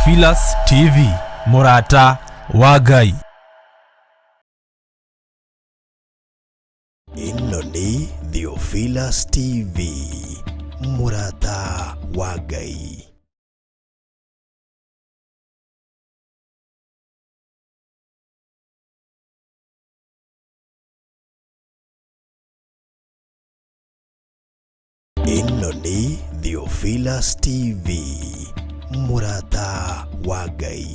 Theophilus TV, mũrata wa Ngai. Ĩno nĩ Theophilus TV, mũrata wa Ngai. Ĩno nĩ Theophilus TV, mũrata wa Ngai.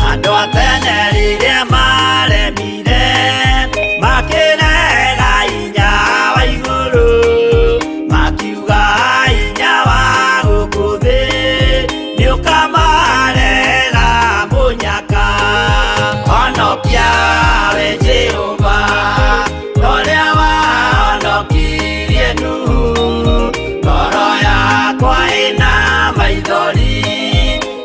Andũ a tene rĩrĩa maremire makĩrega hinya wa igũrũ, makiuga hinya wa gũkũ thĩ nĩũkamarega mũnyaka. Honokia we Jehova, ũrĩa wahonokirie Nuhu, ngoro yakwa ĩna maithori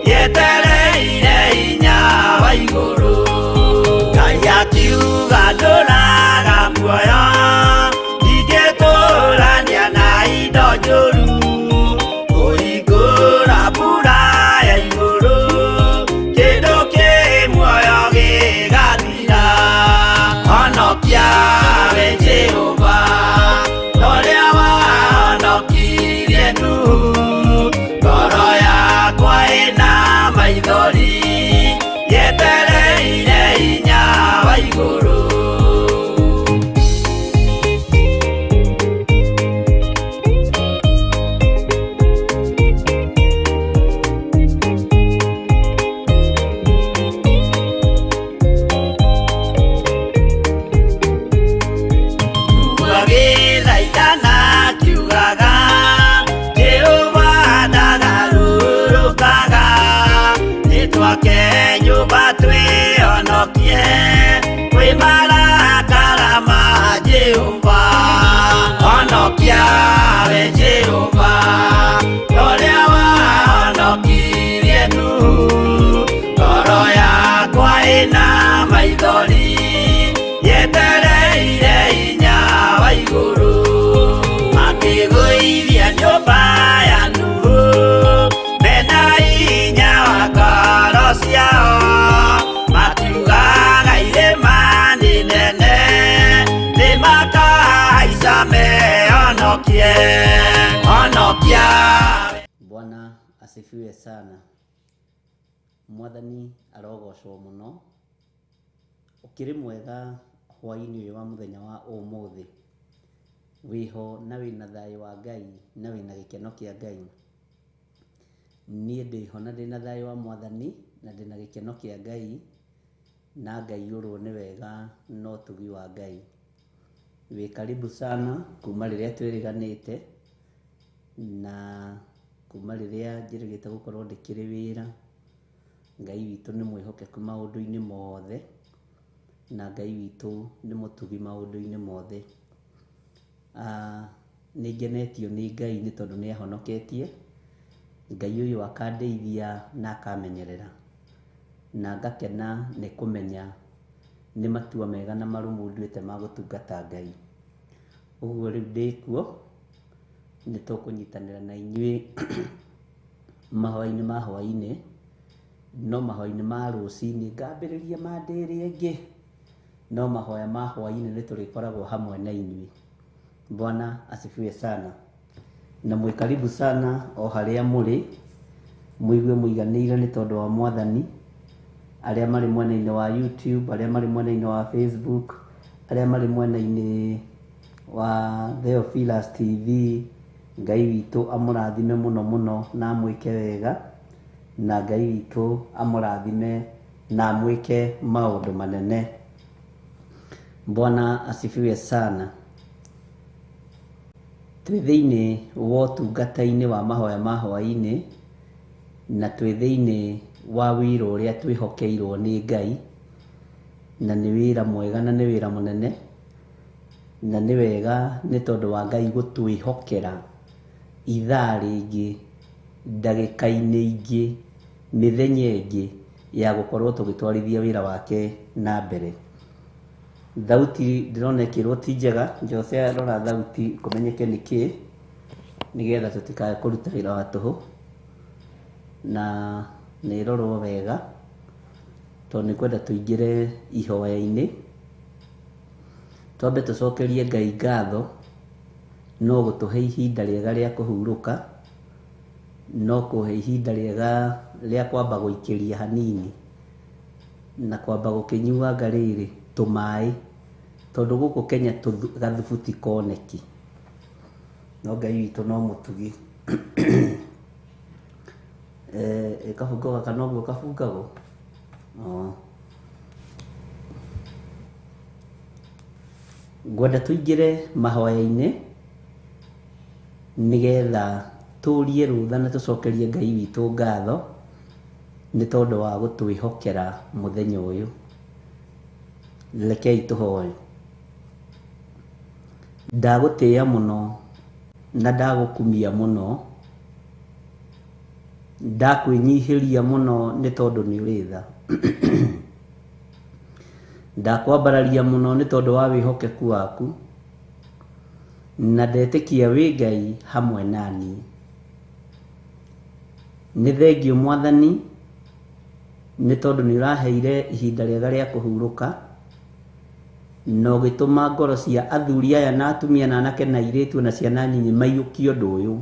yetereire hinya wa igũrũ. Ngai akiuga ndũraga muoyo, ndingĩtũrania na indo njũru, kũhingũra mbura ya igũrũ, kĩndũ kĩ muoyo gĩgathira. Honokia we Jehova, ũrĩa wahonokirie Nuhu, ngoro yakwa ĩna maithori yetereire hinya wa igũrũ. Agĩthaithana akiugaga, Jehova ndagarũrũkaga, nĩtwake nyũmba twĩhonokie kwĩ marakara ma Jehova. Honokia we Jehova, ũrĩa wahonokirie Nuhu, ngoro yakwa ĩna maithori yetereire hinya wa igũrũ. Makĩgũithia nyũmba ya Nuhu mena hinya wa ngoro ciao, makiugaga irĩma nĩ nene nĩmakahaica mehonokie. Honokia. Bwana asifiwe sana. Mwathani arogocwo mũno. Ũkĩrĩ mwega hwaĩ-inĩ ũyũ wa mũthenya wa ũmũthĩ. Wĩho na wĩna thayũ wa Ngai na wĩna gĩkeno kĩa Ngai. Niĩ ndĩho na ndĩna thayũ wa Mwathani na ndĩna gĩkeno kĩa Ngai, na ngaiyũrwo nĩ wega na ũtugi wa Ngai. Wĩ karibu sana kuma rĩrĩa twĩrĩganĩte na kuma rĩrĩa njĩrĩgĩte gũkorwo ndĩkĩrĩ wĩra. Ngai witũ nĩ mwĩhokeku maũndũ-inĩ mothe, na Ngai witũ nĩ mũtugi maũndũ-inĩ mothe. Nĩ ngenetio nĩ Ngai nĩ tondũ nĩ ahonoketie. Ngai ũyũ akandeithia na akamenyerera, na ngakena nĩ kũmenya nĩ matua mega na marũmu nduĩte ma gũtungata Ngai. Ũguo rĩu ndĩkuo, nĩ tũkũnyitanĩra na inyuĩ mahoya-inĩ ma hwaĩ-inĩ, no mahoya-inĩ ma rũcinĩ ngambĩrĩria mande ĩrĩa ĩngĩ, no mahoya ma hwaĩ-inĩ nĩ tũrĩkoragwo hamwe na inyuĩ. Bwana asifiwe sana. Na mwĩ karibu sana o harĩa mũrĩ, mũigue mũiganĩire nĩ tondũ wa Mwathani. Arĩa marĩ mwena-inĩ wa YouTube, arĩa marĩ mwena-inĩ wa Facebook, arĩa marĩ mwena-inĩ wa Theophilus TV, Ngai witũ amũrathime mũno mũno na amwĩke wega, na Ngai witũ amũrathime na amwĩke maũndũ manene. Bwana asifiwe sana. Twĩ thĩinĩ wa ũtungata-inĩ wa mahoya ma hwaĩ-inĩ, na twĩ thĩinĩ wa wĩra ũrĩa twĩhokeirwo nĩ Ngai, na nĩ wĩra mwega na nĩ wĩra mũnene. Na nĩ wega nĩ tondũ wa Ngai gũtwĩhokera ithaa rĩngĩ, ndagĩka-inĩ ingĩ, mĩthenya ĩngĩ ya gũkorwo tũgĩtwarithia wĩra wake na mbere. Thauti ndĩrona ĩkĩrwo ti njega, Jose rora thauti kũmenyeke nĩ kĩĩ, nĩgetha tũtikae kũruta wĩra wa tũhũ, na nĩ ĩrorwo wega, tondũ nĩ ngwenda tũingĩre ihoya-inĩ. Twambe tũcokerie Ngai ngatho no gũtũhe ihinda rĩega rĩa kũhurũka, no kũhe ihinda rĩega rĩa kwamba gũikĩria hanini, na kwamba gũkĩnyuanga rĩrĩ tũmaĩ, tondũ gũkũ Kenya gathubu ti koneki. No Ngai witũ no mũtugi. Kabungo gaka noguo kabungagwo? Oh. Ngwenda tũingĩre mahoya-inĩ nĩgetha tũrie rũtha na tũcokerie Ngai witũ ngatho nĩ tondũ wa gũtwĩhokera mũthenya ũyũ. Rekei tũhoe. Ndagũtĩĩa mũno na ndagũkumia mũno, ndakwĩnyihĩria mũno nĩ tondũ nĩ ũrĩ tha. Ndakwambararia mũno nĩ tondũ wa wĩhokeku waku, na ndetĩkia wĩ Ngai hamwe na niĩ. Nĩ thengiũ Mwathani nĩ tondũ nĩ ũraheire ihinda rĩega rĩa kũhurũka, na ũgĩtũma ngoro cia athuri aya na atumia na anake na airĩtu na ciana nyinyi maiyũkie ũndũ ũyũ.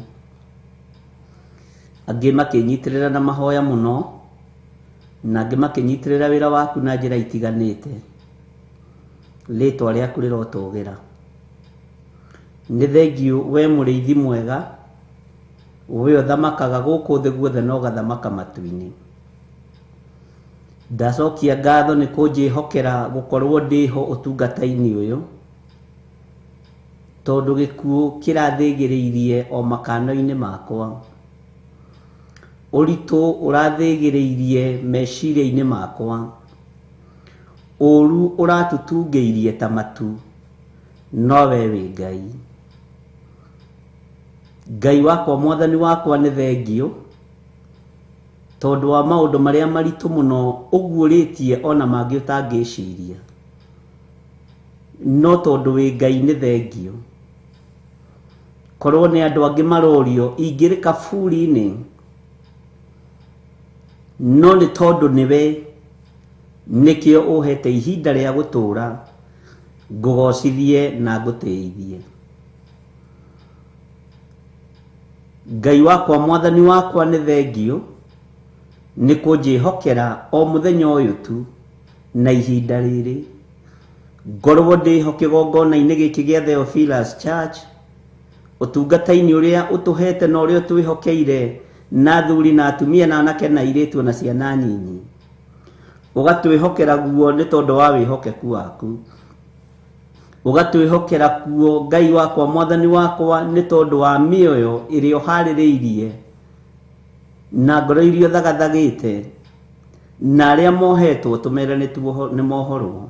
Angĩ makĩnyitĩrĩra na mahoya mũno, na angĩ makĩnyitĩrĩra wĩra waku na njĩra itiganĩte. Rĩtwa rĩaku rĩrotũgĩra. Nĩ thengiũ we mũrĩithi mwega, we ũthamakaga gũkũ thĩ guothe na ũgathamaka matu-inĩ. Ndacokia ngatho nĩ kũnjĩhokera gũkorwo ndĩho ũtungata-inĩ ũyũ, tondũ gĩkuũ kĩrathĩgĩrĩirie o makano-inĩ makwa. Ũritũ ũrathĩgĩrĩirie meciria-inĩ makwa. Ũru ũratutungĩirie ta matu, no we wĩ Ngai. Ngai wakwa, Mwathani wakwa, nĩ thengiũ tondũ wa maũndũ marĩa maritũ mũno ũguũrĩtie ona mangĩ ũtangĩciria. No tondũ wĩ Ngai nĩ thengiũ. Korwo nĩ andũ angĩ marorio ingĩrĩ kaburi-inĩ, no nĩ tondũ nĩwe nĩkĩo ũhete ihinda rĩa gũtũũra, ngũgocithie na ngũtĩithie. Ngai wakwa, Mwathani wakwa, nĩ thengiũ nĩ kũnjĩhokera o mũthenya ũyũ tu na ihinda rĩrĩ ngorwo ndĩho kĩgongona-inĩ gĩkĩ gĩa Theophilus Church, ũtungata-inĩ ũrĩa ũtũhete na ũrĩa ũtwĩhokeire na athuri na atumia na anake na airĩtu na ciana nyinyi, ũgatwĩhokera guo nĩ tondũ wa wĩhokeku waku, ũgatwĩhokera kuo Ngai wakwa, Mwathani wakwa, nĩ tondũ wa mĩoyo ĩrĩa ũharĩrĩirie na ngoro iria ũthagathagĩte, na arĩa mohetwo tũmere nĩ mohorwo.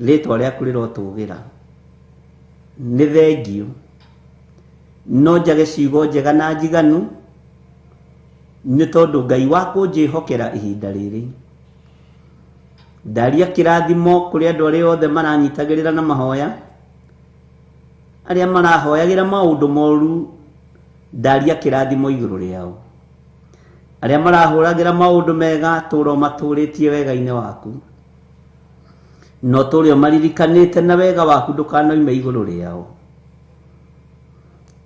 Rĩtwa rĩaku rĩrotũgĩra. Nĩ thengiũ no njage ciugo njega na njiganu nĩ tondũ Ngai wa kũnjĩhokera ihinda rĩrĩ. Ndaria kĩrathimo kũrĩ andũ arĩa othe maranyitagĩrĩra na mahoya, arĩa marahoyagĩra maũndũ moru, ndaria kĩrathimo igũrũ rĩao. Arĩa marahũragĩra maũndũ mega, tũra ũmatũrĩtie wega-inĩ waku, no tũrĩ ũmaririkanĩte na wega waku ndũkanoime igũrũ rĩao.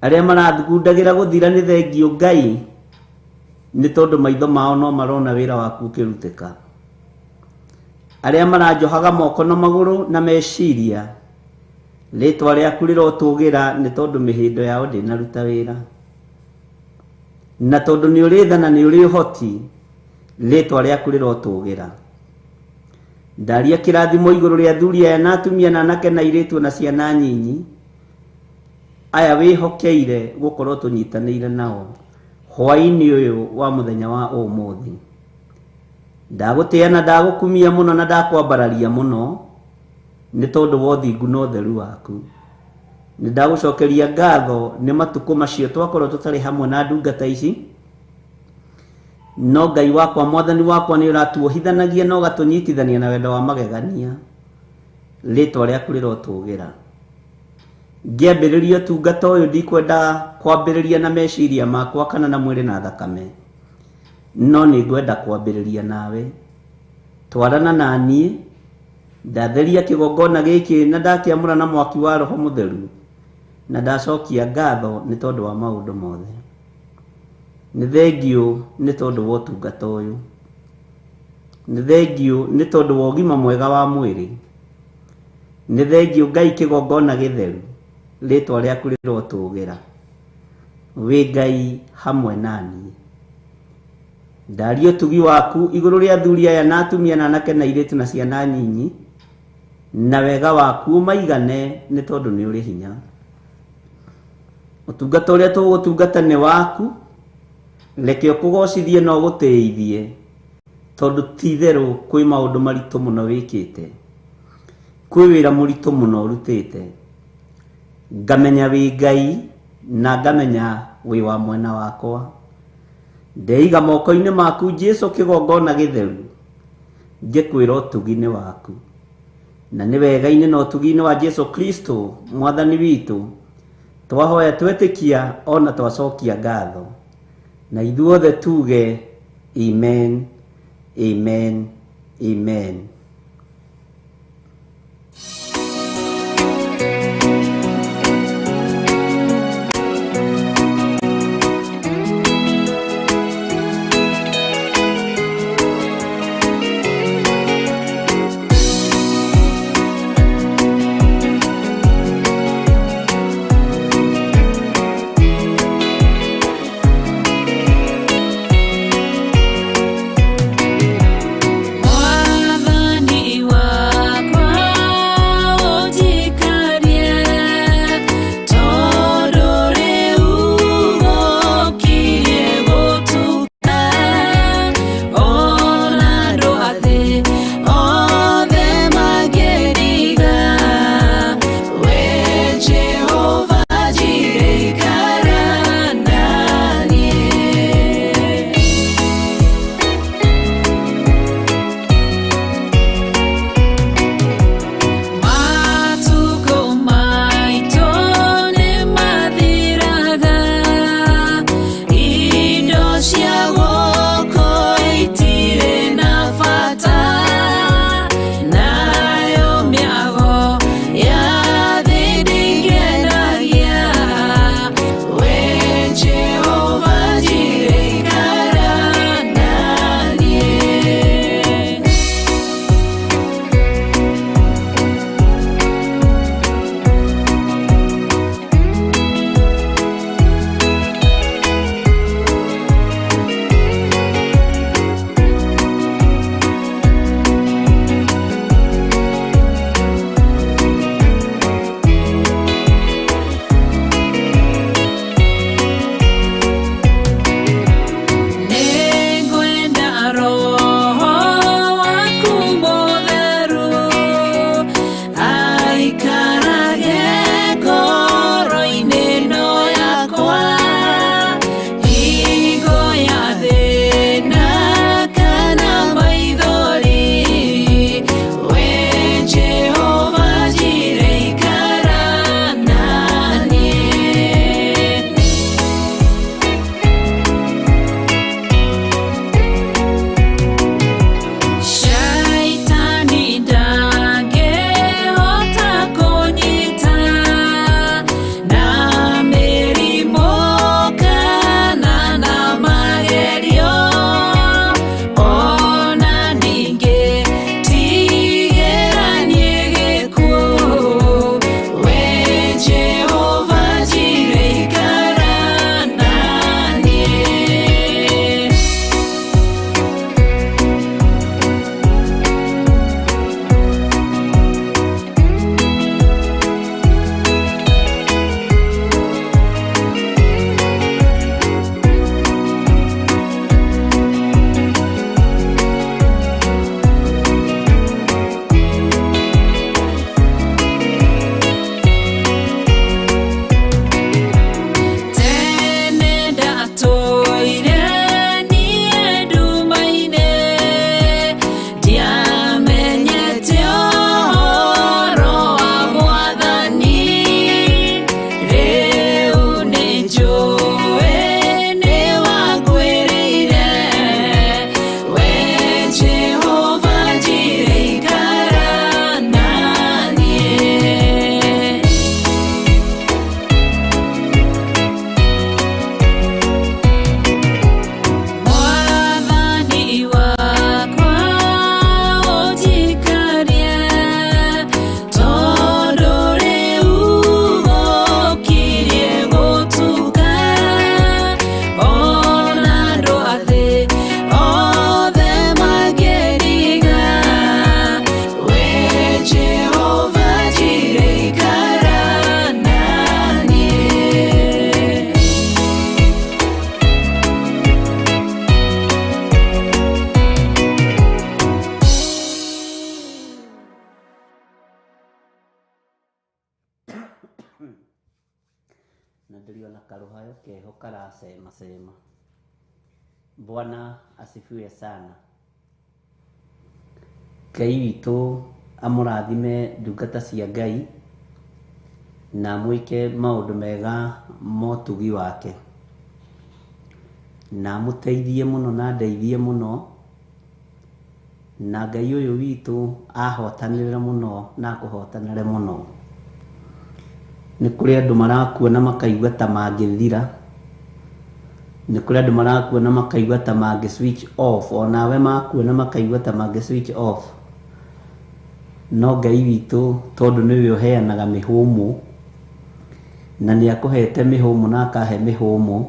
Arĩa marathugundagĩra gũthira nĩ thengiũ Ngai, nĩ tondũ maitho mao no marona wĩra waku ũkĩrutĩka. Arĩa maranjohaga moko na magũrũ na meciria, rĩtwa rĩaku rĩrotũgĩra nĩ tondũ mĩhĩndo yao ndĩnaruta wĩra. Na tondũ nĩ ũrĩ tha na nĩ ũrĩ ũhoti, rĩtwa rĩaku rĩrotũgĩra. Ndaria kĩrathimo igũrũ rĩa athuri aya na atumia na anake na airĩtu na ciana nyinyi, aya wĩhokeire gũkorwo tũnyitanĩire nao hwaĩ-inĩ ũyũ wa mũthenya wa ũmũthĩ. Ndagũtĩĩa na ndagũkumia mũno na ndakwambararia mũno, Nĩ tondũ wa ũthingu na ũtheru waku. Nĩ ndagũcokeria ngatho nĩ matukũ macio twakorwo tũtarĩ hamwe na ndungata ici. No Ngai wakwa, Mwathani wakwa, nĩ ũratuohithanagia na ũgatũnyitithania na wendo wa magegania. Rĩtwa rĩaku rĩrotũgĩra. Ngĩambĩrĩria ũtungata ũyũ ndikwenda kwambĩrĩria na meciria makwa kana na mwĩrĩ na thakame, no nĩ ngwenda kwambĩrĩria nawe. Twarana na niĩ, ndatheria kĩgongona gĩkĩ na ndakĩamũra na mwaki wa Roho Mũtheru, na ndacokia ngatho nĩ tondũ wa maũndũ mothe. Nĩ thengiũ nĩ tondũ wa ũtungata ũyũ. Nĩ thengiũ nĩ tondũ wa ũgima mwega wa mwĩrĩ. Nĩ thengiũ Ngai kĩgongona gĩtheru, rĩtwa rĩaku rĩrotũgĩra. Wĩ Ngai hamwe na niĩ. Ndaria ũtugi waku igũrũ rĩa athuri aya na atumia na anake na airĩtu na ciana nyinyi, na wega waku ũmaigane nĩ tondũ nĩ ũrĩ hinya. Ũtungata ũrĩa tũgũtungata nĩ waku, reke ũkũgocithie na ũgũtĩithie, tondũ ti itherũ kwĩ maũndũ maritũ mũno wĩkĩte, kwĩ wĩra mũritũ mũno ũrutĩte. Ngamenya wĩ Ngai na ngamenya wĩ wa mwena wakwa. Ndeiga moko-inĩ maku Jesu kĩgongona gĩtheru, ngĩkwĩra ũtugi nĩ waku. Na nĩ wega-inĩ na ũtugi-inĩ wa Jesu Kristo Mwathani witũ, twahoya twetĩkia ona twacokia ngatho. Na ithuothe tuge amen, amen, amen. Mwathani Jehova Jireh, ikara naniĩ. Na ndĩrĩona karũhayo keho karacema cema. Bwana asifiwe sana. Ngai witũ amũrathime ndungata cia Ngai na amwĩke maũndũ mega motugi wake, na amũteithie mũno na andeithie mũno, na Ngai ũyũ witũ ahotanĩre mũno na akũhotanĩre mũno. Nĩ kũrĩ andũ marakuona makaigua ta mangĩthira, nĩ kũrĩ andũ marakuona makaigua ta mangĩ switch off, onawe makuona makaigua ta mangĩ switch off. No Ngai witũ tondũ nĩwe ũheanaga mĩhũmũ, na nĩ akũhete mĩhũmũ na akahe mĩhũmũ,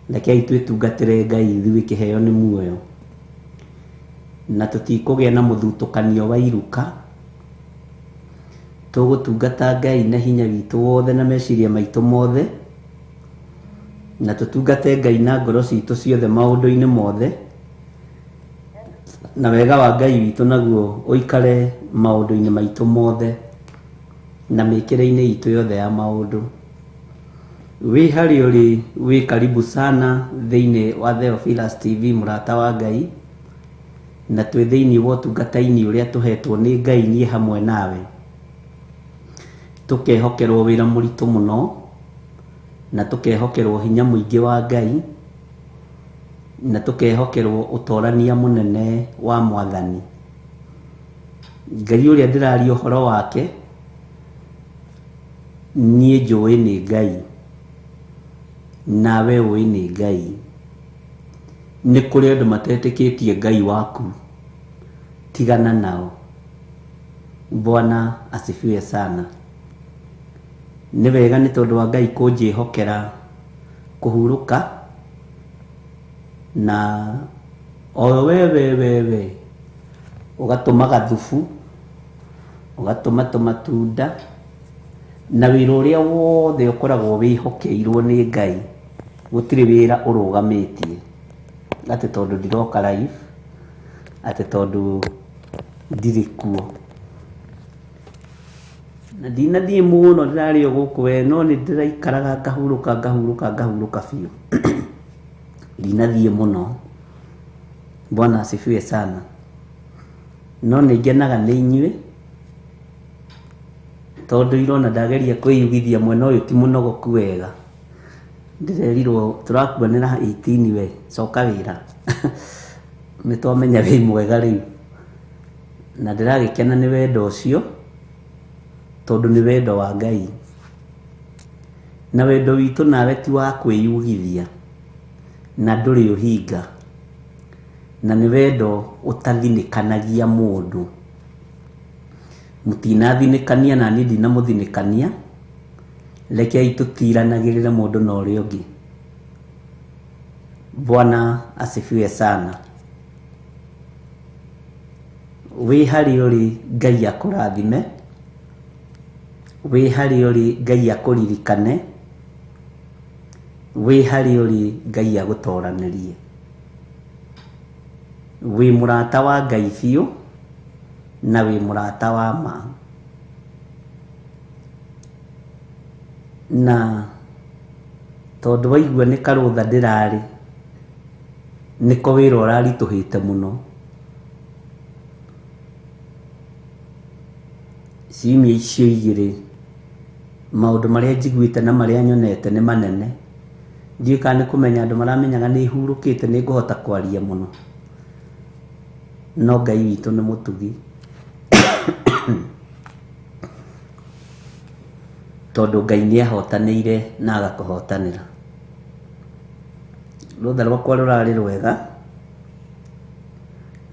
rekei twĩtungatĩre Ngai ithuĩ kĩheo nĩ muoyo, na tũtikũgĩa na mũthutũkanio wa iruka. Tũgũtungata Ngai na hinya witũ wothe na meciria maitũ mothe, na tũtungate Ngai na ngoro citũ ciothe maũndũ-inĩ mothe, na wega wa Ngai witũ naguo ũikare maũndũ-inĩ maitũ mothe na mĩkĩre-inĩ itũ yothe ya maũndũ. Wĩ harĩa ũrĩ wĩ karibu sana thĩinĩ wa Theophilus TV, mũrata wa Ngai, na twĩ thĩinĩ wa ũtungata-inĩ ũrĩa tũhetwo nĩ Ngai niĩ hamwe nawe. Tũkehokerwo wĩra mũritũ mũno, na tũkehokerwo hinya mũingĩ wa Ngai, na tũkehokerwo ũtorania mũnene wa Mwathani. Ngai ũrĩa ndĩraria ũhoro wake niĩ njũĩ nĩ Ngai, nawe ũĩ nĩ Ngai. Nĩ kũrĩ andũ matetĩkĩtie Ngai waku, tigana nao. Bwana asifiwe sana. Nĩ wega nĩ tondũ wa Ngai kũnjĩhokera kũhurũka, na o we we we we ũgatũma gathubu, ũgatũma tũmatunda, na wĩra ũrĩa wothe ũkoragwo wĩhokeirwo nĩ Ngai, gũtirĩ wĩra ũrũgamĩtie atĩ tondũ ndiroka live, atĩ tondũ ndirĩ kuo. Na ndinathiĩ mũno, ndĩrarĩ o gũkũ we, no nĩ ndĩraikaraga ngahurũka ngahurũka ngahurũka biũ. Ndinathiĩ mũno. Bwana asifiwe sana. No nĩ ngenaga nĩ inyuĩ, tondũ irona ndageria kwĩyugithia mwena ũyũ ti mũnogoku wega. Ndĩrerirwo tũrakuanĩra 18 we, coka wĩra. Nĩ twamenya wĩ mwega rĩu. Na ndĩragĩkena nĩ wendo ũcio, tondũ nĩ wendo wa Ngai. Na wendo witũ nawe ti wa kwĩyugithia, na ndũrĩ ũhinga, na nĩ wendo ũtathinĩkanagia mũndũ. Mũtinathinĩkania na niĩ ndinamũthinĩkania, rekei tũtiranagĩrĩre mũndũ na ũrĩa ũngĩ. Bwana asifiwe sana. Wĩ harĩa ũrĩ Ngai akũrathime, wĩ harĩa ũrĩ Ngai akũririkane, wĩ harĩa ũrĩ Ngai agũtoranĩrie. Wĩ mũrata wa Ngai biũ, na wĩ mũrata wa ma. Na tondũ waigua nĩ karũtha ndĩrarĩ, nĩko wĩra ũraritũhĩte mũno. Ciumia icio igĩrĩ, maũndũ marĩa njiguĩte na marĩa nyonete nĩ manene. Ndiũĩ kana nĩ kũmenya andũ maramenyaga nĩ hurũkĩte nĩ ngũhota kwaria mũno. No Ngai witũ nĩ mũtugi. Tondũ Ngai nĩ ahotanĩire na agakũhotanĩra. Rũtha rwakwa rũrarĩ rwega,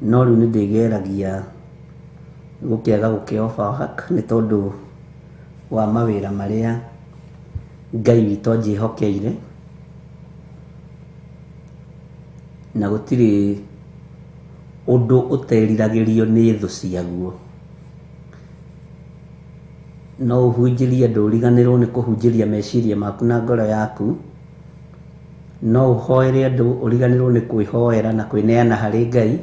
no rĩu nĩ ndĩgeragia gũkĩaga gũkĩ overwork nĩ tondũ wa mawĩra marĩa Ngai witũ anjĩhokeire, na gũtirĩ ũndũ ũteriragĩrio nĩ thũ ciaguo. No ũhunjĩrie andũ ũriganĩrwo nĩ kũhunjĩria meciria maku na ngoro yaku. No ũhoere andũ ũriganĩrwo nĩ kwĩhoera na kwĩneana harĩ Ngai.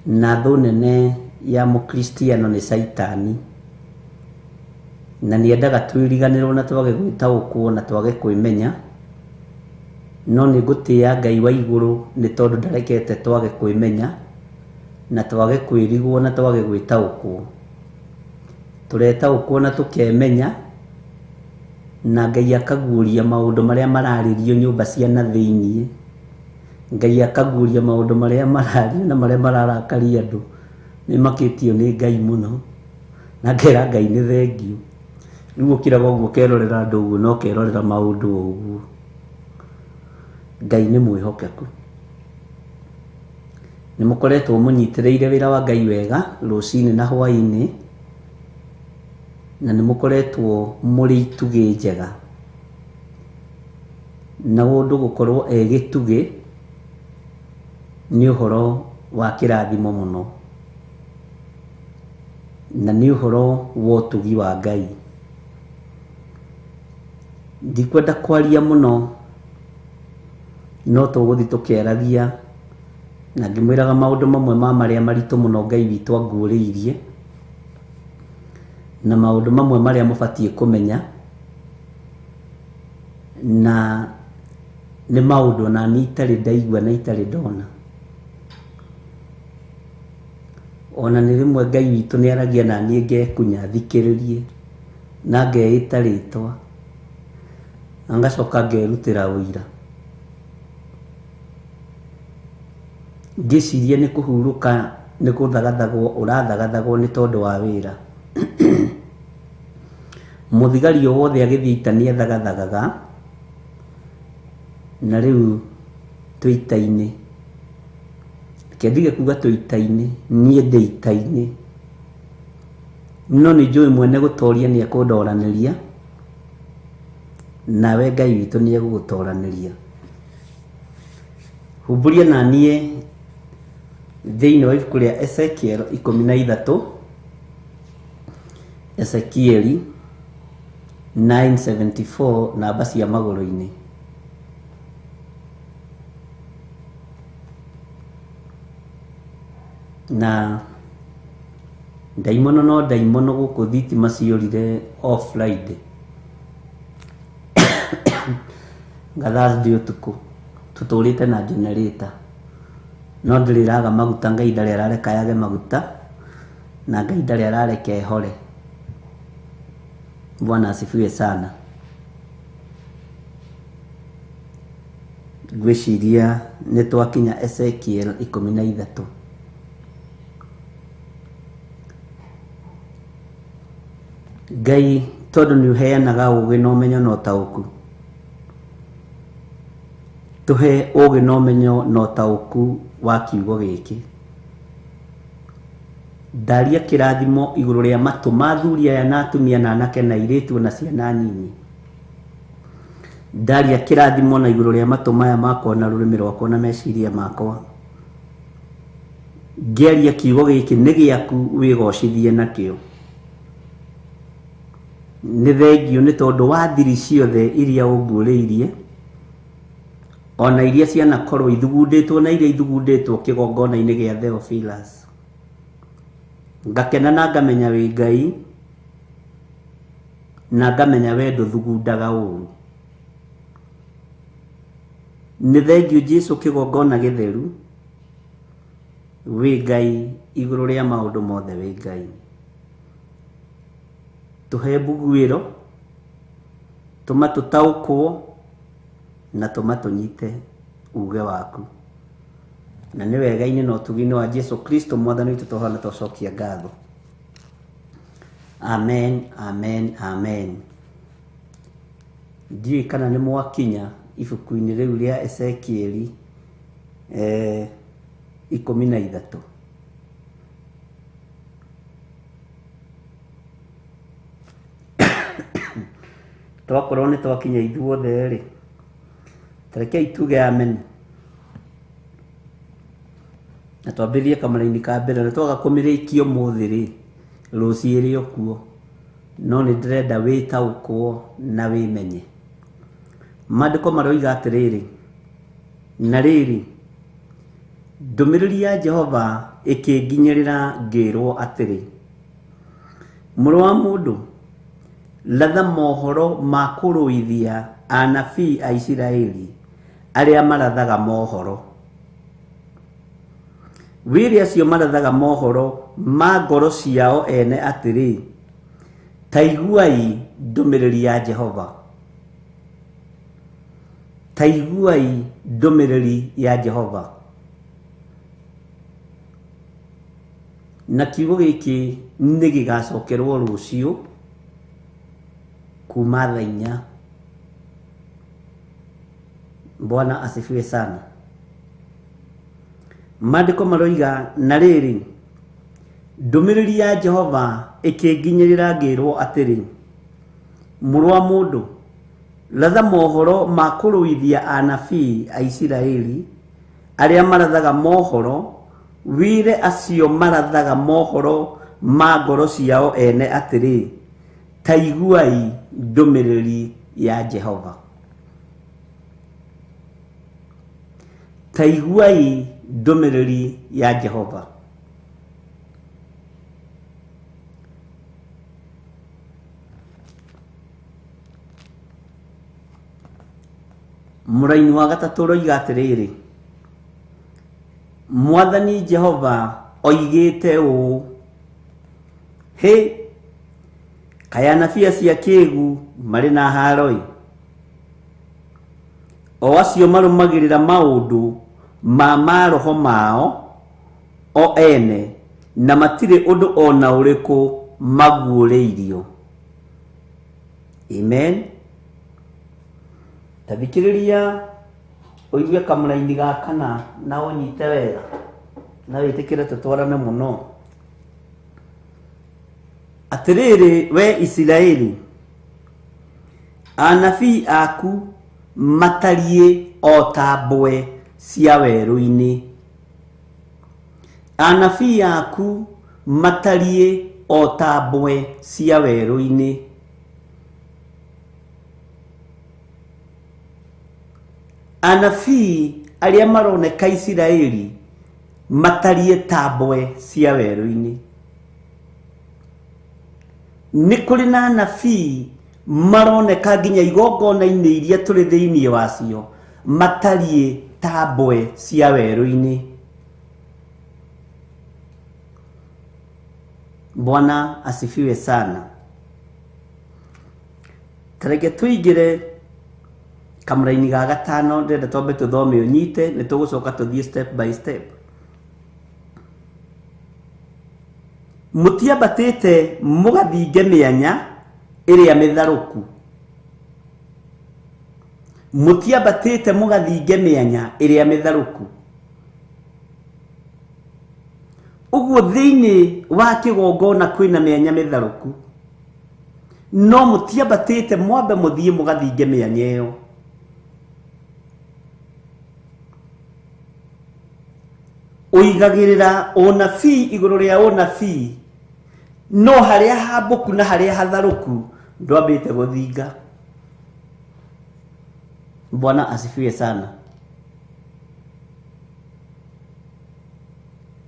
Na thũ nene ya mũkristiano nĩ Caitani, na nĩendaga twĩriganĩrwo na twage gwĩtaũkwo na twage kwĩmenya. No nĩ ngũtĩĩa Ngai wa igũrũ nĩ tondũ ndarekete twage kwĩmenya na twage kwĩrigwo na twage gwĩtaũkwo. Tũretaũkwo na tũkemenya, na Ngai akaguũria maũndũ marĩa mararĩrio nyũmba cia na thĩiniĩ. Ngai akaguũria maũndũ marĩa marario na marĩa mararakaria andũ. Nĩmakĩtio nĩ Ngai mũno, na ngera Ngai nĩ thengiũ. Rĩu ũkiraga ũguo ũkerorera andũ ũguo na ũkerorera maũndũ o ũguo. Ngai nĩ mwĩhokeku. Nĩ mũkoretwo mũnyitĩrĩire wĩra wa Ngai wega rũcinĩ na hwaĩ-inĩ, na nĩ mũkoretwo mũrĩ itugĩ njega. Na mũndũ gũkorwo e gĩtugĩ nĩ ũhoro wa kĩrathimo mũno, na nĩ ũhoro wa ũtugi wa Ngai. Ndikwenda kwaria mũno, no tũgũthiĩ tũkĩaragia na ngĩmwĩraga maũndũ mamwe ma marĩa maritũ mũno Ngai witũ anguũrĩirie, na maũndũ mamwe marĩa mũbatiĩ kũmenya, na nĩ maũndũ ona niĩ itarĩ ndaigua na itarĩ ndona. Ona nĩ rĩmwe Ngai witũ nĩ aragia na niĩ ngekunya thikĩrĩrie na ngeĩta rĩtwa na ngacoka ngerutĩra ũira. Ngĩciria nĩ kũhurũka nĩ gũthagathagwo ũrathagathagwo nĩ tondũ wa wĩra. Mũthigari o wothe agĩthiĩ ita nĩ athagathagaga, na rĩu twĩ ita-inĩ. Reke ndige kuga twĩ ita-inĩ, niĩ ndĩ ita-inĩ. No nĩ njũĩ mwene gũtoria nĩ ekũndoranĩria, nawe Ngai witũ nĩ egũgũtoranĩria. Humbũria na niĩ thĩinĩ wa ibuku rĩa Ezekiel 13, Ezekieli 974, namba cia magũrũ-inĩ. Na ndaimono no ndaimono gũkũ thitima ciorire off Friday nga Thursday ũtukũ tũtũrĩte na generator, no ndĩrĩ ĩraga maguta. Ngai ndarĩ arareka yage maguta, na Ngai ndarĩ arareka ĩhore. Bwana asifiwe sana. Ngwĩciria nĩ twakinya Ezekiel 13. Ngai tondũ nĩ ũheanaga ũgĩ na ũmenyo na ũtaũku, tũhe ũgĩ na ũmenyo na ũtaũku wa kiugo gĩkĩ. Ndaria kĩrathimo igũrũ rĩa matũ ma athuri aya na atumia na anake na airĩtu na ciana nyinyi. Ndaria kĩrathimo na igũrũ rĩa matũ maya makwa na rũrĩmĩ rwakwa na meciria makwa. Ngĩaria kiugo gĩkĩ nĩ gĩaku, wĩgocithie nakĩo. Nĩ thengiũ nĩ tondũ wa thiri ciothe iria ũnguũrĩirie, ona iria cianakorwo ithugundĩtwo na iria ithugundĩtwo kĩgongona-inĩ gĩa Theophilus. Ngakena na ngamenya wĩ Ngai, na ngamenya we ndũthugundaga ũru. Nĩ thengiũ Jesũ kĩgongona gĩtheru, wĩ Ngai igũrũ rĩa maũndũ mothe, wĩ Ngai. Tũhe mbuguĩro, tũma tũtaũkwo na tũma tũnyite uge waku. Na nĩ wega-inĩ na ũtugi-inĩ wa Jesũ Kristo mwathani witũ tũhoya na tũcokia ngatho. Amen, amen, amen. Ndiũĩ kana nĩ mwakinya ibuku-inĩ rĩu rĩa Ezekieli 13. Twakorwo nĩ twakinya ithuothe rĩ, tarekei tuge amen. Na twambĩrĩrie kamũraini ka mbere, na twaga kũmĩrĩkia ũmũthĩ rĩ, Rũciũ ĩrĩ o kuo, no nĩ ndĩrenda wĩtaũkwo na wĩmenye. Maandĩko maroiga atĩrĩrĩ, na rĩrĩ, ndũmĩrĩri ya Jehova ĩkĩnginyĩrĩra ngĩrwo atĩrĩ, mũrũ wa mũndũ, ratha mohoro ma kũrũithia anabii a Isiraeli arĩa marathaga mohoro. Wĩre acio marathaga mohoro ma ngoro ciao ene atĩrĩ, ta iguai ndũmĩrĩri ya Jehova. Ta iguai ndũmĩrĩri ya Jehova. Na kiugo gĩkĩ nĩ gĩgacokerwo rũciũ kuma thaa inya. Bwana asifiwe sana. Maandĩko maroiga, na rĩrĩ, ndũmĩrĩri ya Jehova ĩkĩnginyĩrĩra ngĩrwo atĩrĩ, mũrũ wa mũndũ, ratha mohoro ma kũrũithia anabii a Isiraeli arĩa marathaga mohoro, wĩre acio marathaga mohoro ma ngoro ciao ene atĩrĩ, ta iguai ndũmĩrĩri ya Jehova. Ta iguai ndũmĩrĩri ya Jehova. Mũraini wa gatatũ ũroiga atĩrĩrĩ, Mwathani Jehova oigĩte ũũ, hĩ, kaĩ anabii acio akĩĩgu marĩ na haaro-ĩ, o acio marũmagĩrĩra maũndũ ma maroho mao o ene na matirĩ ũndũ o na ũrĩkũ maguũrĩirio. Amen. Ta thikĩrĩria ũigue kamũraini ga kana na ũnyite wega na wĩtĩkĩre tũtwarane mũno. Atĩrĩrĩ we Isiraeli, anabii aku matariĩ o ta mbwe cia werũ-inĩ. Anabii aku matariĩ o ta mbwe cia werũ-inĩ. Anabii arĩa maroneka Isiraeli matariĩ ta mbwe cia werũ-inĩ. Nĩ kũrĩ na anabii maroneka nginya igongona-inĩ iria tũrĩ thĩinĩ wacio matariĩ ta mbwe cia werũ-inĩ. Bwana asifiwe sana. Tareke tũingĩre kamũraini ga gatano, ndĩrenda twambe tũthome ũnyite, nĩ tũgũcoka tũthiĩ step by step. Mũtiambatĩte mũgathinge mĩanya ĩrĩa mĩtharũku. Mũtiambatĩte mũgathinge mĩanya ĩrĩa mĩtharũku. Ũguo thĩinĩ wa kĩgongona kwĩna mĩanya mĩtharũku, no mũtiambatĩte mwambe mũthiĩ mũgathinge mĩanya ĩyo. Ũigagĩrĩra ũnabii igũrũ rĩa ũnabii, no harĩa hambũku na harĩa hatharũku ndwambĩte gũthinga. Bwana asifiwe sana.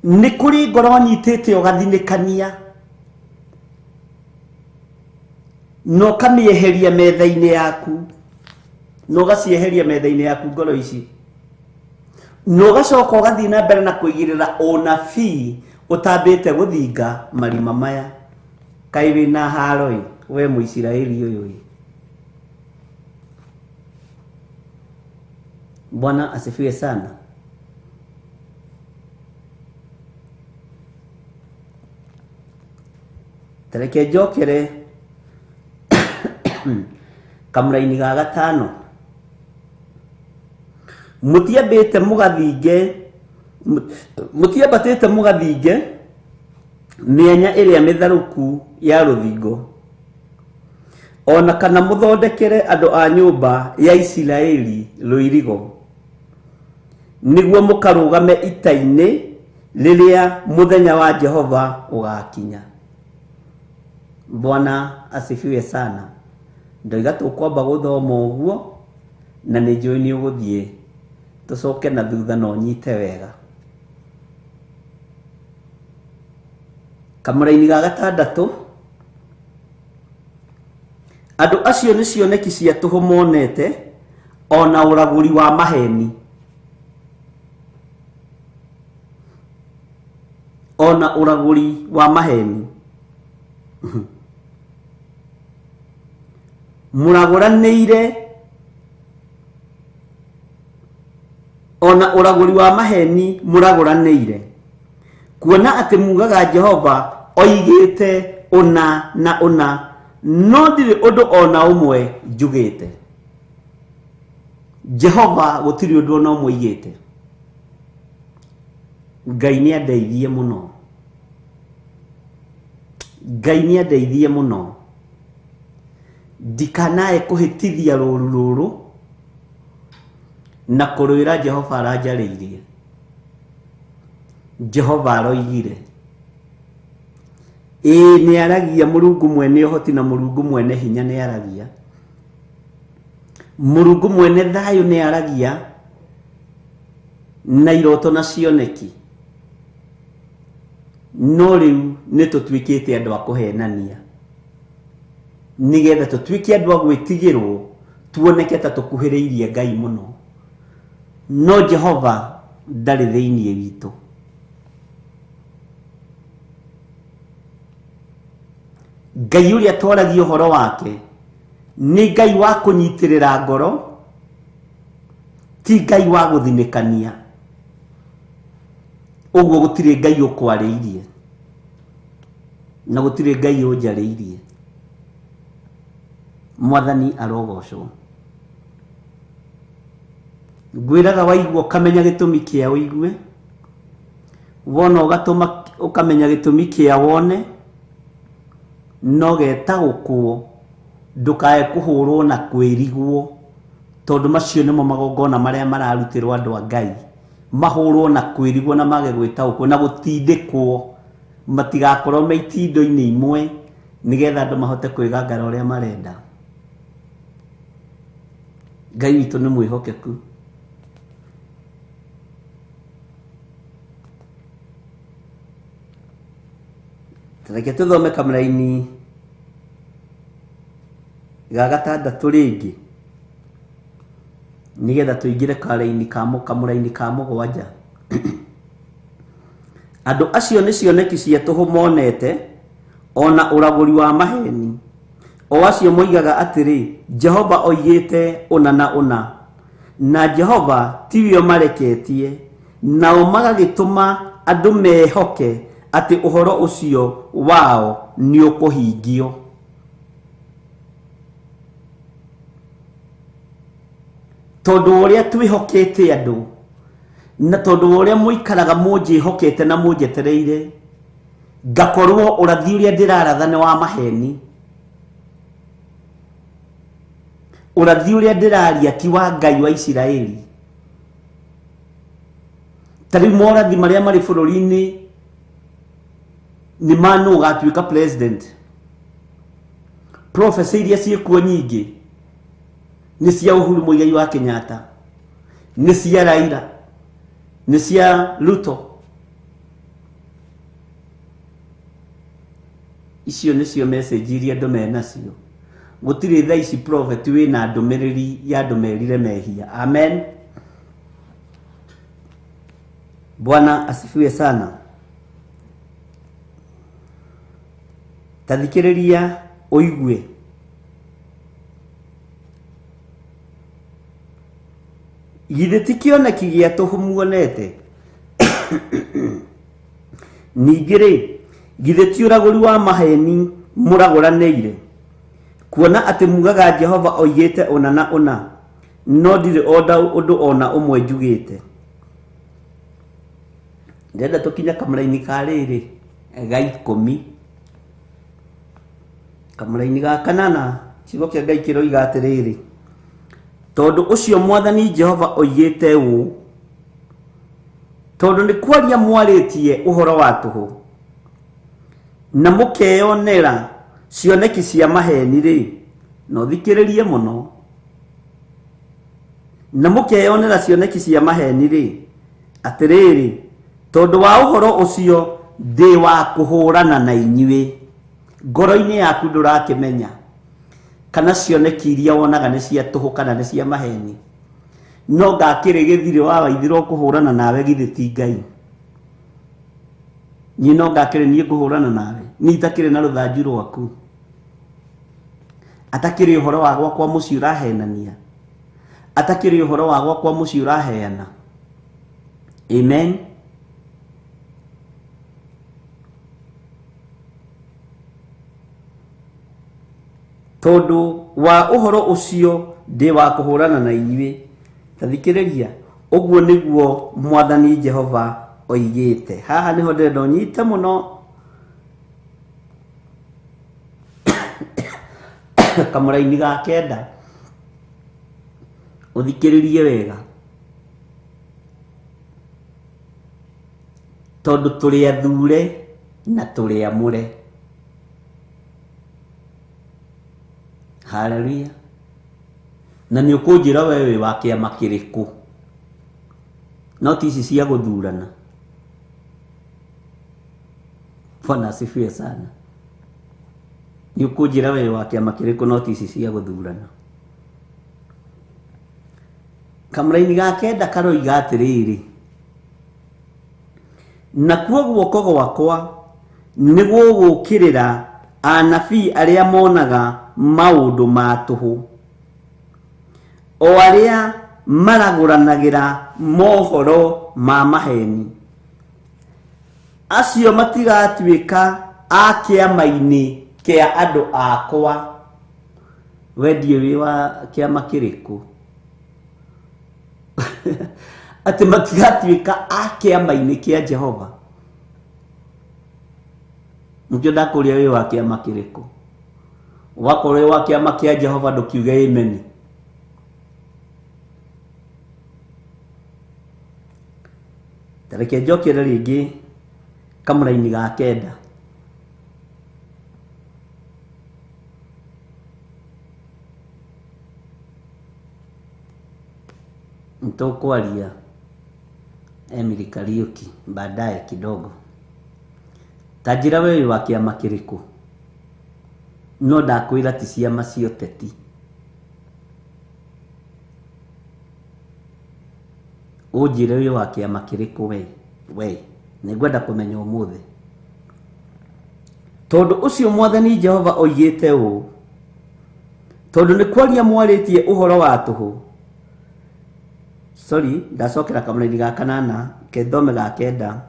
Nĩ kũrĩ ngoro nyitĩte ũgathinĩkania na ũkamĩeheria metha-inĩ yaku, na ũgacieheria metha-inĩ yaku ngoro ici, na ũgacoka ũgathiĩ na mbere na kũigĩrĩra ũnabii ũtambĩte gũthinga marima maya. Kaĩ wĩna haro-ĩ, we Mũisiraeli ũyũ-ĩ. Bwana asifiwe sana. Tareke njokere kamũraini ga gatano. Mũtiambĩte mũgathinge, mũtiambatĩte mũgathinge mĩanya ĩrĩa mĩtharũku ya rũthingo, ona kana mũthondekere andũ a nyũmba ya Isiraeli rũirigo, nĩguo mũkarũgame ita-inĩ rĩrĩa mũthenya wa Jehova ũgakinya. Bwana asifiwe sana. Ndoiga tũkwamba gũthoma ũguo na nĩ njũĩ nĩ ũgũthiĩ tũcoke na thutha na ũnyite wega. Kamũraini ga gatandatũ, andũ acio nĩ cioneki cia tũhũ monete ona ũragũri wa maheni, ona ũragũri wa maheni. Mũragũranĩire ona ũragũri wa maheni mũragũranĩire, kuona atĩ mugaga Jehova oigĩte ũna na ũna, no ndirĩ ũndũ ona ũmwe njugĩte. Jehova gũtirĩ ũndũ ona ũmwe oigĩte. Ngai nĩ andeithie mũno, Ngai nĩ andeithie mũno, ndikanae kũhĩtithia rũru rũrũ na kũrwĩra Jehova aranjarĩirie. Jehova aroigire. Ĩĩ nĩ aragia Mũrungu mwene ũhoti na Mũrungu mwene hinya nĩ aragia, Mũrungu mwene thayũ nĩ aragia na iroto na cioneki. No rĩu nĩ tũtuĩkĩte andũ a kũhenania, nĩgetha tũtuĩke andũ a gwĩtigĩrwo, tuoneke ta tũkuhĩrĩirie Ngai mũno. No Jehova ndarĩ thĩinĩ witũ. Ngai ũrĩa twaragia ũhoro wake nĩ Ngai wa kũnyitĩrĩra ngoro, ti Ngai wa gũthinĩkania. Ũguo gũtirĩ Ngai ũkwarĩirie na gũtirĩ Ngai ũnjarĩirie. Mwathani arogocwo. Ngwĩraga waigua ũkamenya gĩtũmi kĩa ũigue, wona ũgatũma ũkamenya gĩtũmi kĩa wone, no getaũkwo ndũkae kũhũrwo na kwĩrigwo, tondũ macio nĩmo magongona marĩa mararutĩrwo andũ a Ngai, mahũrwo na kwĩrigwo na mage gwĩtaũkwo na gũtindĩkwo, matigakorwo me itindo-inĩ imwe, nĩgetha andũ mahote kwĩgangara ũrĩa marenda. Ngai witũ nĩ mwĩhokeku. Reke tũthome kamũraini ga gatandatũ rĩngĩ, nĩgetha tũingĩre karaini ka kamũraini ka mũgwanja. Andũ acio nĩ cioneki cia tũhũ monete ona ũragũri wa maheni, o acio moigaga atĩrĩ, Jehova oigĩte ũna na ũna, na Jehova tiwe ũmareketie, nao magagĩtũma andũ mehoke atĩ ũhoro ũcio wao nĩ ũkũhingio. Tondũ ũrĩa twĩhokete andũ, na tondũ ũrĩa mũikaraga mũnjĩhokete na mũnjetereire, ngakorwo ũrathi ũrĩa ndĩraratha nĩ wa maheni, ũrathi ũrĩa ndĩraria ti wa Ngai wa Isiraeli. Ta rĩu morathi marĩa marĩ bũrũri-inĩ nĩ ma nũ ũgatuĩka president. Prophecy iria ciĩkuo nyingĩ nĩ cia Uhuru Muigai wa Kenyatta, nĩ cia Raila, nĩ cia Ruto. Icio nĩcio message iria andũ menacio. Gũtirĩ thaa ici prophet wĩna ndũmĩrĩri ya andũ merire mehia. Amen. Bwana asifiwe sana. Ta thikĩrĩria ũigue. Githĩ ti kĩoneki gĩa tũhũ muonete? Ningĩ rĩ, githĩ ti ũragũri wa maheni mũragũranĩire, kuona atĩ mugaga Jehova oigĩte ũna na ũna, no ndirĩ ũndũ ona ũmwe njugĩte. Ndĩrenda tũkinye kamũraini ka rĩrĩ ga ikũmi, kamũraini ga kanana. Kiugo kĩa Ngai kĩroiga atĩrĩrĩ, tondũ ũcio Mwathani Jehova oigĩte ũũ, tondũ nĩ kwaria mwarĩtie ũhoro wa tũhũ na mũkeyonera cioneki cia maheni-rĩ, na ũthikĩrĩrie mũno, na mũkeyonera cioneki cia maheni-rĩ, atĩrĩrĩ, tondũ wa ũhoro ũcio ndĩ wa kũhũrana na inyuĩ. Ngoro-inĩ yaku ndũrakĩmenya kana cioneki iria wonaga nĩ cia tũhũ kana nĩ cia maheni, no ngakĩrĩ gĩthirĩ wa waithirwo kũhũrana nawe githĩ ti Ngai. Niĩ no ngakĩrĩ niĩ ngũhũrana nawe, niĩ itakĩrĩ na rũthanju rwaku, atakĩrĩ ũhoro wa gwakwa mũciĩ ũrahenania, atakĩrĩ ũhoro wa gwakwa mũciĩ ũraheana. Amen. Tondũ wa ũhoro ũcio ndĩ wa kũhũrana na inyuĩ. Ta thikĩrĩria, ũguo nĩguo Mwathani Jehova oigĩte. Haha nĩho ndĩrenda ũnyite mũno kamũraini ga kenda, ũthikĩrĩrie wega, tondũ tũrĩ athure na tũrĩ amũre. Haleluya. Na nĩ ũkũnjĩra we wĩ wa kĩama kĩrĩkũ, no ti ici cia gũthurana. Bwana asifiwe sana. Nĩ ũkũnjĩra we wĩ wa kĩama kĩrĩkũ, no ti ici cia gũthurana. Kamũraini ga kenda karoiga atĩrĩrĩ, nakuo guoko gwakwa nĩ gũgũkĩrĩra anabii arĩa monaga maũndũ ma tũhũ, o arĩa maragũranagĩra mohoro ma maheni. Acio matigatuĩka a kĩama-inĩ kĩa andũ akwa. We ndiũĩ wĩ wa kĩama kĩrĩkũ. Atĩ matigatuĩka a kĩama-inĩ kĩa Jehova. Nĩkĩo ndakũria wĩ wa kĩama kĩrĩkũ. Wakorwo wĩ wa kĩama kĩa Jehova ndũkiuge amen. Ta reke njokere rĩngĩ kamũraini ga kenda. Nĩtũkwaria Emily Kariuki baadaye kidogo. Ta njĩra we wĩ wa kĩama kĩrĩkũ, no ndakwĩra ti ciama cia ũteti. Ũnjĩre wĩ wa kĩama kĩrĩkũ we, we nĩngwenda kũmenya ũmũthĩ. Tondũ ũcio Mwathani Jehova oigĩte ũũ, tondũ nĩ kwaria mwarĩtie ũhoro wa tũhũ. Sorry, ndacokera kamũraini ga kanana, kethome ga kenda.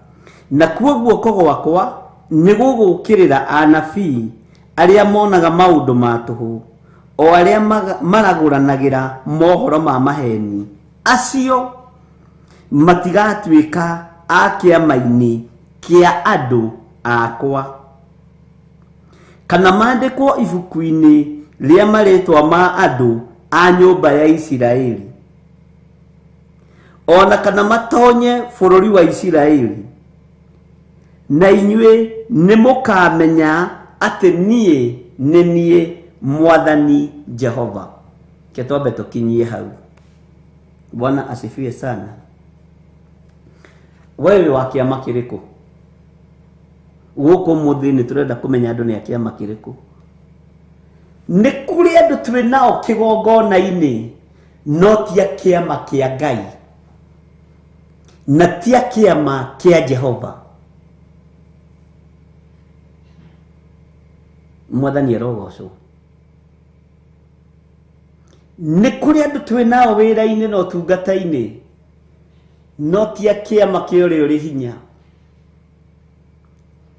Nakuo guoko gwakwa nĩ gũgũkĩrĩra anabii arĩa monaga maũndũ ma tũhũ, o arĩa maragũranagĩra mohoro ma maheni. Acio matigatuĩka a kĩama-inĩ kĩa andũ akwa, kana mandĩkwo ibuku-inĩ rĩa marĩtwa ma andũ a nyũmba ya Isiraeli, ona kana matonye bũrũri wa Isiraeli. Na inyuĩ nĩ mũkamenya atĩ niĩ nĩ niĩ Mwathani Jehova. Ke twambe tũkinyie hau. Bwana asifiwe sana. Wewe wa kĩama kĩrĩkũ? Gũkũ mũthĩ nĩ tũrenda kũmenya andũ nĩ a kĩama kĩrĩkũ. Nĩ kũrĩ andũ twĩ nao kĩgongona-inĩ, no ti a kĩama kĩa Ngai na ti a kĩama kĩa Jehova. Mwathani arogocwo. Nĩ kũrĩ andũ twĩ nao wĩra-inĩ na ũtungata-inĩ, no ti a kĩama kĩa ũrĩa ũrĩ hinya,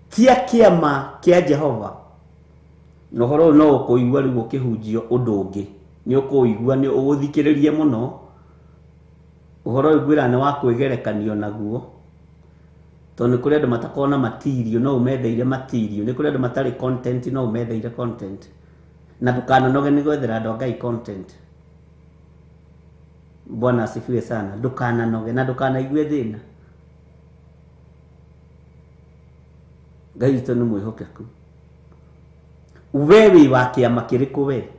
ti a kĩama kĩa Jehova. Na ũhoro ũyũ no ũkũigua rĩu ũkĩhunjio ũndũ ũngĩ, nĩ ũkũigua, nĩ ũgũthikĩrĩrie mũno. Ũhoro ũyũ ngwĩra nĩ wa kwĩgerekanio naguo, tondũ nĩ kũrĩ andũ matakoragwo na material, no ũmendeire material. Nĩ kũrĩ andũ matarĩ content, no ũmendeire content. Na ndũkananoge nĩ gwethera andũ a Ngai content. Bwana asifiwe sana. Ndũkananoge na ndũkanaigue thĩna. Ngai witũ nĩ mwĩhokeku. We wĩ wa kĩama kĩrĩkũ we?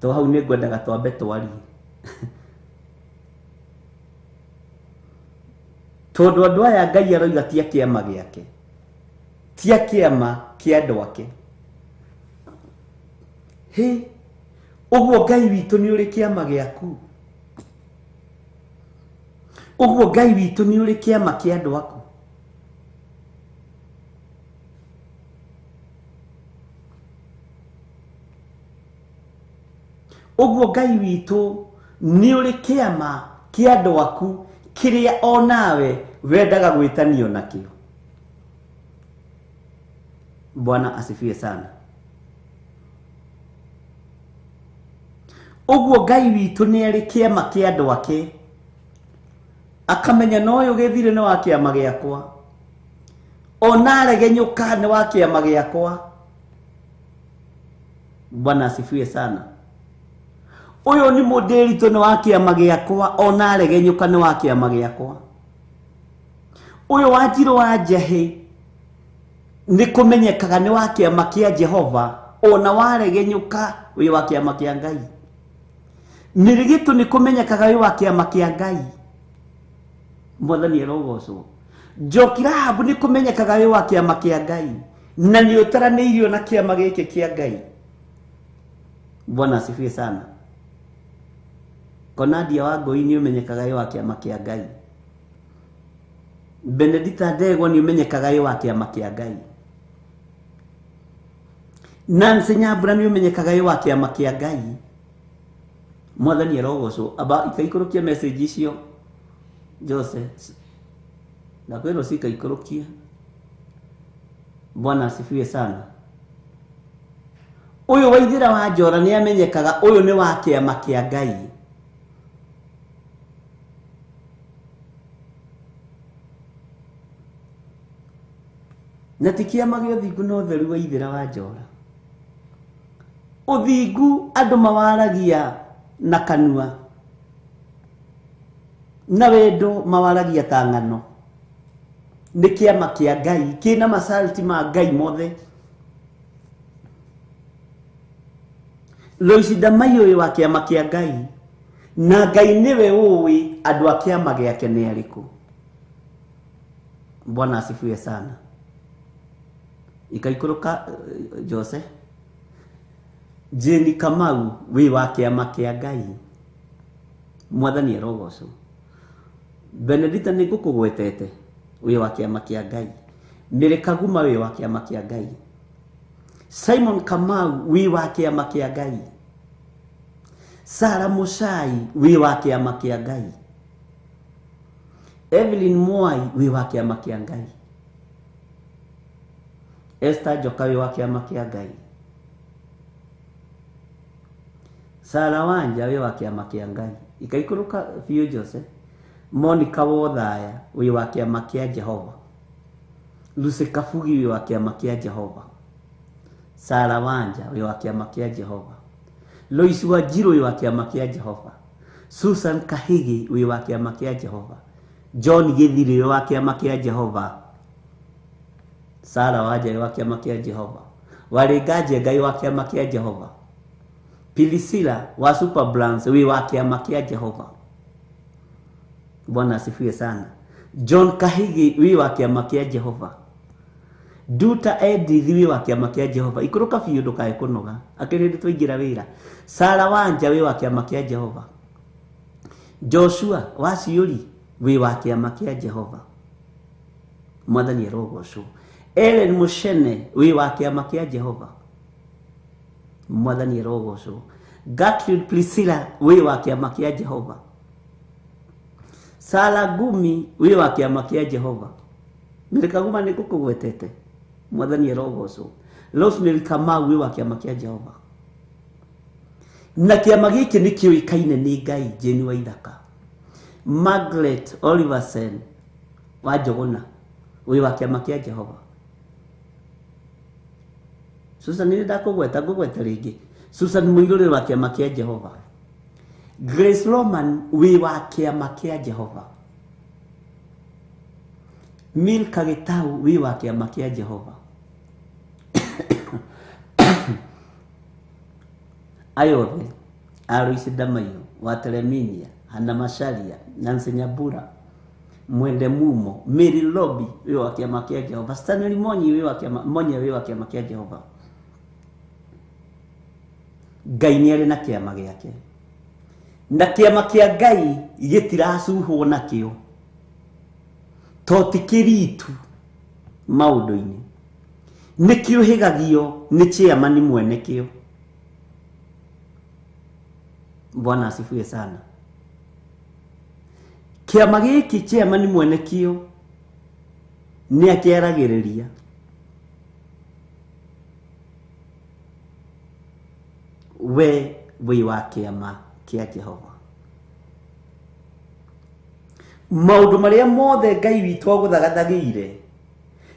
To hau nĩ ngwendaga twambe twarie. Tondũ andũ aya Ngai aroiga ti a kĩama gĩake, ti a kĩama kĩa andũ ake. Hĩ, ũguo Ngai witũ nĩ ũrĩ kĩama gĩaku? Ũguo Ngai witũ nĩ ũrĩ kĩama kĩa andũ aku? Ũguo Ngai witũ nĩ ũrĩ kĩama kĩa andũ aku kĩrĩa onawe wendaga gwĩtanio nakĩo? Bwana asifiwe sana. Ũguo Ngai witũ nĩ arĩ kĩama kĩa andũ ake, akamenya no ũyũ gĩthire nĩ wa kĩama gĩakwa, ona aregenyũka nĩ wa kĩama gĩakwa. Bwana asifiwe sana. Ũyũ nĩ mũndĩritũ nĩ wa kĩama gĩakwa, ona aregenyũka nĩ wa kĩama gĩakwa. Ũyũ wa Njirũ wa Njahĩ nĩ kũmenyekaga nĩ wa kĩama kĩa Jehova, ona waregenyũka wĩ wa kĩama kĩa Ngai. Mĩrĩgĩtũ nĩ kũmenyekaga wĩ wa kĩama kĩa Ngai. Mwathani arogocwo. Njoki Rahabu nĩ kũmenyekaga wĩ wa kĩama kĩa Ngai, na nĩ ũtaranĩirio na kĩama gĩkĩ kĩa Ngai. Bwana asifiwe sana. Konadia wa Ngoi nĩ ũmenyekaga wĩ wa kĩama kĩa Ngai. Benedita Ndegwa nĩ ũmenyekaga wĩ wa kĩama kĩa Ngai. Nancy Nyambura nĩ ũmenyekaga wĩ wa kĩama kĩa Ngai. Mwathani arogocwo. Aba ikaikũrũkia message icio Jose, ndakwĩrwo cikaikũrũkia. Bwana asifiwe sana. Ũyũ Waithĩra wa Njora nĩ amenyekaga ũyũ nĩ wa kĩama kĩa Ngai. Na ti kĩama gĩa ũthingu na ũtheru Waithĩra wa Njora. Ũthingu andũ mawaragia na kanua, na wendo mawaragia ta ng'ano. Nĩ kĩama kĩa Ngai kĩna masalti ma Ngai mothe. Lois Damayo ũyũ wa kĩama kĩa Ngai, na Ngai nĩwe ũĩ andũ a kĩama gĩake nĩ arĩkũ. Bwana asifiwe sana. Ikaikũrũka Jose. Jane Kamau wĩ wa kĩama kĩa Ngai. Mwathani arogocwo. Benedita nĩ ngũkũgwetete wĩ wa kĩama kĩa Ngai. Mary Kaguma wĩ wa kĩama kĩa Ngai. Simon Kamau wĩ wa kĩama kĩa Ngai. Sarah Mushai wĩ wa kĩama kĩa Ngai. Evelyn Mwai wĩ wa kĩama kĩa Ngai. Esther Njoka wĩ wa kĩama kĩa Ngai. Sarah Wanja wĩ wa kĩama kĩa Ngai. Ikaikũrũka biũ Jose. Monica Wothaya wĩ wa kĩama kĩa Jehova. Lucy Kabugi wĩ wa kĩama kĩa Jehova. Sarah Wanja wĩ wa kĩama kĩa Jehova. Lois Wanjiru wĩ wa kĩama kĩa Jehova. Susan Kahigi wĩ wa kĩama kĩa Jehova. John Githiri wĩ wa kĩama kĩa Jehova. Sarah Wanja wĩ wa kĩama kĩa Jehova. Waringa Njenga wĩ wa kĩama kĩa Jehova. Pilisila wa Super Brands wĩ wa kĩama kĩa Jehova. Bwana asifiwe sana. John Kahigi wĩ wa kĩama kĩa Jehova. Duta Edith wĩ wa kĩama kĩa Jehova. Ikũrũka biũ ndũkae kũnoga, akĩrĩ hĩndĩ twaingĩra wĩra. Sarah Wanja wĩ wa kĩama kĩa Jehova. Joshua wa Ciũri wĩ wa kĩama kĩa Jehova. Mwathani arogocwo. Ellen Mushene wĩ wa kĩama kĩa Jehova. Mwathani arogocwo. Gertrude Priscilla wĩ wa kĩama kĩa Jehova. Sarah Gumi wĩ wa kĩama kĩa Jehova. Mary Kaguma nĩ ngũkũgwetete. Mwathani arogocwo. Rosemary Kamau wĩ wa kĩama kĩa Jehova. Na kĩama gĩkĩ nĩ kĩũĩkaine nĩ Ngai. Jane Waithaka. Margaret Oliverson wa Njũgũna wĩ wa kĩama kĩa Jehova. Susan nĩ ndakũgweta, ngũgweta rĩngĩ. Susan Mũirũrĩ wa kĩama kĩa Jehova. Grace Roman wĩ wa kĩama kĩa Jehova. Milka Gĩtau wĩ wa kĩama kĩa Jehova. Aya othe Alois Ndamaiyũ wa Tereminia, Hannah Macharia, Nancy Nyambura, Mwende Mumo, Mary Lobby wĩ wa kĩama kĩa Jehova, Stanley Monyi wĩ wa kĩama Monye wĩ wa kĩama kĩa Jehova. Ngai nĩ arĩ na kĩama gĩake, na kĩama kĩa Ngai gĩtiracuhwo nakĩo to ti kĩritu maũndũ-inĩ, nĩ kĩũhĩgagio nĩ chairman mwene kĩo. Bwana asifiwe sana. Kĩama gĩkĩ chairman mwene kĩo nĩ akĩaragĩrĩria. We wĩ wa kĩama kĩa Jehova. Maũndũ marĩa mothe Ngai witũ agũthagathagĩire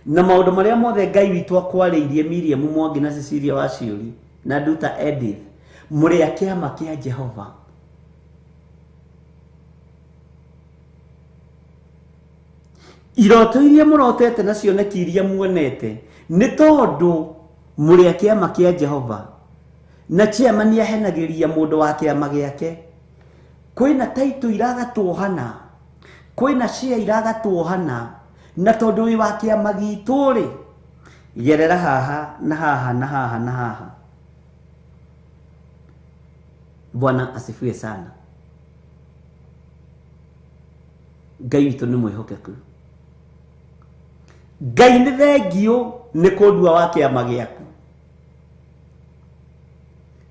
na maũndũ marĩa mothe Ngai witũ akwarĩirie Miriam Mwangi na Cecilia Waciũri na Nduta Edith, mũrĩ a kĩama kĩa Jehova. Iroto iria mũrotete na cioneki iria muonete nĩ tondũ mũrĩ a kĩama kĩa Jehova, na chairman nĩahenagĩria mũndũ wa kĩama gĩake. Kwĩna taitũ iragatwo hana, kwĩna share iragatwo hana, na tondũ wĩ wa kĩama gitũ rĩ, gerera haha na haha na haha na haha. Bwana asifiwe sana. Ngai witũ nĩ mwĩhokeku. Ngai nĩ thengio nĩ kũndua wa kĩama gĩaku,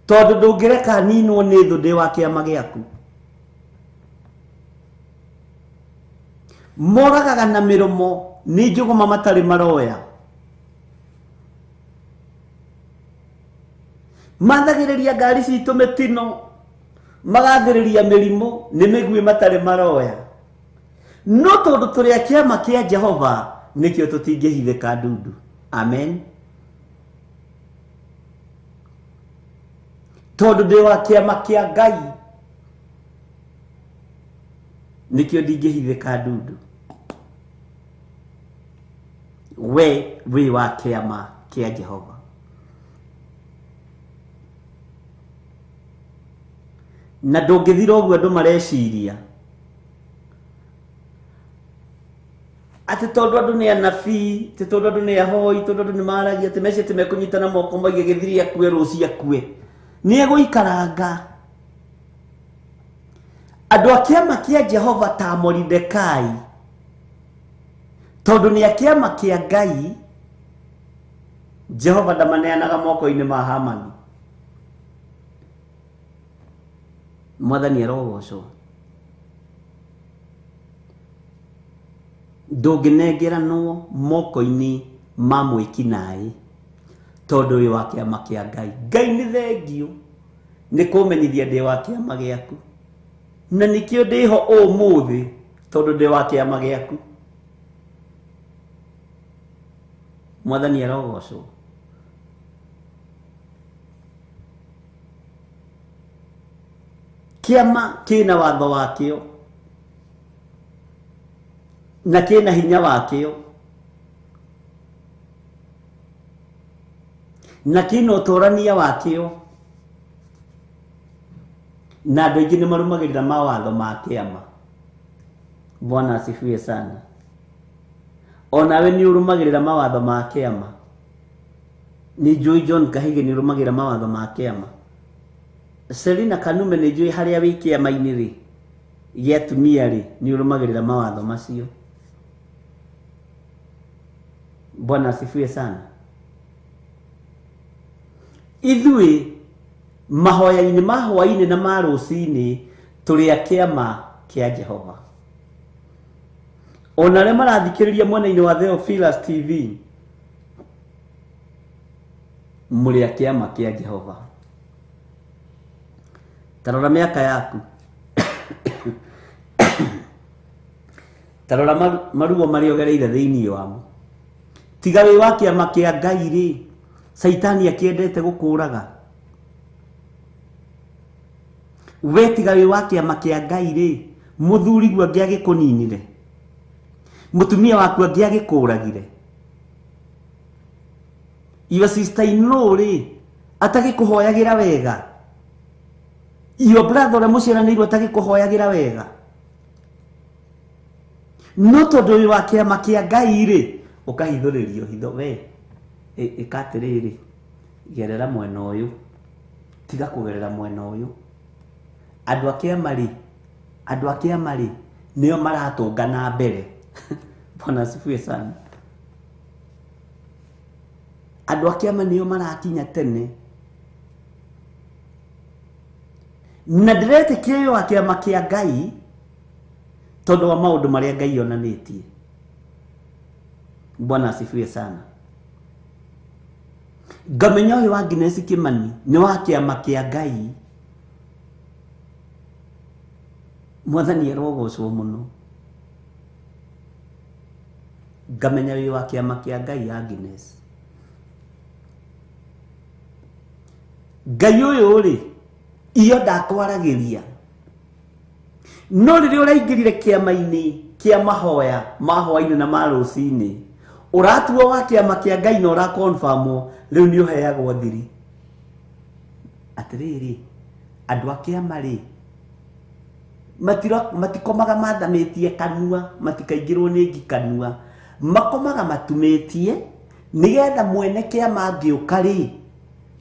tondũ ndũngĩreka ninwo nĩ thũ ndĩ wa kĩama gĩaku. Moragaga na mĩromo nĩ njũgũma matarĩ maroya, mathagĩrĩria ngari citũ mĩtino, magathĩrĩria mĩrimũ nĩ mĩguĩ matarĩ maroya. No tondũ tũrĩ a kĩama kĩa Jehova nĩkĩo tũtingĩhithĩka ndundu. Amen. Tondũ ndĩ wa kĩama kĩa Ngai nĩkĩo ndingĩhithĩka ndundu. We wĩ wa kĩama kĩa Jehova. Na ndũngĩthira ũguo andũ mareciria atĩ tondũ andũ nĩ anabii, atĩ tondũ andũ nĩ ahoi, tondũ andũ nĩ maragia, atĩ meciria atĩ mekũnyitana moko moige gĩthiri akue rũciũ akue, nĩ egũikaranga. Andũ a kĩama kĩa Jehova ta Moridekai, tondũ nĩ a kĩama kĩa Ngai, Jehova ndamaneanaga moko-inĩ ma Hamani. Mwathani arogocwo. Ndũngĩnengeranwo moko-inĩ ma mwĩkinaĩ tondũ wĩ wa kĩama kĩa Ngai. Ngai nĩ thengio nĩ kũmenyithia ndĩ wa kĩama gĩaku, na nĩkĩo ndĩho ũmũthĩ tondũ ndĩ wa kĩama gĩaku. Mwathani arogocwo. Kĩama kĩna watho wakĩo na kĩna hinya wakĩo na kĩna ũtũrania wakĩo, na andũ aingĩ nĩ marũmagĩrĩra mawatho ma kĩama. Bwana asifiwe sana. Onawe nĩ ũrũmagĩrĩra mawatho ma kĩama. Nĩ njũĩ John Kahige nĩ ũrũmagĩrĩra mawatho ma kĩama. Selina Kanume nĩ njũĩ harĩa wĩ kĩama-inĩ rĩ gĩa atumia rĩ nĩ ũrũmagĩrĩra mawatho macio. Bwana asifiwe sana. Ithuĩ mahoya-inĩ ma hwaĩ-inĩ na ma rũcinĩ tũrĩ a kĩama kĩa Jehova. Ona arĩa marathikĩrĩria mwena-inĩ wa Theophilus TV, mũrĩ a kĩama kĩa Jehova. Ta rora mĩaka yaku, ta rora maruo marĩa ũgereire thĩinĩ wamo. Tiga wĩ wa kĩama kĩa Ngai rĩ, Caitani akĩendete gũkũraga. We tiga wĩ wa kĩama kĩa Ngai rĩ, mũthuri guo angĩagĩkũninire, mũtumia waku angĩagĩkũragire, your sister in law rĩ atagĩkũhoyagĩra wega. Your brother ũrĩa mũciaranĩirwo atagĩkũhoyagĩra wega. No tondũ wĩ wa kĩama kĩa Ngai rĩ, ũkahithũrĩrio hitho we. Ĩka atĩrĩrĩ, gerera mwena ũyũ, tiga kũgerera mwena ũyũ. Andũ a kĩama rĩ, andũ a kĩama rĩ, nĩo maratũngana mbere. Bwana asifiwe sana. Andũ a kĩama nĩo marakinya tene. Na ndĩretĩkia ũyũ wa kĩama kĩa Ngai tondũ wa maũndũ marĩa Ngai onanĩtie. Bwana asifiwe sana. Ngamenya ũyũ wa Agnes Kimani nĩ wa kĩama kĩa Ngai. Mwathani arogocwo mũno. Ngamenya wĩ wa kĩama kĩa Ngai Agnes. Ngai ũyũ rĩ, iyo ndakwaragĩria. No rĩrĩa ũraingĩrire kĩama-inĩ kĩa mahoya ma hwaĩ-inĩ na ma rũcinĩ, ũratuo wa kĩama kĩa Ngai na ũrakonfamwo, rĩu nĩ ũheagwo thiri. Atĩrĩrĩ, andũ a kĩama rĩ, matikomaga mathamĩtie kanua, matikaingĩrwo nĩ ngi kanua. Makomaga matumĩtie nĩgetha mwene kĩama angĩũka rĩ,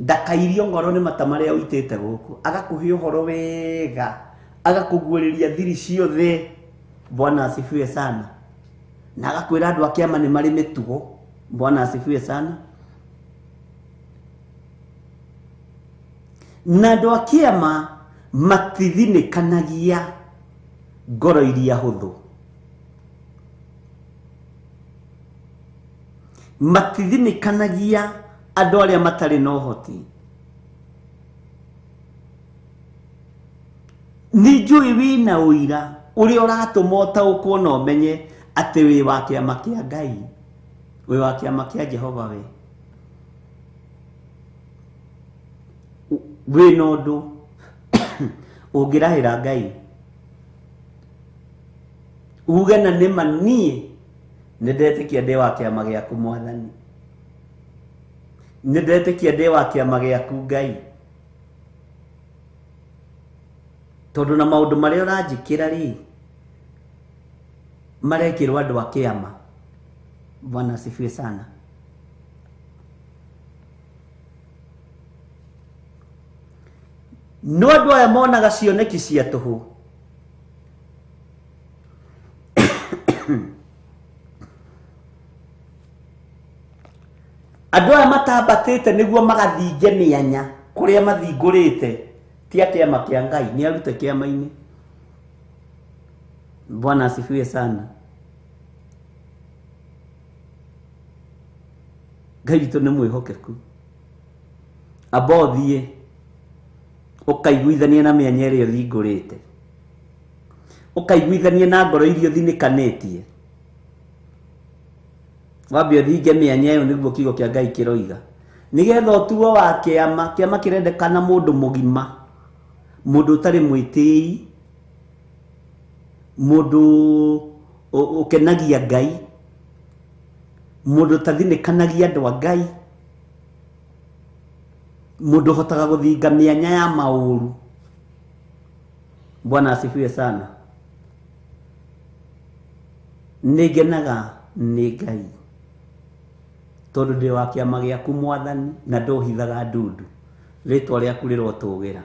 ndakairio ngoro nĩ mata marĩa ũitĩte gũkũ. Agakũhe ũhoro wega, agakũguũrĩria thiri ciothe. Bwana asifiwe sana. Na agakwĩra andũ a kĩama nĩ marĩ mĩtugo. Bwana asifiwe sana. Na andũ a kĩama matithinĩkanagia ngoro iria hũthũ. Matithinĩkanagia andũ arĩa matarĩ na ũhoti. Nĩ njũĩ wĩna ũira ũrĩa ũratũma ũtaũkwo na ũmenye atĩ wĩ wa kĩama kĩa Ngai, wĩ wa kĩama kĩa Jehova we. Wĩna ũndũ ũngĩrahĩra Ngai uge na nĩma niĩ nĩ ndetĩkia ndĩ wa kĩama gĩaku Mwathani, nĩ ndetĩkia ndĩ wa kĩama gĩaku Ngai, tondũ na maũndũ marĩa ũranjĩkĩra rĩ marekĩrwo andũ a kĩama. Bwana asifiwe sana. No andũ aya monaga cioneki cia tũhũ. Andũ aya matambatĩte nĩguo magathinge mĩanya kũrĩa mathingũrĩte, ti a kĩama kĩa Ngai, nĩ arute kĩama-inĩ. Bwana asifiwe sana. Ngai witũ nĩ mwĩhokeku. Amba ũthiĩ ũkaiguithania na mĩanya ĩrĩa ũthingũrĩte, ũkaiguithania na ngoro iria ũthinĩkanĩtie. Wambe ũthinge mĩanya ĩyo nĩguo kiugo kĩa Ngai kĩroiga, nĩgetha ũtuo wa kĩama. Kĩama kĩrendekana mũndũ mũgima, mũndũ ũtarĩ mwĩtĩi, mũndũ ũkenagia Ngai, mũndũ ũtathinĩkanagia andũ a Ngai, mũndũ ũhotaga gũthinga mĩanya ya maũru. Bwana asifiwe sana. Nĩ ngenaga nĩ Ngai tondũ ndĩ wa kĩama gĩaku Mwathani na ndũhithaga ndundu, rĩtwa rĩaku rĩrotũgĩra.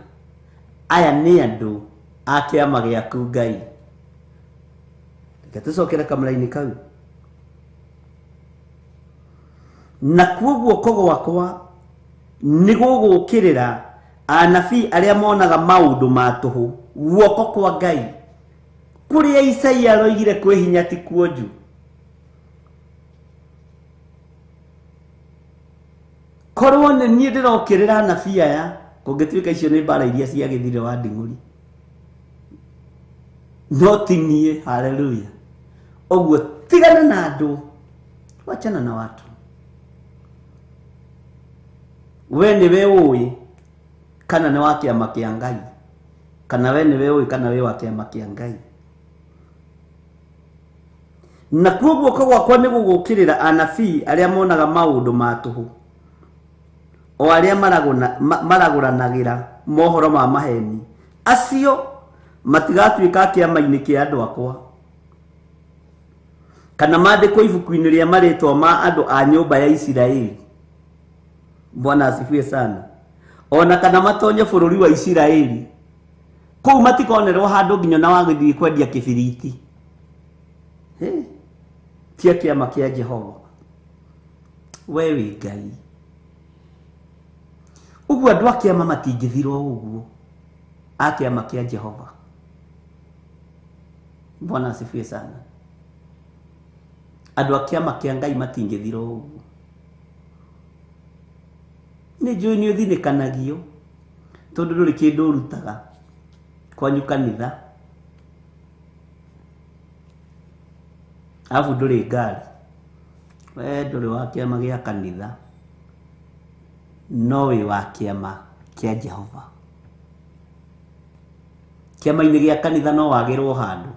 Aya nĩ andũ a kĩama gĩaku Ngai. Reke tũcokere kamũra-inĩ kau. Nakuo guoko gwakwa nĩ gũgũkĩrĩra anabii arĩa monaga maũndũ ma tũhũ. Guoko kwa Ngai kũrĩa Isaia aroigire kwĩ hinya ti kuonju. Korwo nĩ niĩ ndĩrokĩrĩra anabii aya, kũngĩtuĩka icio nĩ mbara iria ciagĩthire wa nding'ũri, no ti niĩ. Haleluya. Ũguo tigana na andũ, wachana na watu. We nĩwe ũĩ kana nĩ wa kĩama kĩa Ngai, kana we nĩwe ũĩ kana wĩ wa kĩama kĩa Ngai. Nakuo guoko gwakwa nĩ gũgũkĩrĩra anabii arĩa monaga maũndũ ma tũhũ, o arĩa maragũranagĩra mohoro ma maheni Acio matigatuĩka kĩama-inĩ kĩa andũ akwa, kana maandĩkwo ibuku-inĩ rĩa marĩtwa ma andũ a nyũmba ya Isiraeli. Bwana asifiwe sana. Ona kana matonye bũrũri wa Isiraeli. Kũu matikonerwo handũ nginya na wagĩthiĩ kwendia kĩbiriti. Tia kĩama kĩa Jehova. We wĩ Ngai. Ũguo andũ a kĩama matingĩthirwo ũguo, a kĩama kĩa Jehova. Bwana asifiwe sana. Andũ a kĩama kĩa Ngai matingĩthirwo ũguo. Nĩ njũĩ nĩ ũthinĩkanagio tondũ ndũrĩ kĩndũ ũrutaga kwanyu kanitha, arabu ndũrĩ ngari, we ndũrĩ wa kĩama gĩa kanitha, no wĩ wa kĩama kĩa Jehova. Kĩama-inĩ gĩa kanitha no wagĩrwo handũ.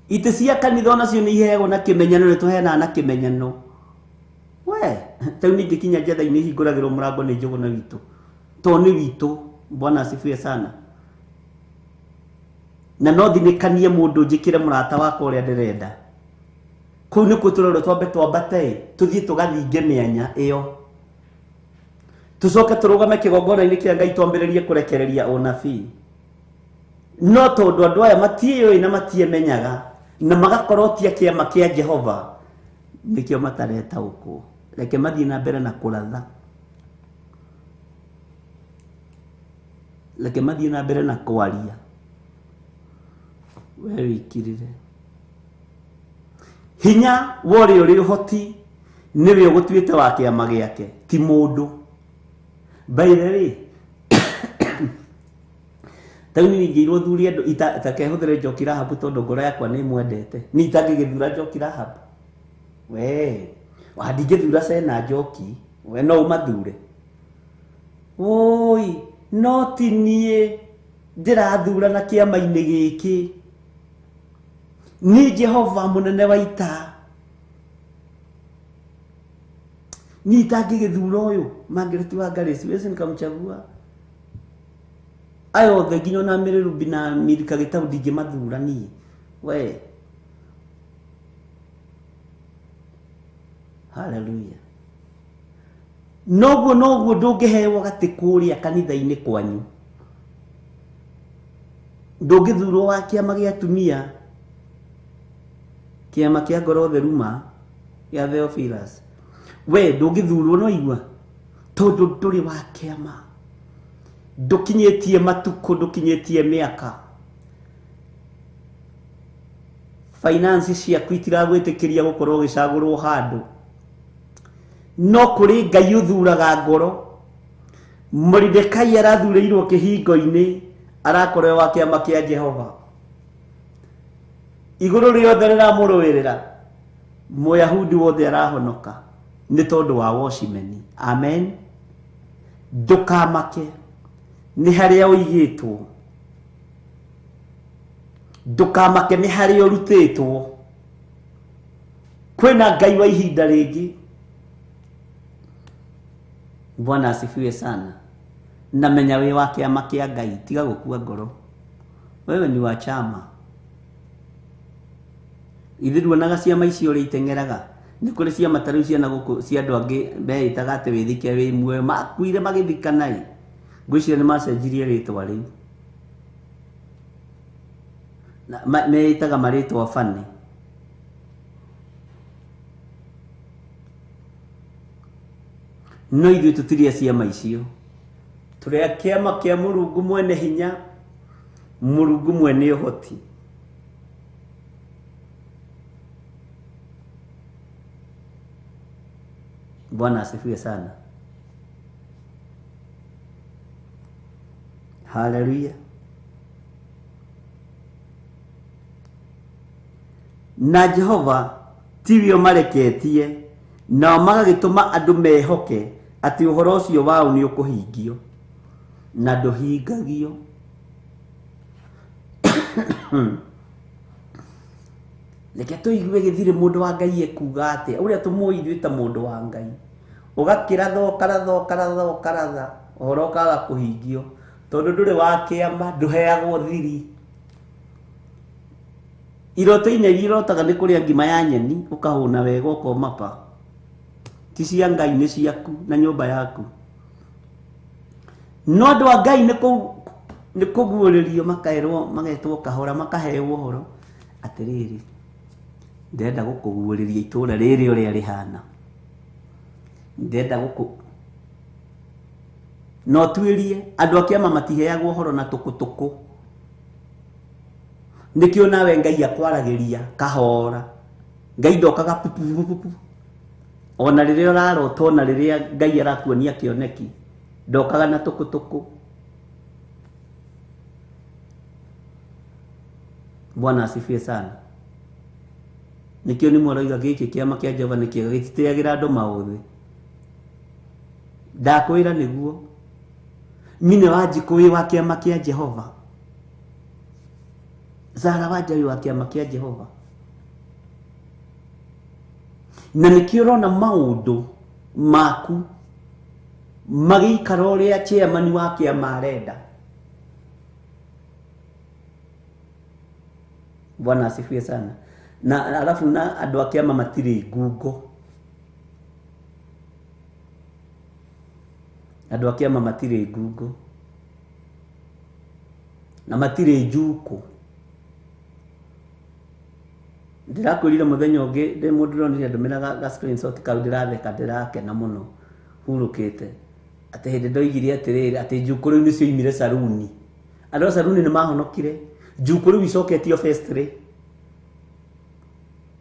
Itĩ cia kanitha onacio nĩ iheagwo na kĩmenyano, nĩ tũheanaga na kĩmenyano. We tau ningĩkinya njetha-inĩ hingũragĩrwo mũrango nĩ Njũgũna witũ, to nĩ witũ. Bwana asifiwe sana. Na no thinĩkanie mũndũ njĩkĩre mũrata wakwa ũrĩa ndĩrenda. Kũu nĩkuo tũrerwo twambe twambate, tũthiĩ tũgathinge mĩanya ĩyo, tũcoke tũrũgame kĩgongona-inĩ kĩa Ngai twambĩrĩrie kũrekereria ũnabii. No tondũ andũ aya matiĩyũĩ na matiemenyaga na magakorwo ti a kĩama kĩa Jehova, nĩkĩo mataretaũkwo. Reke mathiĩ na mbere na kũratha, reke mathiĩ na mbere na kwaria. We wĩkirire. Hinya wa ũrĩa ũrĩ ũhoti nĩwe ũgũtuĩte wa kĩama gĩake, ti mũndũ. By the way, tau niĩ ingĩirwo thuri andũ itakehũthĩre Njoki Rahabu tondũ ngoro yakwa nĩ ĩmwendete. Niĩ itangĩgĩthura Njoki Rahabu. We, ndingĩthura Sena Njoki, we no ũmathure. Woi, no ti niĩ ndĩrathura na kĩama-inĩ gĩkĩ. Ni Jehova mũnene wa ita. Niĩ itangĩgĩthura ũyũ Margaret Wangari, siwezi nikamchagua. Aya othe nginya ona Mĩrĩrũmbi na Milka Gĩtau ndingĩmathura niĩ. We. Hallelujah. Noguo noguo ndũngĩheo gatĩ kũrĩa kanitha-inĩ kwanyu. Ndũngĩthurwo wa kĩama gĩa atumia, kĩama kĩa ngoro theru ma gĩa Theophilus. We ndũngĩthurwo no igua tondũ ndũrĩ wa kĩama. Ndũkinyĩtie matukũ, ndũkinyĩtie mĩaka. Finance ciaku itiragwĩtĩkĩria gũkorwo ũgĩcagũrwo handũ. No kũrĩ Ngai ũthuraga ngoro. Moridekai arathurĩirwo kĩhingo-inĩ, arakorwo wa kĩama kĩa Jehova. Igũrũ rĩothe rĩramũrũĩrĩra, Mũyahudi wothe arahonoka nĩ tondũ wa wocimeni. Amen. Ndũkamake nĩ harĩa ũigĩtwo, ndũkamake nĩ harĩa ũrutĩtwo. Kwĩna Ngai wa ihinda rĩngĩ. Bwana asifiwe sana. Na menya wĩ wa kĩama kĩa Ngai, tiga gũkua ngoro. Wewe ni wa chama. Ithuĩ nduonaga ciama icio ũrĩa iteng'eraga. Nĩ kũrĩ ciama ta rĩu ciana gũkũ cia andũ angĩ meĩtaga atĩ wĩthike wĩ muoyo, makuire magĩthikana ĩ. Ngwĩciria nĩ macenjirie rĩtwa rĩu. Na meĩtaga marĩtwa bani. No ithuĩ tũtirĩ a ciama icio. Tũrĩ a kĩama kĩa Mũrungu mwene hinya, Mũrungu mwene ũhoti. Bwana asifiwe sana. Haleluya. Na Jehova tiwe ũmareketie, nao magagĩtũma andũ mehoke atĩ ũhoro ũcio wao nĩ ũkũhingio, na ndũhingagio. Reke tũigue gĩthirĩ mũndũ wa Ngai ekuga atĩa, ũrĩa tũmũĩ ithuĩ ta mũndũ wa Ngai. Ũgakĩratha ũkaratha ũkaratha ũkaratha, ũhoro ũkaga kũhingio. Tondũ ndũrĩ wa kĩama, ndũheagwo thiri. Iroto-inĩ iria irotaga nĩ kũrĩa ngima ya nyeni, ũkahũna wega ũkoma pa. Ti cia Ngai, nĩ ciaku na nyũmba yaku. No andũ a Ngai nĩ kũguũrĩrio makaerwo, magetwo kahora, makaheo ũhoro. Atĩrĩrĩ, ndĩrenda gũkũguũrĩria itũũra rĩrĩ ũrĩa rĩhana. Ndĩrenda gũkũ no tuĩrie andũ a kĩama matiheagwo ũhoro na tũkũtũkũ. Nĩkĩo nawe Ngai akwaragĩria kahora. Ngai ndokaga pupupupu. Ona rĩrĩa ũrarota, ona rĩrĩa Ngai arakuonia kĩoneki, ndokaga na tũkũtũkũ. Bwana asifiwe sana. Nĩkĩo nĩ mwaroiga gĩkĩ kĩama kĩa Jehova nĩ kĩega, gĩtitĩagĩra andũ maũthĩ. Ndakwĩra nĩguo. Mine wa Njikũ wĩ wa kĩama kĩa Jehova. Zara wa Nja wĩ wa kĩama kĩa Jehova. Na nĩkĩo ũrona maũndũ maku magĩikara ũrĩa chairman wa kĩama arenda. Bwana asifiwe sana. Na alafu na andũ a kĩama matirĩ ngungo. Andũ a kĩama matirĩ ngungo. Na matirĩ njukũ. Ndĩrakwĩrire mũthenya ũngĩ ndĩ mũndũ ndĩronire ndũmĩra ga screenshot kau, ndĩratheka, ndĩrakena mũno hurũkĩte. Atĩ hĩndĩ ndoigire atĩrĩrĩ, atĩ njukũ rĩu nĩcio imire saruni. Andũ a saruni nĩ mahonokire. Njukũ rĩu icoketio festry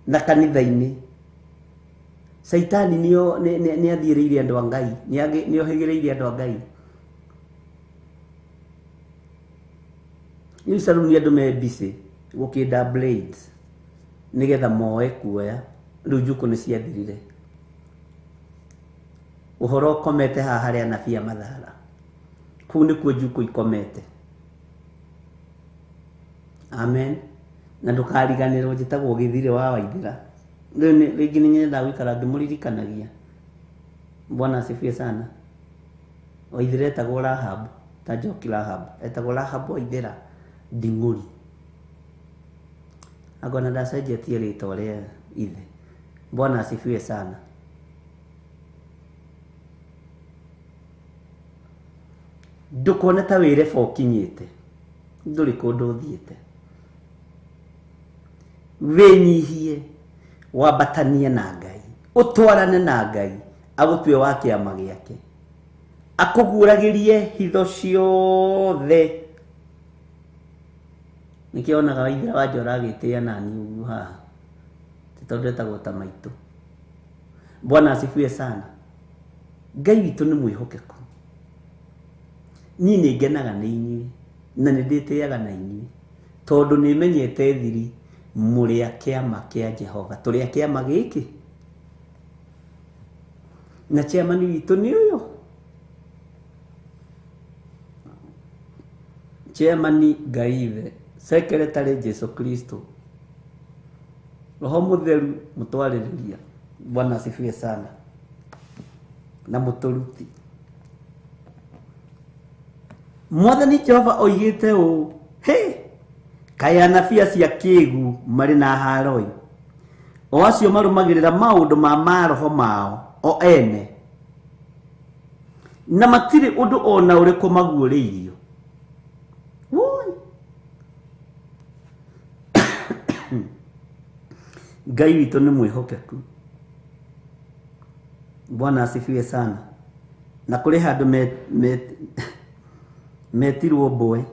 na kanitha-inĩ. Caitani nĩ athiĩrĩire andũ a Ngai, nĩ ohĩgĩrĩire andũ a Ngai. Rĩu saruni andũ me busy gũkĩnda blades nĩgetha moe kuoya. Rĩu njukũ nĩ ciathirire. Ũhoro ũkomete haha harĩa anabii a Mathara. Kũu nĩkuo njukũ ikomete. Amen. Na ndũkariganĩrwo njĩtagwo Gĩthirĩ wa Waithĩra. Rĩu rĩngĩ nĩ nyendaga gũikara ngĩmũririkanagia. Bwana asifiwe sana. Waithĩra etagwo Rahab, ta Njoki Rahab. Etagwo Rahab Waithĩra Nding'ũri. Angona ndacenjetie rĩtwa rĩa ithe. Bwana asifiwe sana. Ndũkone ta wĩreba ũkinyĩte. Ndũrĩ kũndũ ũthiĩte. Wĩnyihie, wambatanie na Ngai, ũtwarane na Ngai, agũtue wa kĩama gĩake, akũguũragĩrie hitho ciothe. Nĩkĩo onaga Waithĩra wa Njora agĩtĩĩa nani ũguo haha, ti tondũ etagwo ta maitũ. Bwana asifiwe sana. Ngai witũ nĩ mwĩhokeku. Niĩ nĩ ngenaga nĩ inyuĩ na nĩ ndĩtĩaga na inyuĩ, tondũ nĩ menyete thiri mũrĩ a kĩama kĩa Jehova. Tũrĩ a kĩama gĩkĩ. Na chairman witũ nĩ ũyũ. Chairman Ngai ithe, secretary Jesu Kristo, Roho Mũtheru mũtwarĩrĩria. Bwana asifiwe sana. Na mũtũruti. Mwathani Jehova oigĩte ũũ, hĩ, kaĩ anabii acio akĩĩgu marĩ na haroi, o acio marũmagĩrĩra maũndũ ma maroho mao o ene, na matirĩ ũndũ ona ũrĩkũ maguũrĩirio. Woi. Ngai witũ nĩ mwĩhokeku. Bwana asifiwe sana. Na kũrĩ handũ metirwo mbwe.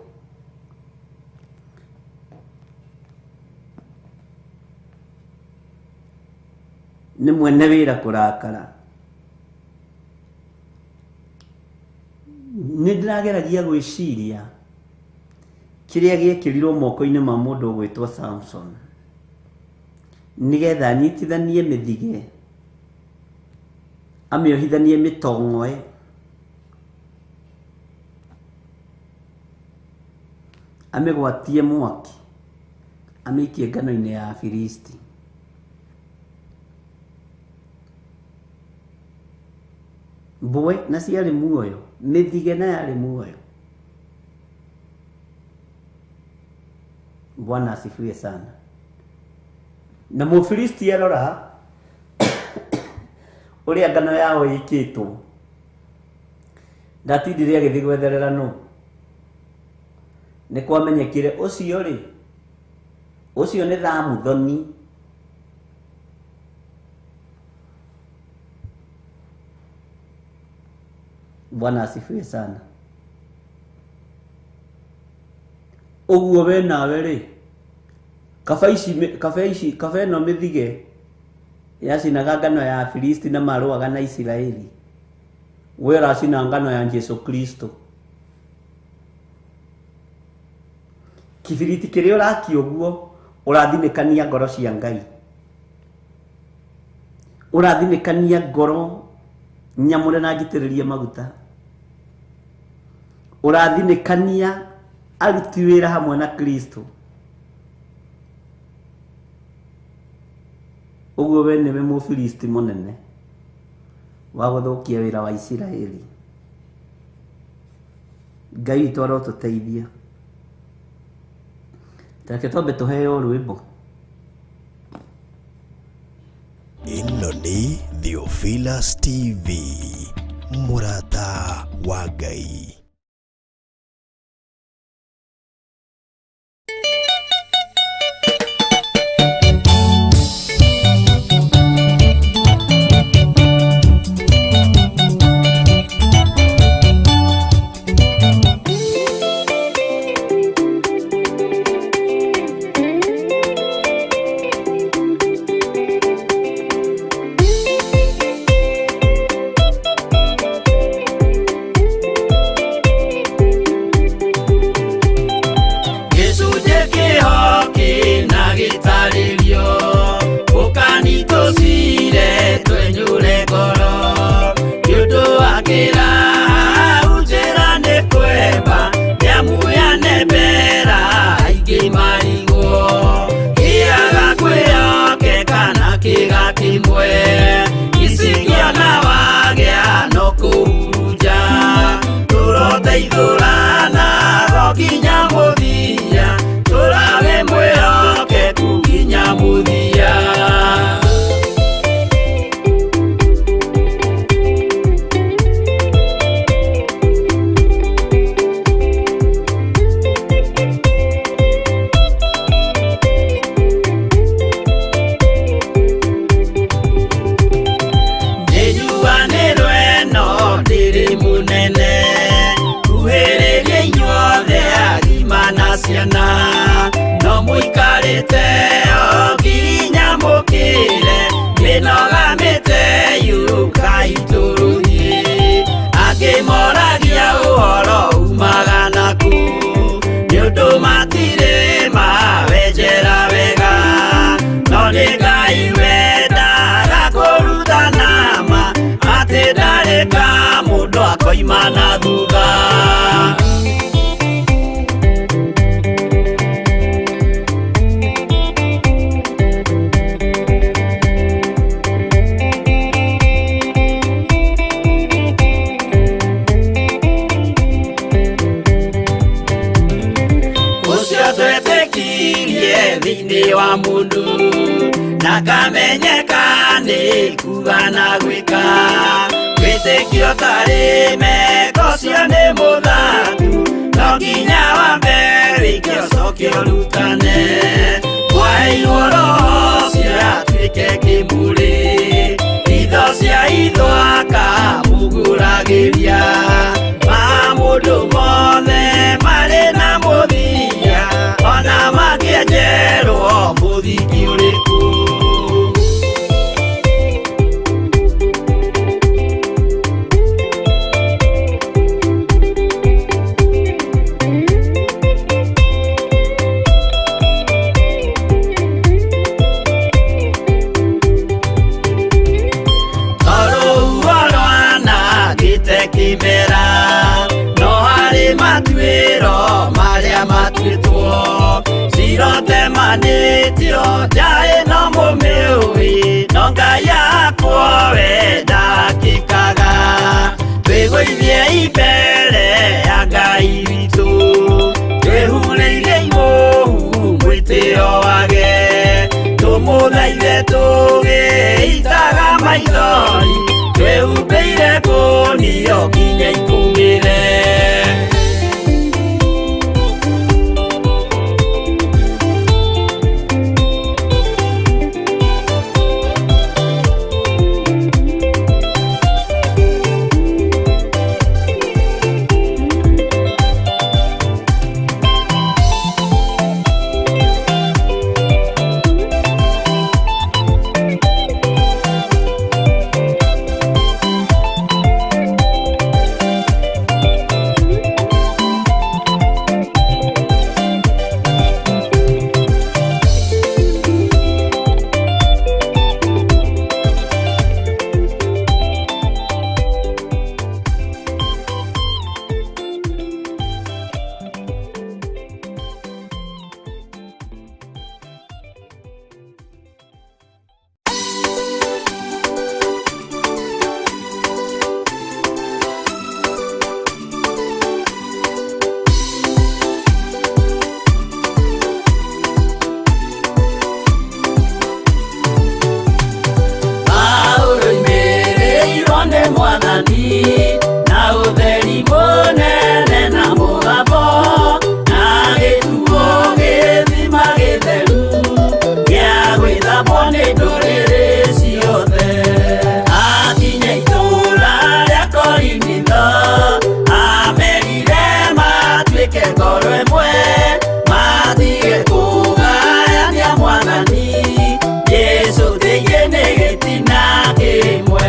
Nĩ mwene wĩra kũrakara. Nĩ ndĩrageragia gwĩciria kĩrĩa gĩekĩrirwo moko-inĩ ma mũndũ ũgwĩtwo Samson, nĩgetha anyitithanie mĩthige, amĩohithanie mĩtong'oe, amĩgwatie mwaki, amĩikie ngano-inĩ ya Afilisti. Mbwe na ciarĩ muoyo, mĩthige na yarĩ muoyo. Bwana asifiwe sana. Na Mũfilisti arora ũrĩa ngano yao ĩkĩtwo, ndatindire agĩthiĩ gwetherera nũ. Nĩ kwamenyekire ũcio rĩ, ũcio nĩ Thamuthoni. Bwana asifiwe sana. Ũguo we nawe rĩ, kaba ici, kaba ici, kaba ĩno mĩthige yacinaga ngano ya Afilisti na marũaga na Isiraeli, we ũracina ngano ya Jesu Kristo. Kibiriti kĩrĩa ũrakia ũguo ũrathinĩkania ngoro cia Ngai, ũrathinĩkania ngoro nyamũre na njitĩrĩrie maguta, ũrathinĩkania aruti wĩra hamwe na Kristo. Ũguo we nĩwe Mũfilisti mũnene wa gũthũkia wĩra wa Isiraeli. Ngai witũ arotũteithia. Reke twambe tũheo rwĩmbo. Ĩno nĩ Theophilus TV, mũrata wa Ngai. Gĩcunjĩ kĩho kĩna gĩtarĩrio, ũkani tũcire twenyũre ngoro. Nĩ ũndũ wa kĩraha njĩra nĩ kwemba, nĩamu yanembera aingĩ marigwo. Kĩaga kwĩhokeka na kĩga kĩmwe, icingĩona wagĩa no kũhurunja. Tũroteithũrana o nginya mũthia, tũrawe mwĩhokeku nginya mũthia. Nĩnjuanĩrwo ĩno ndĩrĩ mũnene, kuhĩrĩria inyuothe agima na ciana, no mũikarĩte o nginya mũkĩre, mĩnoga mĩteyũkai tũrũthiĩ. Angĩ moragia ũhoro umaga nakũ, nĩ ũndũ matirĩ mawenjera wega, no nĩ Ngai wendaga kũrutana ma, atĩ ndarĩ ka mũndũ akoima na thutha. Ũcio twetĩkirie thĩinĩ wa mũndũ, na kamenyeka nĩ kuga na gwĩka. Wĩtĩkio ũtarĩ meko ũcio nĩ mũthaku, no nginya wambe wĩke ũcoke ũrutane. Kwaheirwo roho ũcio atuĩke kĩmũrĩ, itho cia itho akamũgũragĩria. Ma mũndũ mothe marĩ na mũthia, ona mangĩenjerwo mũthingi ũrĩkũ. Tondũ rwanangĩte kĩmera, no harĩ matuĩro marĩa matuĩtwo. Cirotemanĩtio nja ĩno mũmĩũĩ, no Ngai akwo we ndakĩkaga. Twĩgũithie mbere ya Ngai witũ, twĩhurĩire imũhu mwĩtĩ Ngai na ũtheri mũnene na mũgambo na gĩtuo gĩthima gĩtheru gĩa gwĩthambwo nĩ ndũrĩrĩ ciothe. Akinya itũũra rĩa Korinitho amerire matuĩke ngoro ĩmwe matige kũgayania Mwathani Jesũ thĩinĩ nĩ gĩtina kĩmwe.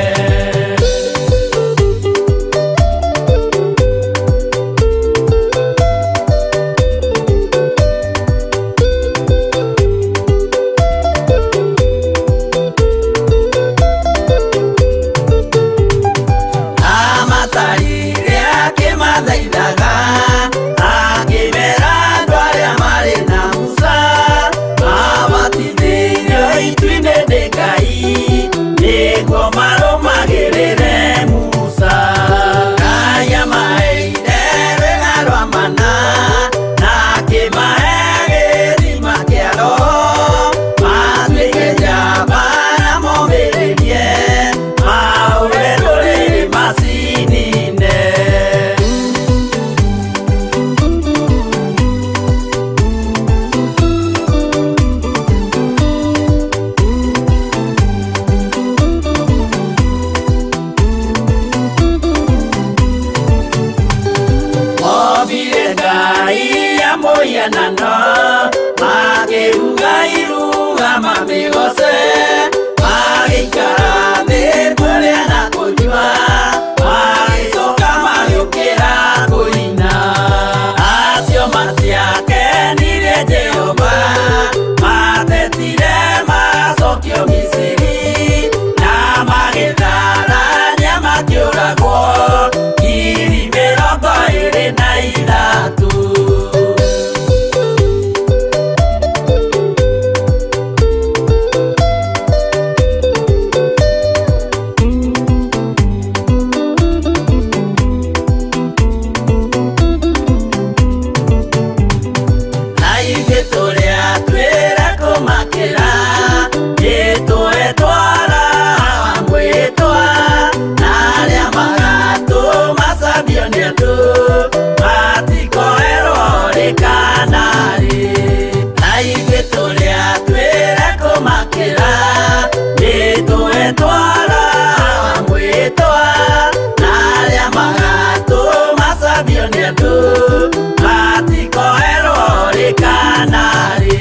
Amatarire akĩmathaithaga akĩmera andũ arĩa marĩ na Musa mabatithĩirio itu-inĩ nĩ Ngai nĩguo marũmagĩrĩre Musa. Ngai amaheire rwĩga rwa mana na akĩmahe gĩthima kĩa Roho matuĩke njamba na momĩrĩrie mahũre ndũrĩrĩ macinine. Mobire Ngai ya mũhianano makĩruga iruga mamĩgoce magĩikara thĩ kũrĩa na kũnyua magĩcoka magĩũkĩra kũina. Acio matiakenirie Jehova matetire macokio Misiri na magĩtharania makĩũragwo 23,000. Na ithuĩ tũrĩa twĩra kũmakĩra nĩtũetwara mwĩtwa na arĩa magatũmacambio nĩ andũ matikoerwo rĩ kana rĩ. Na ithuĩ tũrĩa twĩra kũmakĩra nĩtũetwara mwĩtwa na arĩa magatũmacambio nĩ andũ matikoerwo rĩ kana rĩ.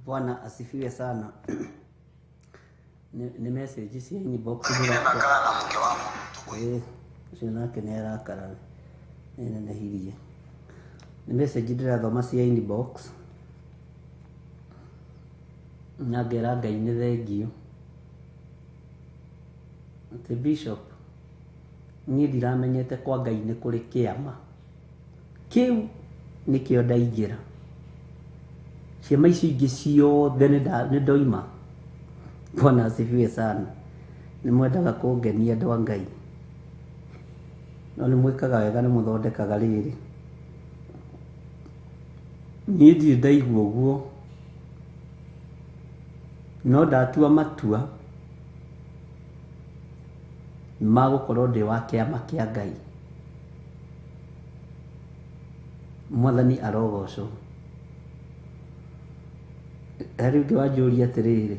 Bwana asifiwe sana. Nĩ message cia inbox. Nakala na mke wangu tuko Ĩĩ, ũcio nake nĩ arakara, nĩ nenehirie. Nĩ message ndĩrathoma cia inbox na ngera Ngai nĩ thengiũ atĩ Bishop, niĩ ndiramenyete kwa Ngai nĩ kũrĩ kĩama kĩu nĩkĩo ndaingĩra. Ciama icio ingĩ ciothe nĩ ndoima. Bwana asifiwe sana. Nĩ mwendaga kũngenia andũ a Ngai, no nĩ mwĩkaga wega, nĩ mũthondekaga rĩrĩ. Niĩ ndirĩ ndaigua ũguo, no ndatua matua ma gũkorwo ndĩ wa kĩama kĩa Ngai. Mwathani arogocwo. Harĩ ũngĩ wanjũria atĩrĩrĩ,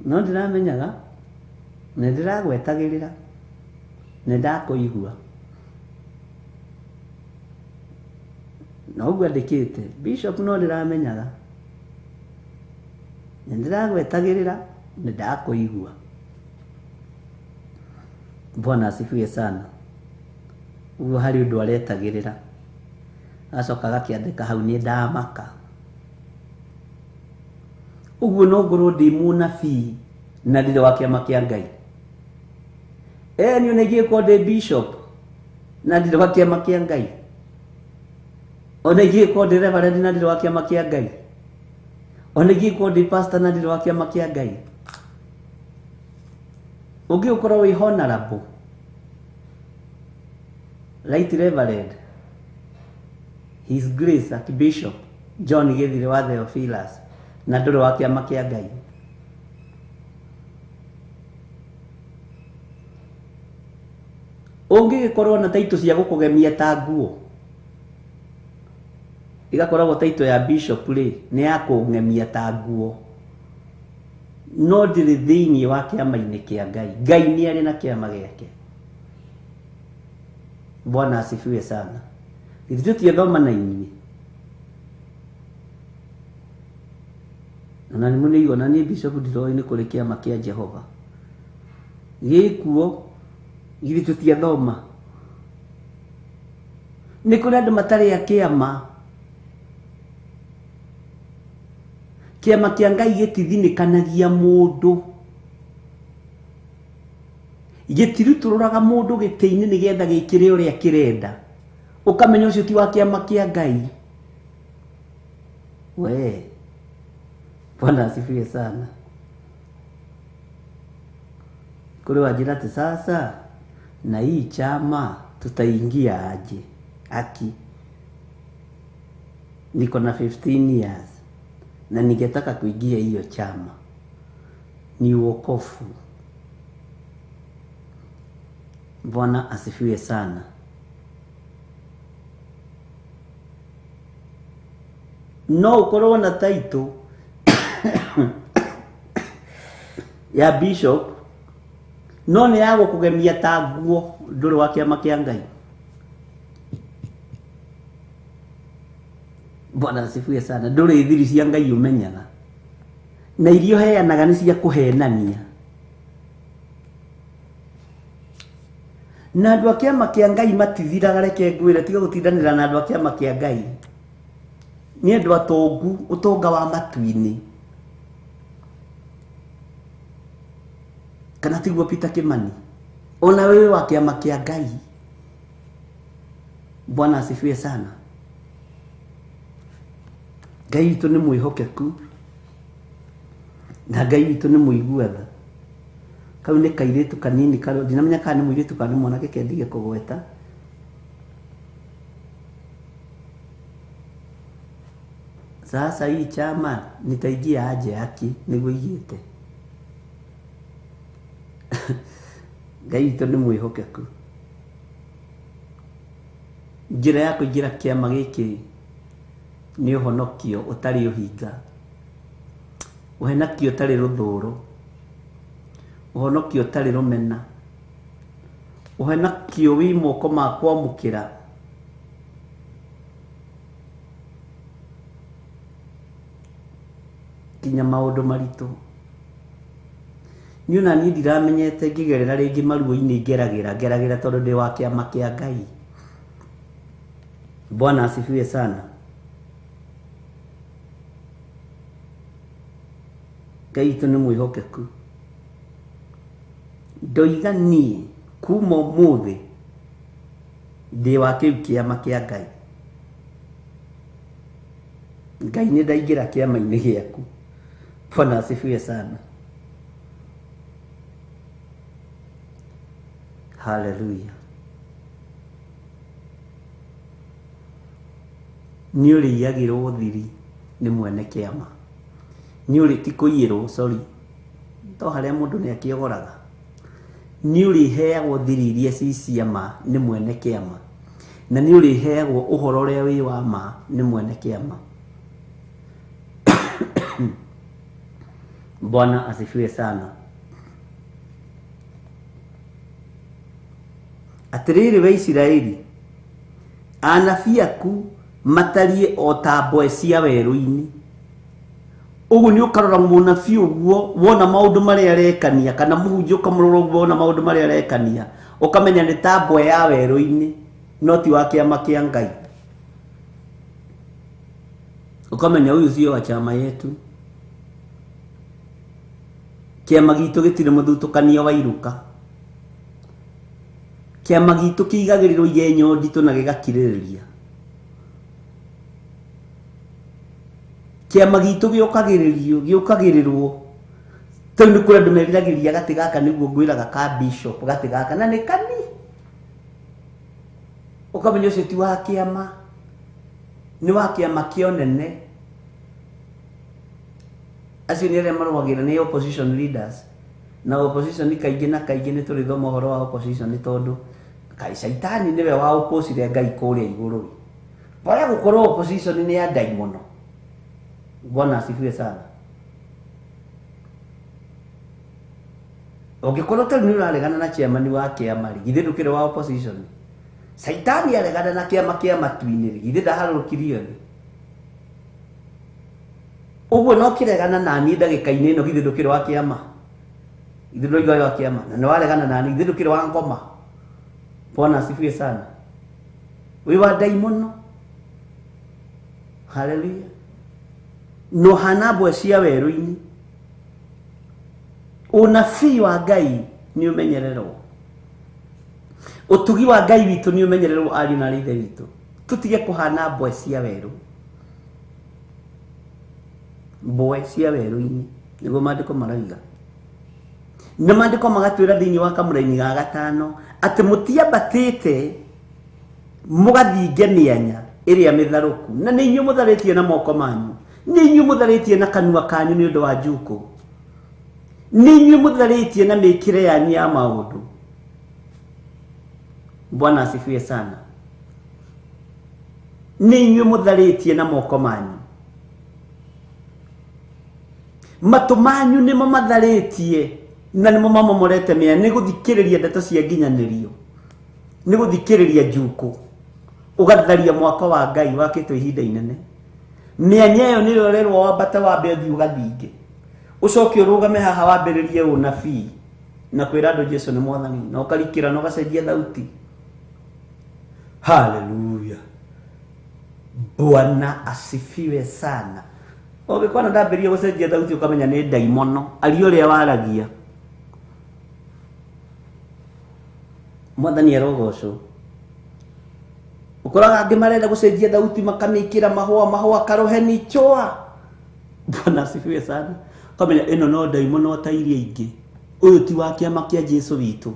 no ndĩramenyaga, nĩ ndĩragwetagĩrĩra, nĩ ndakũigua. Na ũguo andĩkĩte Bishop, no ndĩramenyaga, nĩ ndĩragwetagĩrĩra, nĩ ndakũigua. Bwana asifiwe sana. Ũguo harĩ ũndũ aretagĩrĩra, acoka agakĩandĩka hau nĩ ndamaka. Ũguo no ngorwo ndĩ mũnabii na ndirĩ wa kĩama kĩa Ngai. Niĩ ona ingĩgĩkorwo ndĩ bishop na ndirĩ wa kĩama kĩa Ngai. Ona ingĩgĩkorwo ndĩ reverend na ndirĩ wa kĩama kĩa Ngai. Ona ingĩgĩkorwo ndĩ pastor na ndirĩ wa kĩama kĩa Ngai. Ũngĩgĩkorwo wĩ honorable, right reverend, His Grace Archbishop John Githire wa Theophilus, na ndũrĩ wa kĩama kĩa Ngai. Ũngĩgĩkorwo na taitũ cia gũkũgemia ta nguo, igakoragwo taitũ ya bishop rĩ, nĩ ya kũng'emia ta nguo, no ndĩrĩ thĩinĩ wa kĩama-inĩ kĩa Ngai. Ngai nĩ arĩ na kĩama gĩake. Bwana asifiwe sana. Ithuĩ tũtiathoma na inyuĩ, na nĩ mũnĩigua, na niĩ bishop ndiroĩ nĩ kũrĩ kĩama kĩa Jehova gĩkuo. Ithuĩ tũtiathoma. Nĩ kũrĩ andũ matarĩ a kĩama. Kĩama kĩa Ngai gĩtithinĩkanagia mũndũ, gĩtirutũrũraga mũndũ gĩtĩ-inĩ nĩgetha gĩkĩre ũrĩa kĩrenda. Ũkamenya ũcio ti wa kĩama kĩa Ngai. We, Bwana asifiwe sana. Kũrĩ wanjĩra atĩ sasa na hii chama tutaingia aje? Aki, niko na 15 years na ningetaka kuingia hiyo chama. Ni wokofu. Bwana asifiwe sana. No ũkorwo na title ya bishop, no nĩ ya gũkũgemia ta nguo, ndũrĩ wa kĩama kĩa Ngai. Bwana asifiwe sana. Ndũrĩ thiri cia Ngai ũmenyaga, na iria ũheanaga nĩ cia kũhenania. Na andũ a kĩama kĩa Ngai matithiraga, reke ngwĩre, tiga gũtindanĩra na andũ a kĩama kĩa Ngai. Nĩ andũ atongu, ũtonga wa matu-inĩ. Kana tiguo Peter Kimani? Ona wewe wa kĩama kĩa Ngai. Bwana asifiwe sana. Ngai witũ nĩ mwĩhokeku, na Ngai witũ nĩ mũigua tha. Kau nĩ kairĩtu kanini karo, ndinamenya kana nĩ mũirĩtu kana nĩ mwanake, kendige kũgweta. Sasa hii chama nitaingia aje haki nĩguo igĩte? Ngai witũ nĩ mwĩhokeku. Njĩra ya kũingĩra kĩama gĩkĩ nĩ ũhonokio ũtarĩ ũhinga, ũhenakio ũtarĩ rũthũro, ũhonokio ũtarĩ rũmena, ũhenakio wĩ moko ma kwamũkĩra. Nginya maũndũ maritũ. Niĩ ona niĩ ndiramenyete ngĩgerera rĩngĩ maruo-inĩ ngeragĩra tondũ ndĩ wa kĩama kĩa Ngai. Bwana asifiwe sana. Ngai witũ nĩ mwĩhokeku. Ndoiga niĩ kuma ũmũthĩ ndĩ wa kĩu kĩama kĩa Ngai. Ngai nĩ ndaingĩra kĩama-inĩ gĩaku. Bwana asifiwe sana. Hallelujah. Nĩ ũrĩiyagĩrwo thiri nĩ mwene kĩama. Nĩ ũrĩ ti kũiyĩrwo, sorry. To harĩa mũndũ nĩ akĩogoraga. Nĩ ũrĩheagwo thiri iria ci cia ma nĩ mwene kĩama. Na nĩ ũrĩheagwo ũhoro ũrĩa wĩ wa ma nĩ mwene kĩama. Bwana asifiwe sana. Atĩrĩrĩ we Isiraeli, anabii aku matariĩ o ta mbwe cia werũ-inĩ. Ũguo nĩ ũkarora mũnabii ũguo wona maũndũ marĩa arekania, kana mũhunjia ũkamũrora ũguo wona maũndũ marĩa arekania, ũkamenya nĩ ta mbwe ya werũ-inĩ, no ti wa kĩama kĩa Ngai. Ũkamenya huyu sio wa chama yetu. Kĩama gitũ gĩtirĩ mũthutũkanio wa iruka. Kĩama gitũ kĩigagĩrĩrwo igenyo nditũ na gĩgakirĩrĩria. Kĩama gitũ gĩũkagĩrĩrwo tondũ nĩ kũrĩ andũ meriragĩria gatĩ gaka, nĩguo ngwĩraga ka bishop gatĩ gaka na nĩ kani. Ũkamenya ũcio ti wa kĩama, nĩ wa kĩama kĩa ũnene. Acio nĩ arĩa marũagĩra nĩ opposition leaders. Na opposition kaingĩ na kaingĩ nĩ tũrĩthoma ũhoro wa opposition nĩ tondũ kai caitani nĩwe wa opposire Ngai kũrĩa igũrũ. Baya gũkorwo opposition nĩ ya ndaimono. Bwana asifiwe sana. Ũngĩkorwo tarĩu nĩ ũraregana na chairman wa kĩama rĩ, githĩ ndũkĩrĩ wa opposition? Caitani aregana na kĩama kĩa matu-inĩ rĩ, githĩ ndaharũrũkirio thĩ? Ũguo no kĩregana na niĩ ndagĩka-inĩ ĩno, githĩ ndũkĩrĩ wa kĩama? Githĩ ndũiga wa kĩama? Na nĩ waregana na niĩ, githĩ ndũkĩrĩ wa ngoma? Bwana asifiwe sana. Wĩ wa ndaimono. Hallelujah. No hana mbwe cia werũ-inĩ. Ũnabii wa Ngai nĩ ũmenyererwo. Ũtugi wa Ngai witũ nĩ ũmenyererwo ariũ na ithe witũ. Tũtige kũhana mbwe cia werũ. Mbwe cia werũ-inĩ nĩguo maandĩko marauga. Na maandĩko magatwĩra thĩinĩ wa kamũraini ga gatano atĩ mũtiambatĩte mũgathinge mĩanya ĩrĩa mĩtharũku, na nĩ inyuĩ mũtharĩtie na moko manyu, nĩ inyuĩ mũtharĩtie na kanua kanyu nĩ ũndũ wa njukũ, nĩ inyuĩ mũtharĩtie na mĩkĩre yanyu ya maũndũ. Bwana asifiwe sana. Nĩ inyuĩ mũtharĩtie na moko manyu, matũ manyu nĩmo matharĩtie na nĩmo mamomorete mĩanya, nĩ gũthikĩrĩria ndeto cia nginyanĩrio, nĩ gũthikĩrĩria njukũ, ũgatharia mwako wa Ngai wakĩtwo ihinda inene. Mĩanya ĩyo nĩyo ũrerwo wambate wambe ũthiĩ ũgathinge, ũcoke ũrũgame haha wambĩrĩrie ũnabii na kwĩra andũ Jesu nĩ mwathani, na ũkarikĩra na ũgacenjia thauti. Hallelujah. Bwana asifiwe sana. Ũngĩkona ndambĩrĩria gũcenjia thauti ũkamenya nĩ ndaimono, aria ũrĩa waragia. Mwathani arogocwo. Ũkoraga angĩ marenda gũcenjia thauti makamĩkĩra mahũa mahũa karoheni chũa. Bwana asifiwe sana. Ũkamenya ĩno no ndaimono ta iria ingĩ. Ũyũ ti wa kĩama kĩa Jesu witũ.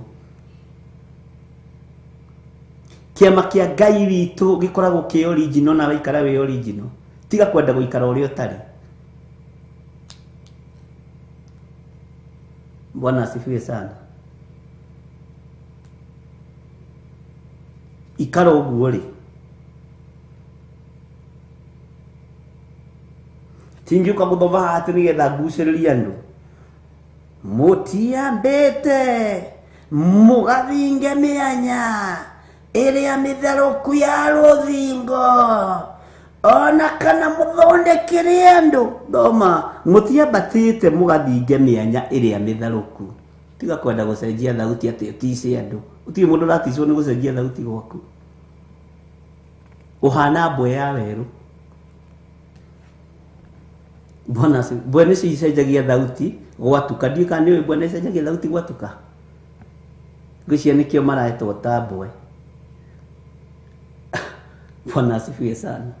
Kĩama kĩa Ngai witũ gĩkoragwo kĩ original na waikara wĩ original. Tiga kwenda gũikara ũrĩa ũtarĩ. Bwana asifiwe sana. Ikara ũguo rĩ, tingĩũka gũthoma haha atĩ nĩgetha ngucĩrĩrie andũ. Mũtiambĩte mũgathinge mĩanya ĩrĩa mĩtherũku ya rũthingo, Ona kana mũthondekere andũ. Thoma, mũtiambatĩte mũgathinge mĩanya ĩrĩa mĩtharũku. Tiga kwenda gũcenjia thauti atĩ ũtice andũ. Gũtirĩ mũndũ ũraticwo nĩ gũcenjia thauti gwaku. Ũhana mbwe ya werũ. Bwana asifiwe. Mbwe nĩcio icenjagia thauti gwatuka. Ndiũĩ kana nĩũĩ mbwe nĩ icenjagia thauti gwatuka. Ngwĩciria nĩkĩo maraetwo ta mbwe. Bwana asifiwe sana.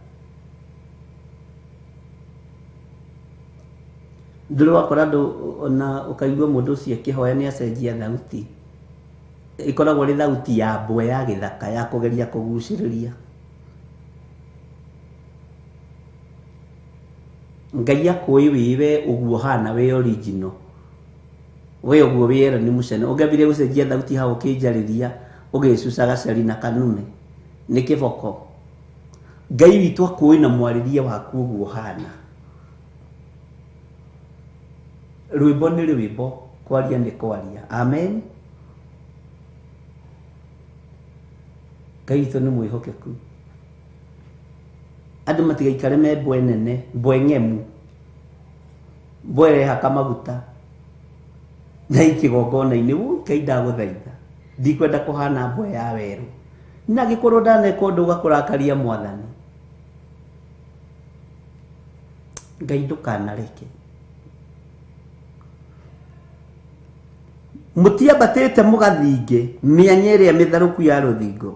Ndũrĩ wakora andũ ona ũkaigua mũndũ ũcio akĩhoya nĩ acenjia thauti. Ĩkoragwo ĩrĩ thauti ya mbwe ya gĩthaka ya kũgeria kũgucĩrĩria. Ngai akũĩ wĩ we ũguo ũhana wĩ original. We ũguo wĩ Aaron Mũcene. Ũngĩambire gũcenjia thauti hau ũkĩnjarĩria ũgĩcuca gaceri na kanume. Nĩ kĩboko. Ngai witũ akũĩ na mwarĩrie waku ũguo ũhana. Rwĩmbo nĩ rwĩmbo, kwaria nĩ kwaria. Amen. Ngai witũ nĩ mwĩhokeku. Andũ matigaikare me mbwe nene, mbwe ng'emu, mbwe ĩrehaka maguta na ikĩgongona-inĩ. Ũ, Ngai ndagũthaitha, ndikwenda kũhana mbwe ya werũ. Na angĩkorwo ndaneka ũndũ ũgakũrakaria Mwathani, Ngai ndũkanareke. Mũtiambatĩte mũgathinge mĩanya ĩrĩa mĩtharũku ya rũthingo,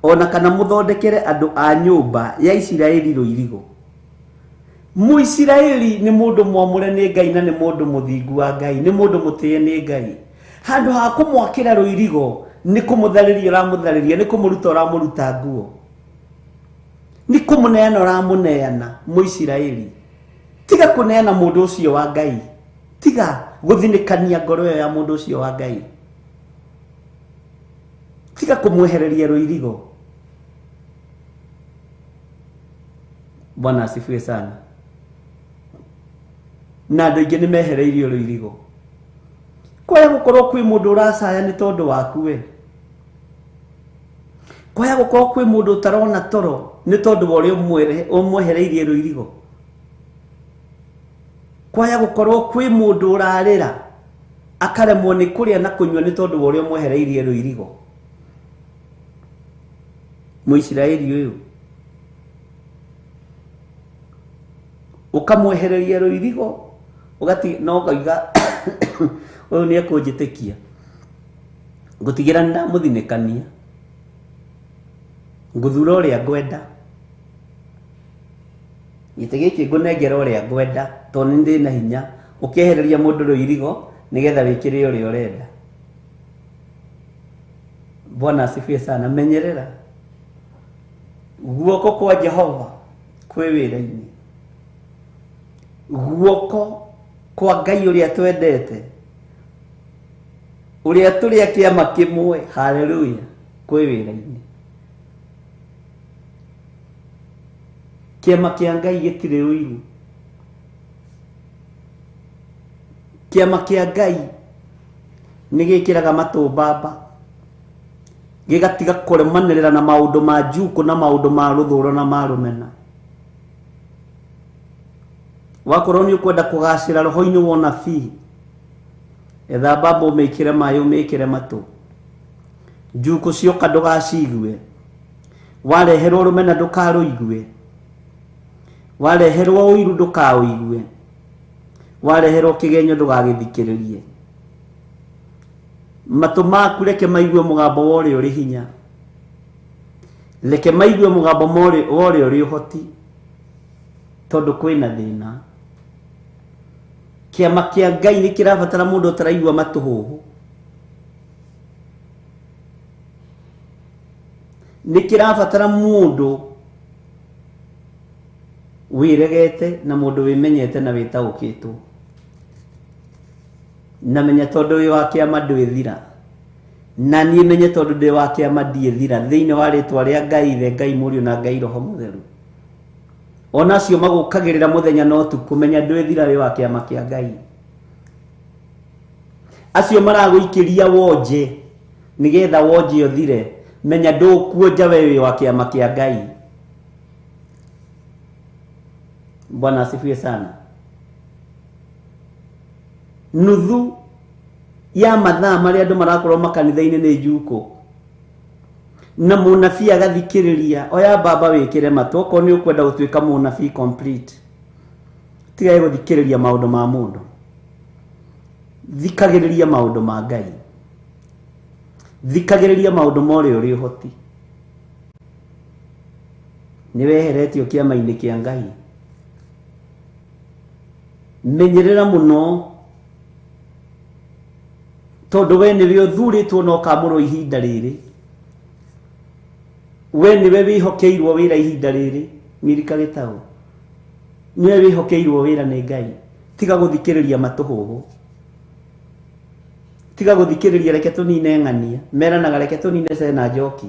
ona kana mũthondekere andũ a nyũmba ya Isiraeli rũirigo. Mũisiraeli nĩ mũndũ mwamũre nĩ Ngai na nĩ mũndũ mũthingu wa Ngai, nĩ mũndũ mũtĩe nĩ Ngai. Handũ ha kũmwakĩra rũirigo nĩ kũmũtharĩria ũramũtharĩria, nĩ kũmũruta ũramũruta nguo, nĩ kũmũneana ũramũneana. Mũisiraeli, tiga kũneana mũndũ ũcio wa Ngai, tiga gũthinĩkania ngoro ĩyo ya mũndũ ũcio wa Ngai, tiga kũmwehereria rũirigo. Bwana asifiwe sana. Na andũ aingĩ nĩ mehereirio rũirigo. Kwaya gũkorwo kwĩ mũndũ ũracaya nĩ tondũ waku we. Kwaya gũkorwo kwĩ mũndũ ũtarona toro nĩ tondũ wa ũrĩa ũmwehereirie rũirigo. Kwaya gũkorwo kwĩ mũndũ ũrarĩra akaremwo nĩ kũrĩa na kũnyua nĩ tondũ wa ũrĩa ũmwehereirie rũirigo. Mũisiraeli ũyũ ũkamwehereria rũirigo ũgati no ũkauga ũyũ nĩ ekũnjĩtĩkia, ngũtigĩra nĩ ndamũthinĩkania, ngũthura ũrĩa ngwenda, gĩtĩ gĩkĩ ngũnengera ũrĩa ngwenda tondũ nĩ ndĩ na hinya. Ũkehereria mũndũ rũirigo nĩgetha wĩkĩre ũrĩa ũrenda. Bwana asifiwe sana. Menyerera guoko kwa Jehova kwĩ wĩra-inĩ, guoko kwa Ngai ũrĩa twendete, ũrĩa tũrĩ a kĩama kĩmwe, haleluya, kwĩ wĩra-inĩ. Kĩama kĩa Ngai gĩtirĩ ũiru. Kĩama kĩa Ngai nĩ gĩkĩraga matũ mbamba, gĩgatiga kũrũmanĩrĩra na maũndũ ma njukũ na maũndũ ma rũthũro na ma rũmena. Wakorwo nĩ ũkwenda kũgacĩra roho-inĩ wa ũnabii, etha mbamba ũmĩkĩre maĩ, ũmĩkĩre matũ. Njukũ cioka ndũgaciigue, wareherwo rũmena ndũkarũigue, wareherwo ũiru ndũkaũigue, wareherwo kĩgenyo ndũgagĩthikĩrĩrie. Matũ maku reke maigue mũgambo wa ũrĩa ũrĩ hinya, reke maigue mũgambo wa ũrĩa ũrĩ ũhoti, tondũ kwĩna thĩna. Kĩama kĩa Ngai nĩ kĩrabatara mũndũ ũtaraigua matũhũhũ, nĩ kĩrabatara mũndũ wĩregete na mũndũ wĩmenyete na wĩtaũkĩtwo. Na menya tondũ wĩ wa kĩama ndwĩthira, na niĩ menye tondũ ndĩ wa kĩama ndiĩthira, thĩinĩ wa rĩtwa rĩa Ngai Ithe, Ngai Mũriũ na Ngai Roho Mũtheru. Ona acio magũkagĩrĩra mũthenya na ũtukũ, menya ndwĩthira wĩ wa kĩama kĩa Ngai. Acio maragũikĩria wonje nĩgetha wonje ũthire, menya ndũkuonja we wĩ wa kĩama kĩa Ngai. Bwana asifiwe sana. Nuthu ya mathaa marĩa andũ marakorwo makanitha-inĩ nĩ njuko na mũnabii agathikĩrĩria oya baba wĩkĩre matũ okorwo nĩ ũkwenda gũtuĩka mũnabii complete tiga gũthikĩrĩria maũndũ ma mũndũ thikagĩrĩria maũndũ ma Ngai thikagĩrĩria maũndũ ma ũrĩa ũrĩ ũhoti nĩ weheretio kĩama-inĩ kĩa Ngai menyerera mũno tondu we niwe uthuritwo na ukamũrwo ihinda rĩrĩ we niwe wĩhokeirwo wĩra ihinda rĩrĩ Milika Gĩtaũ niwe wĩhokeirwo wĩra nĩ Ngai tiga gũthikĩrĩria matũhũhũ tiga gũthikĩrĩria reke tũnine ng'ania meranaga reke tũnine Cena Njoki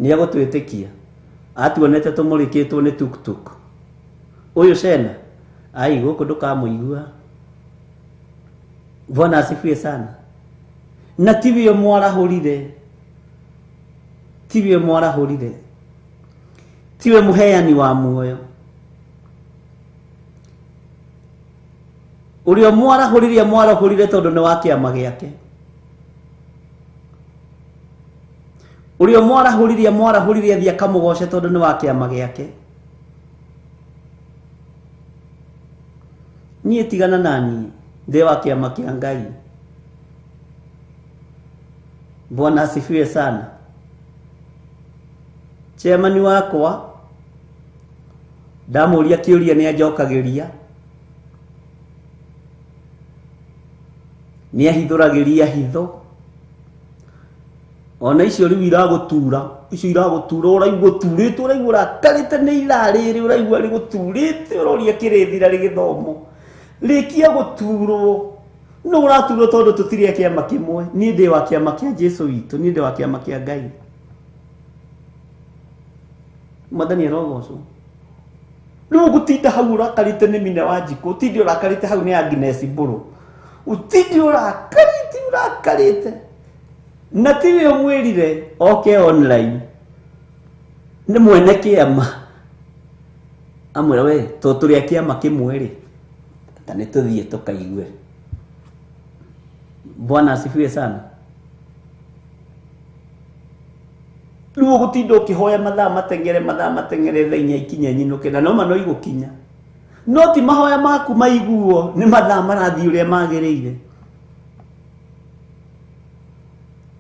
nĩ egũtwĩtĩkia atuonete tũmũrĩkĩtwo nĩ tuktuk ũyũ Cena ai gũkũ ndũkamũigua. Bwana asifiwe sana. Na tiwe mwarahũrire tiwe mwarahũrire tiwe mũheani wa muoyo ũrĩa mwarahũrire mwarahũrire tondũ nĩ wa kĩama gĩake ũrĩa mwarahũrire mwarahũrire athiĩ akamũgoce tondũ nĩ wa kĩama gĩake niĩ tigana na niĩ ndĩ wa kĩama kĩa Ngai. Bwana asifiwe sana. Chairman wakwa ndamũria kĩũria nĩ anjokagĩria nĩ ahithũragĩria hitho ona icio rĩu iragũtura icio iragũtura ũraigua ũturĩte ũraigua ũrakarĩte nĩ ira rĩrĩ ũraigua rĩgũturĩte ũroria kĩrĩthira rĩgĩthomo rĩkia gũturwo no ũraturwo tondũ tũtirĩ a kĩama kĩmwe niĩ ndĩ wa kĩama kĩa Jesũ witũ niĩ ndĩ wa kĩama kĩa Ngai. Mwathani arogocwo. Rĩu ũgũtinda hau ũrakarĩte nĩ Mina Wanjikũ ũtinde ũrakarĩte hau nĩ Agnes Mbũrũ ũtinde ũrakarĩte ũrakarĩte na tiwe ũmwĩrire oke online nĩ mwene kĩama amwĩra we to tũrĩ a kĩama kĩmwe rĩ ta nĩ tũthiĩ tũkaigue. Bwana asifiwe sana. Rĩu ũgũtinda ũkĩhoya mathaa mateng'ere thaa inya ikinye nyinũke na noma no igũkinya no ti mahoya maku maiguo nĩ mathaa marathiĩ ũrĩa magĩrĩire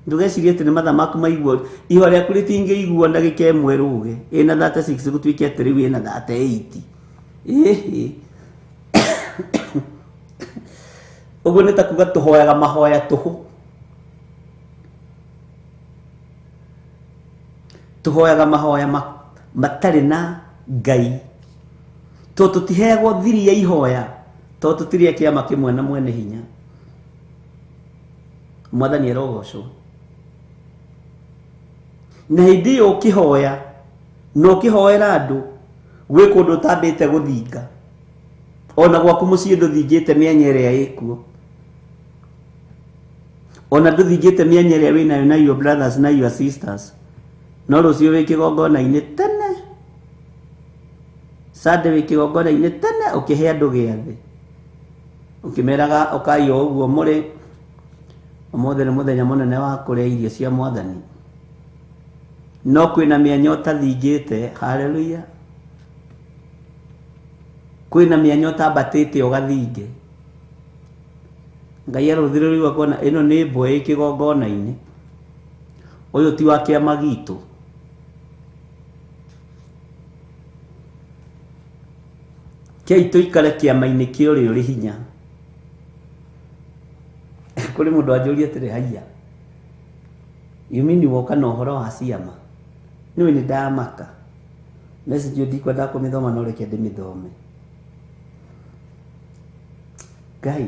ndũgecirie atĩ nĩ mathaa maku maiguo ihoya rĩaku rĩtingĩiguo ndagĩka ĩmwe rũge ĩna 36 gũtuĩke atĩ rĩu ĩna 38 ĩhĩ ũguo nĩ ta kuga tũhoyaga mahoya tũhũ tũhoyaga mahoya matarĩ na Ngai tondũ tũtiheagwo thiri ya ihoya tondũ tũtirĩ a kĩama kĩmwe na mwene hinya. Mwathani arogocwo. Na hĩndĩ ĩyo ũkĩhoya na ũkĩhoera andũ gwĩ kũndũ ũtambĩte gũthinga ona gwaku mũciĩ ndũthingĩte mĩanya ĩrĩa ĩkuo ona ndũthingĩte mĩanya ĩrĩa wĩnayo na your brothers na your sisters no rũciũ wĩ kĩgongona-inĩ tene Sunday wĩ kĩgongona-inĩ tene ũkĩhe andũ gĩathĩ ũkĩmeraga ũkai o ũguo mũrĩ ũmũthĩ nĩ mũthenya mũnene wa kũrĩa irio cia Mwathani no kwĩna mĩanya ũtathingĩte haleluya kwĩna mĩanya ũtambatĩte ũgathinge Ngai arũthĩrĩrio akona ĩno nĩ mbwe ĩ kĩgongona-inĩ ũyũ ti wa kĩama gitũ kĩai tũikare kĩama-inĩ kĩa ũrĩa ũrĩ hinya. Kũrĩ mũndũ anjũria atĩrĩ haiya you mean woka na ũhoro wa ciama nĩwe nĩ ndamaka message ĩyo ndikwenda kũmĩthoma no reke ndĩmĩthome. Ngai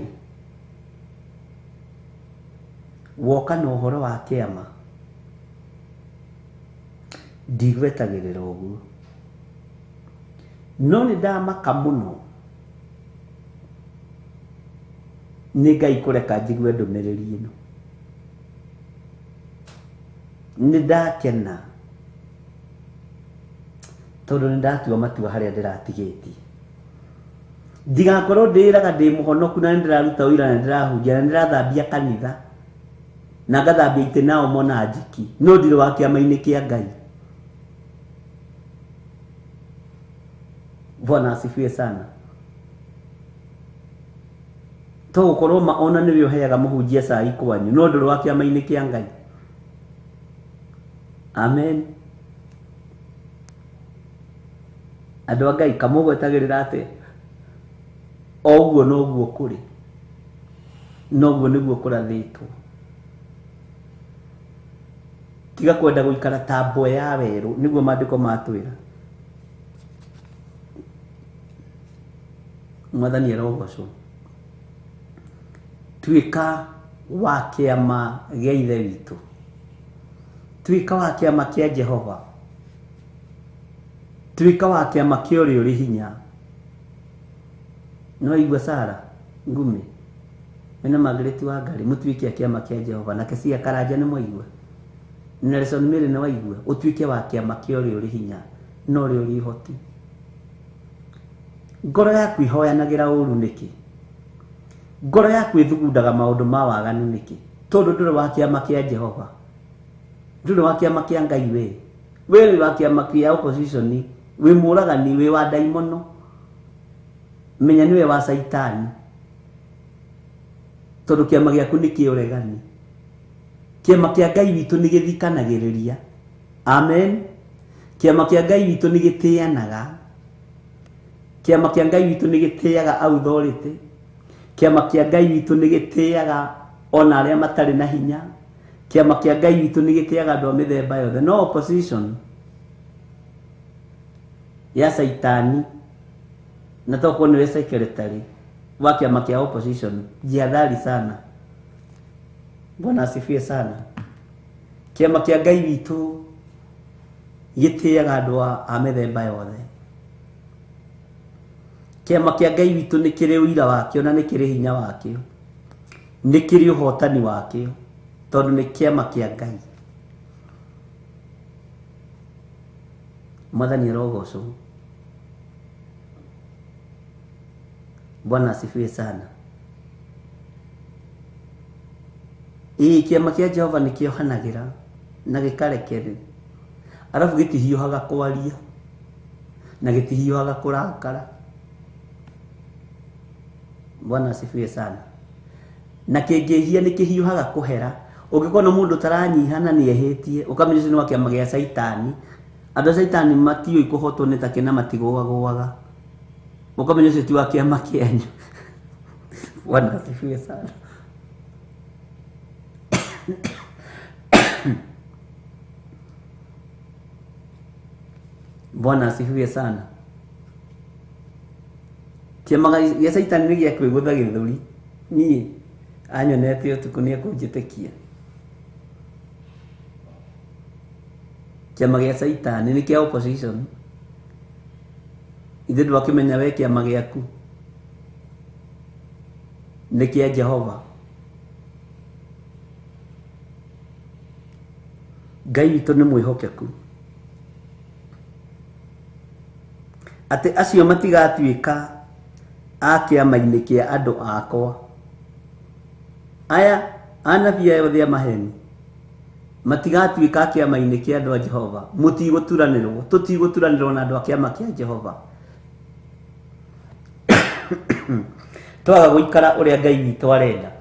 woka na ũhoro wa kĩama ndigwetagĩrĩra ũguo no nĩ ndamaka mũno nĩ Ngai kũreka njigue ndũmĩrĩri ĩno nĩ ndakena tondũ nĩ ndatua matua harĩa ndĩratigĩtie. Ndigakorwo ndĩraga ndĩ mũhonoku na nĩndĩraruta ũira na nĩndĩrahunjia na nĩndĩrathambia kanitha na ngathambia itĩ nao mona njiki, no ndirĩ wa kĩama-inĩ kĩa Ngai. Bwana asifiwe sana. To gũkorwo ma ona nĩwe ũheaga mũhunjia cai kwanyu, no ndũrĩ wa kĩama-inĩ kĩa Ngai. Amen. Andũ a Ngai kamũgwetagĩrĩra atĩa? O ũguo noguo kũrĩ, noguo nĩguo kũrathĩtwo. Tiga kwenda gũikara ta mbwe ya werũ, nĩguo maandĩko matwĩra. Mwathani arogocwo. Tuĩka wa kĩama gĩa Ithe witũ, tuĩka wa kĩama kĩa Jehova, tuĩka wa kĩama kĩa ũrĩa ũrĩ hinya. Nĩwaigua Sara Ngumi wĩna Margaret Wangari, mũtuĩke a kĩama kĩa Jehova. Na Kesia Karanja nĩmwaigua, Nelson Mary nĩwaigua, ũtuĩke wa kĩama kĩa ũrĩa ũrĩ hinya na ũrĩa ũrĩ ũhoti. Ngoro yaku ĩhoyanagĩra ũru nĩkĩ? Ngoro yaku ĩthugundaga maũndũ ma waganu nĩkĩ? Tondũ ndũrĩ wa kĩama kĩa Jehova, ndũrĩ wa kĩama kĩa Ngai. We wĩ wa kĩama kĩa opposition, wĩ mũragani, wĩ wa ndaimono. Menya nĩwe wa Caitani, tondũ kĩama gĩaku nĩ kĩa ũregani. Kĩama kĩa Ngai witũ nĩ gĩthikanagĩrĩria. Amen. Kĩama kĩa Ngai witũ nĩ gĩtĩanaga. Kĩama kĩa Ngai witũ nĩ gĩtĩaga authority. Kĩama kĩa Ngai witũ nĩ gĩtĩaga ona arĩa matarĩ na hinya. Kĩama kĩa Ngai witũ nĩ gĩtĩaga andũ a mĩthemba yothe. No opposition ya Caitani, na tokorwo nĩwe secretary wa kĩama kĩa opposition, jihadhari sana. Bwana asifiwe sana. Kĩama kĩa Ngai witũ gĩtĩaga andũ a mĩthemba yothe. Kĩama kĩa Ngai witũ nĩ kĩrĩ ũira wakĩo na nĩ kĩrĩ hinya wakĩo, nĩ kĩrĩ ũhotani wakĩo, tondũ nĩ kĩama kĩa Ngai. Mwathani arogocwo. Bwana asifiwe sana. Ĩĩ, kĩama kĩa Jehova nĩ kĩohanagĩra na gĩkarekereria, arabu gĩtihiũhaga kwaria na gĩtihiũhaga kũrakara. Bwana asifiwe sana. Na kĩngĩhia nĩ kĩhiũhaga kũhera. Ũngĩkona mũndũ ũtaranyiha na nĩ ehĩtie, ũkamenya ũcio nĩ wa kĩama gĩa Caitani. Andũ a Caitani matiũĩ kũhotwo nĩ takĩ na matigũagũaga. Ũkamenya ũcio ti wa kĩama kĩanyu. Bwana asifiwe sana. Bwana asifiwe sana. Kĩama gĩa Caitani nĩ gĩa kwĩgũtha gĩthũri. Niĩ anyonete ũtukũ nĩ ekũnjĩtĩkia. Kĩama gĩa Caitani nĩ kĩa opposition. Ithe ndwakĩmenya we kĩama gĩaku nĩ kĩa Jehova. Ngai witũ nĩ mwĩhokeku, atĩ acio matigatuĩka a kĩama-inĩ kĩa andũ akwa. Aya anabii aya othe a maheni matigatuĩka a kĩama-inĩ kĩa andũ a Jehova. Mũtigũturanĩrwo, tũtigũturanĩrwo na andũ a kĩama kĩa Jehova. Twaga gũikara ũrĩa Ngai witũ arenda.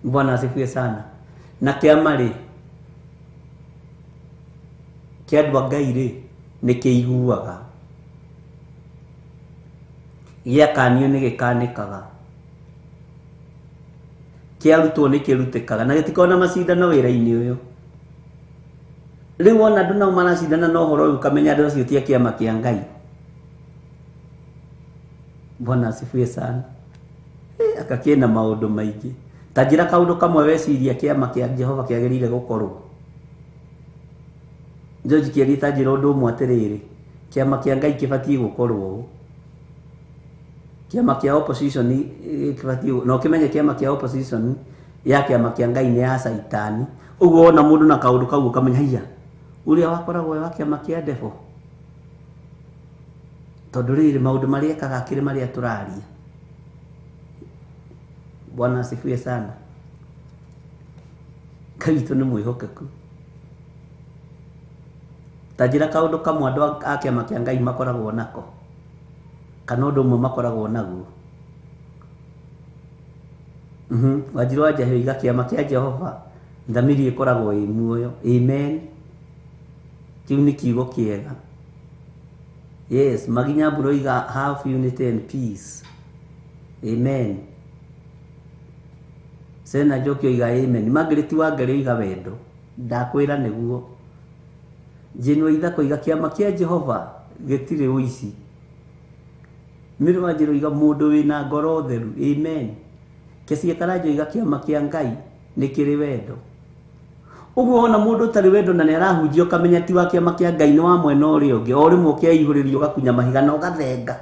Bwana asifiwe sana. Na kĩama rĩ kĩa andũ a Ngai rĩ nĩ kĩiguaga, gĩakanio nĩ gĩkanĩkaga, kĩarutwo nĩ kĩrutĩkaga, na gĩtikoragwo na macindano wĩra-inĩ ũyũ. Rĩu wona andũ nao maracindana na ũhoro ũyũ, ũkamenya andũ acio ti a kĩama kĩa Ngai. Bwana asifiwe sana. Aka kĩna maũndũ maingĩ. Ta njĩra kaũndũ kamwe weciria kĩama kĩa Jehova kĩagĩrĩire gũkorwo. George Kĩarie, ta njĩra ũndũ ũmwe atĩrĩrĩ, kĩama kĩa Ngai kĩbatiĩ gũkorwo ũũ. Kĩama kĩa opposition kĩbatiĩ, na ũkĩmenye kĩama kĩa opposition ya kĩama kĩa Ngai nĩ ya Caitani. Ũguo wona mũndũ na kaũndũ kau ũkamenya haiya, ũrĩa wakoragwo wa kĩama kĩa devil. Tondũ rĩrĩ maũndũ marĩa ekaga akĩrĩ marĩa tũraria. Bwana asifiwe sana. Ngai witũ nĩ mwĩhokeku. Ta njĩra kaũndũ kamwe andũ a kĩama kĩa Ngai makoragwo nako, kana ũndũ ũmwe makoragwo naguo. Wanjiru wa Njahĩ oiga kĩama kĩa Jehova thamiri ĩkoragwo ĩ muoyo. Amen. Kĩu nĩ kiugo kĩega. Yes, Maginya Mbura oiga have unity and peace. Amen. Sena Njoki oiga amen. Margaret Wangari oiga wendo. Ndakwĩra nĩguo. Jane Waithaka oiga kĩama kĩa Jehova gĩtirĩ ũici. Mary Wanjiru oiga mũndũ wĩna ngoro theru. Amen. Kesia Karanja oiga kĩama kĩa Ngai nĩ kĩrĩ wendo. Ũguo wona mũndũ ũtarĩ wendo na nĩ arahunjia ũkamenya ti wa kĩama kĩa Ngai nĩ wa mwena ũrĩa ũngĩ, o rĩmwe ũkĩaihũrĩria ũgakunya mahiga na ũgathenga.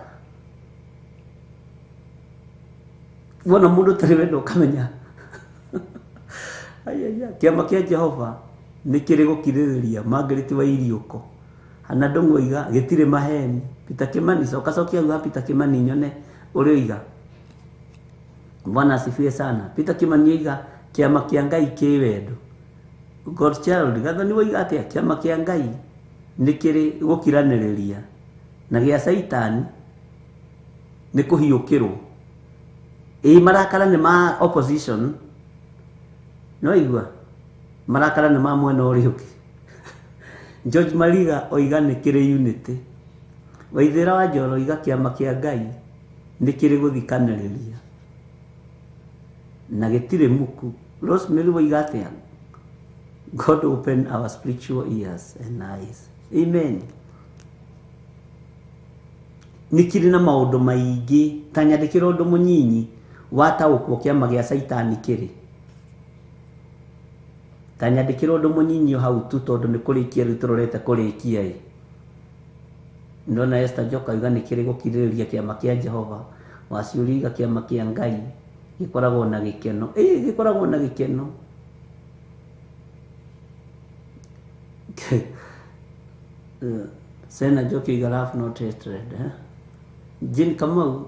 Wona mũndũ ũtarĩ wendo ũkamenya Aiaiya, kĩama kĩa Jehova nĩ kĩrĩ gũkirĩrĩria. Margaret wa Iriũko. Hana Ndung'u oiga gĩtirĩ maheni. Peter Kimani, coka cokia hau ha Peter Kimani nyone ũrĩa oiga. Bwana asifiwe sana. Peter Kimani oiga kĩama kĩa Ngai kĩ wendo. God child, Gathoni oiga atĩa? Kĩama kĩa Ngai nĩ kĩrĩ gũkiranĩrĩria na gĩa Caitani nĩ kũhiũkĩrwo. Ĩĩ marakara nĩ ma opposition. No igua marakara nĩ ma mwena ũrĩa ũngĩ. George Mariga oiga nĩ kĩrĩ unity. Waithĩra wa Njoro oiga kĩama kĩa Ngai nĩ kĩrĩ gũthikanĩrĩria na gĩtirĩ muku. Rosemary oiga atĩa? God open our spiritual ears and eyes. Amen. Nĩ kĩrĩ na maũndũ maingĩ. Ta nyandĩkĩra ũndũ mũnyinyi wataũkwo kĩama gĩa Caitani kĩrĩ. Ta nyandĩkĩra ũndũ mũnyinyi o hau tu tondũ nĩ kũrĩkia rĩu tũrorete kũrĩkia ĩ. Ndona Esther Njoka oiga nĩ kĩrĩ gũkirĩrĩria kĩama kĩa Jehova. Waciũria oiga kĩama kĩa Ngai gĩkoragwo na gĩkeno. Ĩ gĩkoragwo na gĩkeno. Sena Njoki oiga love not hatred. Jane Kamau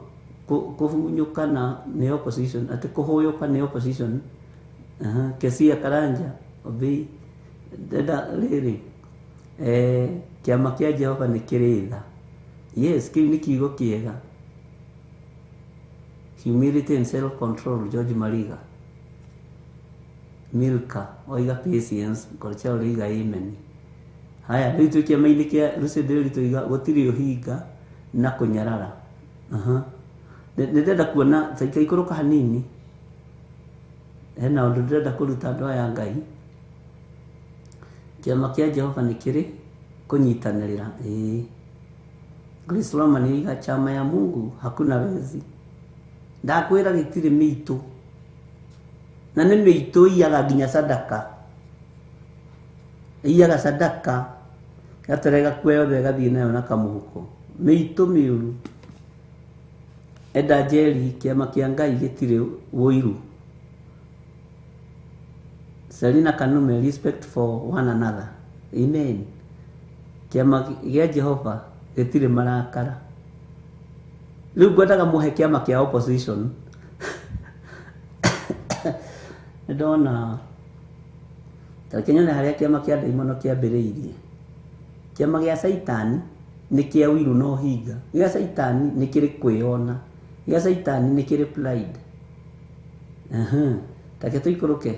kũhunyũka na nĩ opposition, atĩ kũhũyũka nĩ opposition. Kesia Karanja Obi ndenda rĩrĩ kĩama kĩa Jehova nĩ kĩrĩ tha. Yes, kĩu nĩ kiugo kĩega. Humility and self control, George Mariga. Milka oiga patience, Korcha oiga amen. Haya, rĩu twĩ kĩama-inĩ kĩa Lucy Ndĩrĩ tũiga gũtirĩ ũhinga na kũnyarara. Nĩ ndĩrenda kuona ta ikũrũka hanini. Hena ũndũ ndĩrenda kũruta andũ aya Ngai. Kĩama kĩa Jehova nĩ kĩrĩ kũnyitanĩrĩra. Ĩĩ. Grace Roman oiga chama ya Mungu hakuna wezi. Ndakwĩra gĩtirĩ mĩitũ. Na nĩ mĩitũ iyaga nginya sadaka. Iyaga sadaka. Gaterega kuoya yothe ĩgathiĩ nayo na kamũhuko. Mĩitũ mĩũru. Enda Njeri kĩama kĩa Ngai gĩtirĩ ũiru. Selina Kanume respect for one another. Amen. Kĩama gĩa Jehova gĩtirĩ marakara. Rĩu ngwendaga mũhe kĩama kĩa opposition. Ndona ta reke nyone harĩa kĩama kĩa ndaimono kĩambĩrĩirie. Kĩama gĩa Caitani nĩ kĩa ũiru na ũhinga. Gĩa Caitani nĩ kĩrĩ kwĩyona. Gĩa Caitani nĩ kĩrĩ pride. Ta reke tũikũrũke.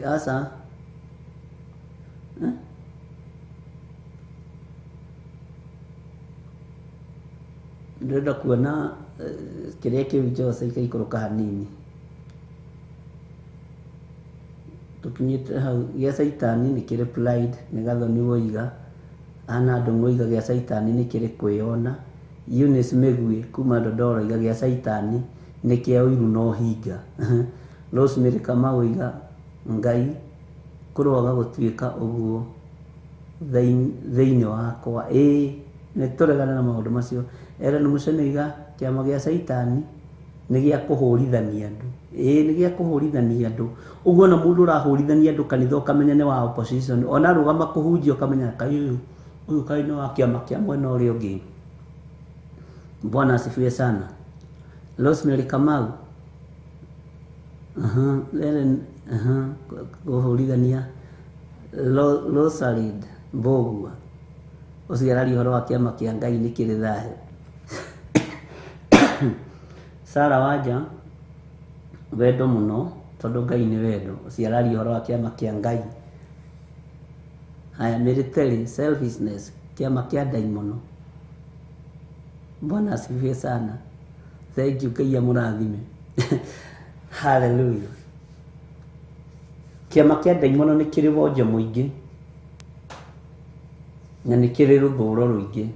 Aca. Ndĩrenda kuona kĩrĩa kĩu Jose ikaikũrũka hanini. Tũkinyĩte hau gĩa Caitani nĩ kĩrĩ pride, nĩ Gathoni woiga. Hana Ndung'u oiga gĩa Caitani nĩ kĩrĩ kwĩyona. Eunice Mĩgwi kuma Dodoro oiga gĩa Caitani nĩ kĩa ũiru na ũhinga. Rosemary Kamau oiga Ngai kũroaga gũtuĩka ũguo thĩinĩ wakwa. Ĩĩ nĩ tũregane na maũndũ macio. Ellen Muchene oiga kĩama gĩa Caitani nĩ gĩa kũhũrithania andũ. Ĩĩ nĩ gĩa kũhũrithania andũ. Ũguo ona mũndũ ũrahũrithania andũ kanitha ũkamenya nĩ wa opposition. Ona arũgama kũhunjia ũkamenya kaĩ ũyũ kaĩ nĩ wa kĩama kĩa mwena ũrĩa ũngĩ. Bwana asifiwe sana. Rosemary Kamau, aha, Ellen, aha, kũhũrithania. Rosalind Mbũgua, ũcio araria ũhoro wa kĩama kĩa Ngai nĩ kĩrĩ thayũ. Sarah Wanja, wendo mũno tondũ Ngai nĩ wendo, ũcio araria ũhoro wa kĩama kĩa Ngai. Haya, military selfishness, kĩama kĩa ndaimono. Bwana asifiwe sana. Thank you, Ngai amũrathime. Hallelujah. Kĩama kĩa ndaimono nĩ kĩrĩ wonje mũingĩ na nĩ kĩrĩ rũthũro rũingĩ.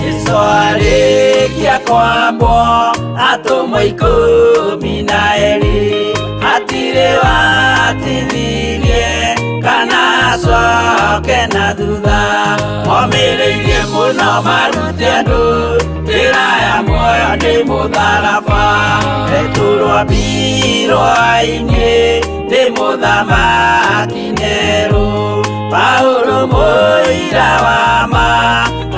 Jesu arĩkia kwambwo atũmwo 12, hatirĩ watithirie kana acoke na thutha. Momĩrĩirie mũno marute andũ njĩra ya muoyo nĩ mũtharaba. Petero ambirwo-inĩ nĩ mũthamaki Nero, Paulo mũira wa ma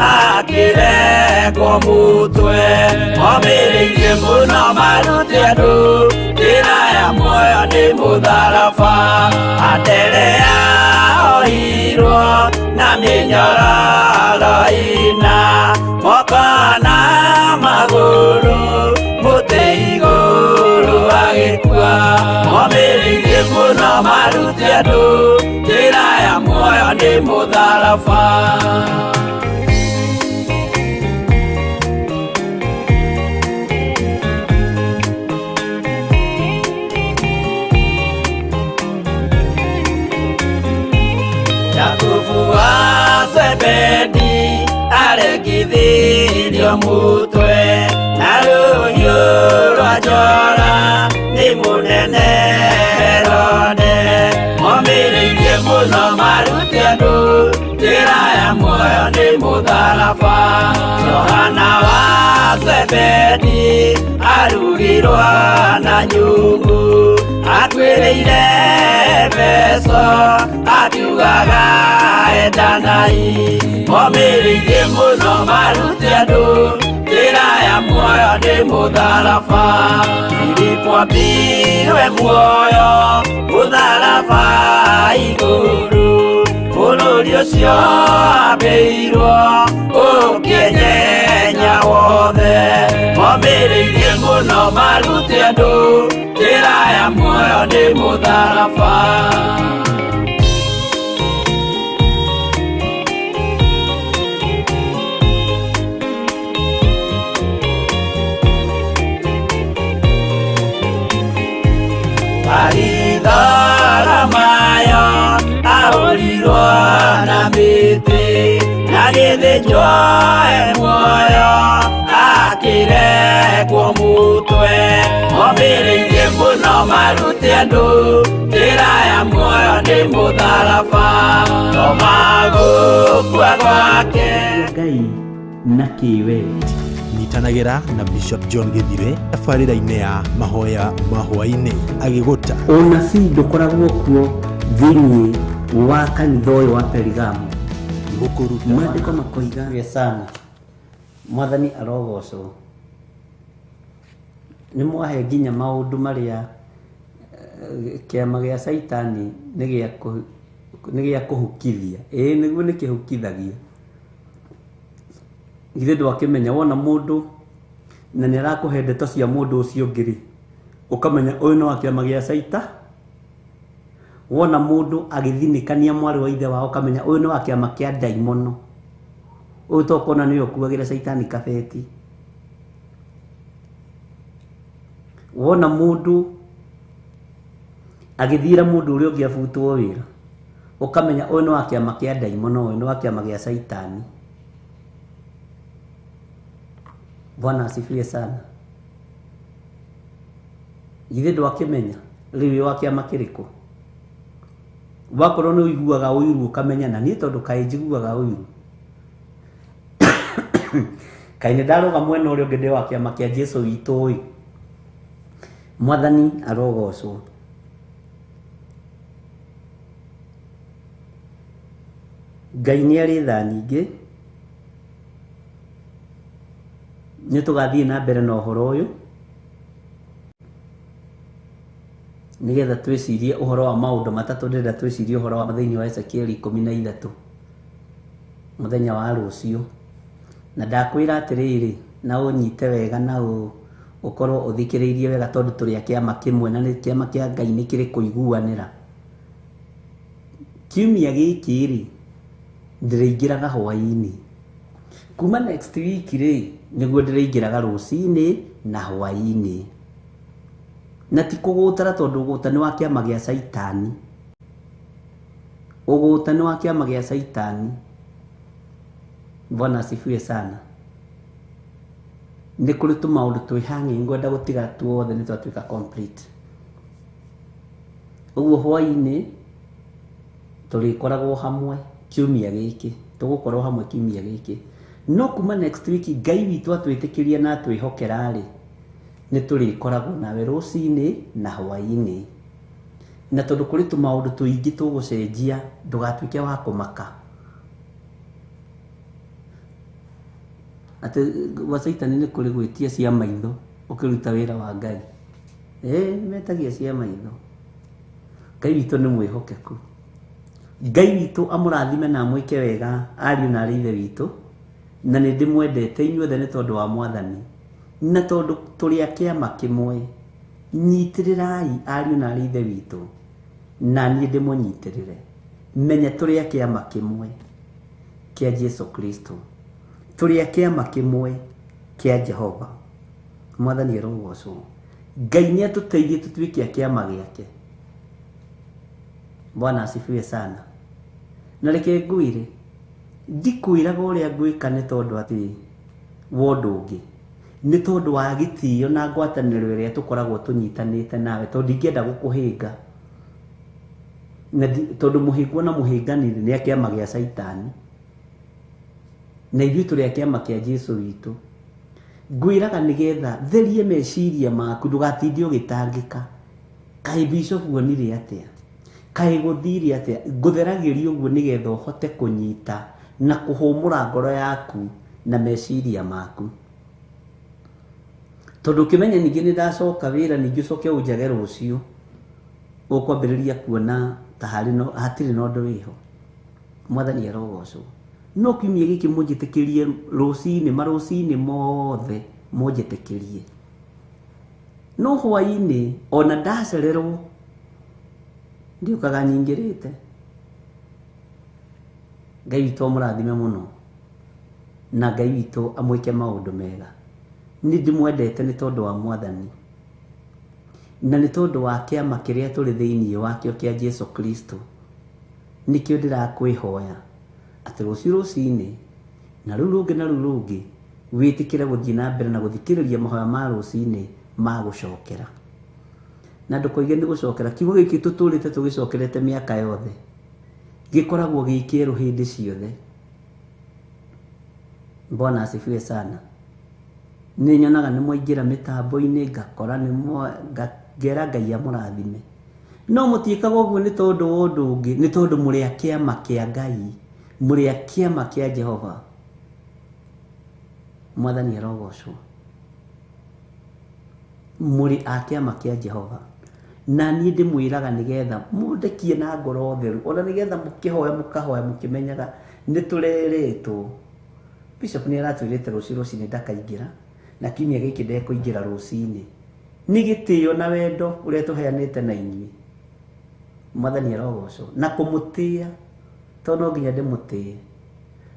akĩrekwo mũtwe. Momĩrĩirie mũno marute andũ njĩra ya muoyo nĩ mũtharaba. Anderea ohirwo na mĩnyororo ĩna, moko na magũrũ mũtĩ igũrũ agĩkua. Momĩrĩirie mũno marute andũ njĩra ya muoyo nĩ mũtharaba. Jakubu wa Zebedi arekithirio mũtwe na rũhiũ rwa njora nĩ mũnene Herode. Momĩrĩirie mũno marute andũ njĩra ya muoyo nĩ mũtharaba. Johana wa Zebedi arugirwo na nyũngũ, atuĩrĩire Efeso akiugaga endanai. Momĩrĩirie mũno marute andũ njĩra ya muoyo nĩ mũtharaba. Filipo ambirwe muoyo mũtharaba igũrũ, bũrũri ũcio ambĩirwo ũkĩnyenya wothe. Momĩrĩirie mũno marute andũ njĩra ya muoyo nĩ mũtharaba. Baritholomayo ahũrirwo na mĩtĩ, na gĩthĩnjwo e muoyo akĩrekwo mũtwe. Momĩrĩirie mũno marute andũ njĩra ya muoyo nĩ mũtharaba. Toma gũkua gwake Ngai na kĩwendi. Nyitanagĩra na Bishop John Gĩthire tabarĩra-inĩ ya mahoya ma hwaĩ-inĩ agĩgũta. Ũnabii ndũkoragwo kuo thĩinĩ wa kanitha ũyũ wa Perigamo. Gũkũruta Maandĩko makoiga sana. Mwathani arogocwo. Nĩ mwahe nginya maũndũ marĩa kĩama gĩa Caitani nĩ gĩa kũhukithia. Ĩĩ nĩguo nĩ kĩhukithagia. Githĩ ndwakĩmenya wona mũndũ na nĩ arakũhe ndeto cia mũndũ ũcio ũngĩ rĩ, ũkamenya ũyũ nĩ wa kĩama gĩa Caita. Wona mũndũ agĩthinĩkania mwarĩ wa ithe wao ũkamenya ũyũ nĩ wa kĩama kĩa ndaimono. Ũyũ tokona nĩwe ũkuagĩra Caitani kabeti. Wona mũndũ agĩthiĩra mũndũ ũrĩa ũngĩ abutwo wĩra, ũkamenya ũyũ nĩ wa kĩama kĩa ndaimono, ũyũ nĩ wa kĩama gĩa caitani. Bwana asifiwe sana. Githĩ ndwakĩmenya rĩu wĩ wa kĩama kĩrĩkũ? Wakorwo nĩ ũiguaga ũiru ũkamenya, na niĩ tondũ kaĩ njiguaga ũiru, kaĩ nĩ ndarũga mwena ũrĩa ũngĩ ndĩ wa kĩama kĩa Jesũ witũ ĩ. Mwathani arogocwo. Ngai nĩ arĩ tha nyingĩ. Nĩ tũgathiĩ na mbere na ũhoro ũyũ nĩgetha twĩcirie ũhoro wa maũndũ matatũ. Ndĩrenda twĩcirie ũhoro wa thĩinĩ wa Ezekieli 13 mũthenya wa rũciũ. Na ndakwĩra atĩrĩrĩ, na ũnyite wega na ũkorwo ũthikĩrĩirie wega, tondũ tũrĩ a kĩama kĩmwe na nĩ kĩama kĩa Ngai nĩ kĩrĩ kũiguanĩra. Kiumia gĩkĩ rĩ, ndĩrĩingĩraga hwaĩ-inĩ. Kuma next week rĩ, nĩguo ndĩrĩingĩraga rũcinĩ na hwaĩ-inĩ. Na ti kũgũtara, tondũ ũgũta nĩ wa kĩama gĩa caitani. Ũgũta nĩ wa kĩama gĩa caitani. Bwana asifiwe sana. Nĩ kũrĩ tũmaũndũ twĩ hang'ĩ ngwenda gũtiga tuothe nĩ twatuĩka complete. Ũguo hwaĩ-inĩ tũrĩkoragwo hamwe kiumia gĩkĩ, tũgũkorwo hamwe kiumia gĩkĩ. No kuma next week Ngai witũ atwĩtĩkĩria na atwĩhokera rĩ, nĩ tũrĩkoragwo nawe rũcinĩ na hwaĩ-inĩ. Na tondũ kũrĩ tũmaũndũ tũingĩ tũgũcenjia, ndũgatuĩke wa kũmaka atĩ gwa caitani nĩ kũrĩ gwĩtia cia maitho ũkĩruta wĩra wa Ngai. Metagia cia maitho. Ngai witũ nĩ mwĩhokeku. Ngai witũ amũrathime na amwĩke wega ariũ na arĩ ithe witũ, na nĩ ndĩmwendete inyuothe nĩ tondũ wa Mwathani, na tondũ tũrĩ a kĩama kĩmwe. Nyitĩrĩrai ariũ na arĩ ithe witũ, na niĩ ndĩmũnyitĩrĩre. Menya tũrĩ a kĩama kĩmwe kĩa Jesũ Kristo, tũrĩ a kĩama kĩmwe kĩa Jehova. Mwathani arogocwo. Ngai nĩ atũteithie tũtuĩke a kĩama gĩake. Bwana asifiwe sana. Na reke ngwĩre, ndikwĩraga ũrĩa ngwĩka nĩ tondũ atĩ wa ũndũ ũngĩ, nĩ tondũ wa gĩtĩo na ngwatanĩro ĩrĩa tũkoragwo tũnyitanĩte nawe, tondũ ndingĩenda gũkũhĩnga. Na tondũ mũhĩngwo na mũhĩngani nĩ a kĩama gĩa caitani, na ithuĩ tũrĩ a kĩama kĩa Jesũ witũ. Ngwĩraga nĩgetha therie meciria maku, ndũgatinde ũgĩtangĩka. Kaĩ Bishop wonire atĩa? Kaĩ gũthire atĩa? Ngũtheragĩria ũguo nĩgetha ũhote kũnyita na kũhũmũra ngoro yaku na meciria maku. Tondũ ũkĩmenya ningĩ nĩ ndacoka wĩra, ningĩ ũcoke ũnjage rũciũ, ũkwambĩrĩria kuona ta hatirĩ na ũndũ wĩho. Mwathani arogocwo. No kiumia gĩkĩ mũnjĩtĩkĩrie rũcinĩ, marũcinĩ mothe mũnjĩtĩkĩrie. No hwaĩ-inĩ ona ndacererwo ndiũkaga nyingĩrĩte. Ngai witũ amũrathime mũno, na Ngai witũ amwĩke maũndũ mega. Nĩ ndĩmwendete nĩ tondũ wa Mwathani, na nĩ tondũ wa kĩama kĩrĩa tũrĩ thĩinĩ wakĩo kĩa Jesũ Kristo. Nĩkĩo ndĩrakwĩhoya atĩ rũciũ rũcinĩ na rũu rũngĩ na rũu rũngĩ wĩtĩkĩre gũthiĩ na mbere na gũthikĩrĩria mahoya ma rũcinĩ ma gũcokera. Na ndũkoige nĩ gũcokera, kiugo gĩkĩ tũtũrĩte tũgĩcokerete mĩaka yothe gĩkoragwo gĩ kĩerũ hĩndĩ ciothe. Bwana asifiwe sana. Nĩ nyonaga nĩ mwaingĩra mĩtambo-inĩ, ngakora nĩ ngera Ngai amũrathime. No mũtiĩkaga ũguo nĩ tondũ wa ũndũ ũngĩ, nĩ tondũ mũrĩ a kĩama kĩa Ngai, mũrĩ a kĩama kĩa Jehova. Mwathani arogocwo. Mũrĩ a kĩama kĩa Jehova. Na niĩ ndĩmwĩraga nĩgetha mũndekie na ngoro theru, ona nĩgetha mũkĩhoya mũkahoya mũkĩmenyaga nĩ tũreretwo. Bishop nĩ aratwĩrĩte rũciũ rũcinĩ ndakaingĩra, na kiumia gĩkĩ ndekũingĩra rũcinĩ. Nĩ gĩtĩo na wendo ũrĩa tũheanĩte na inyuĩ. Mwathani arogocwo. Na kũmũtĩĩa, tondũ no nginya ndĩmũtĩĩe.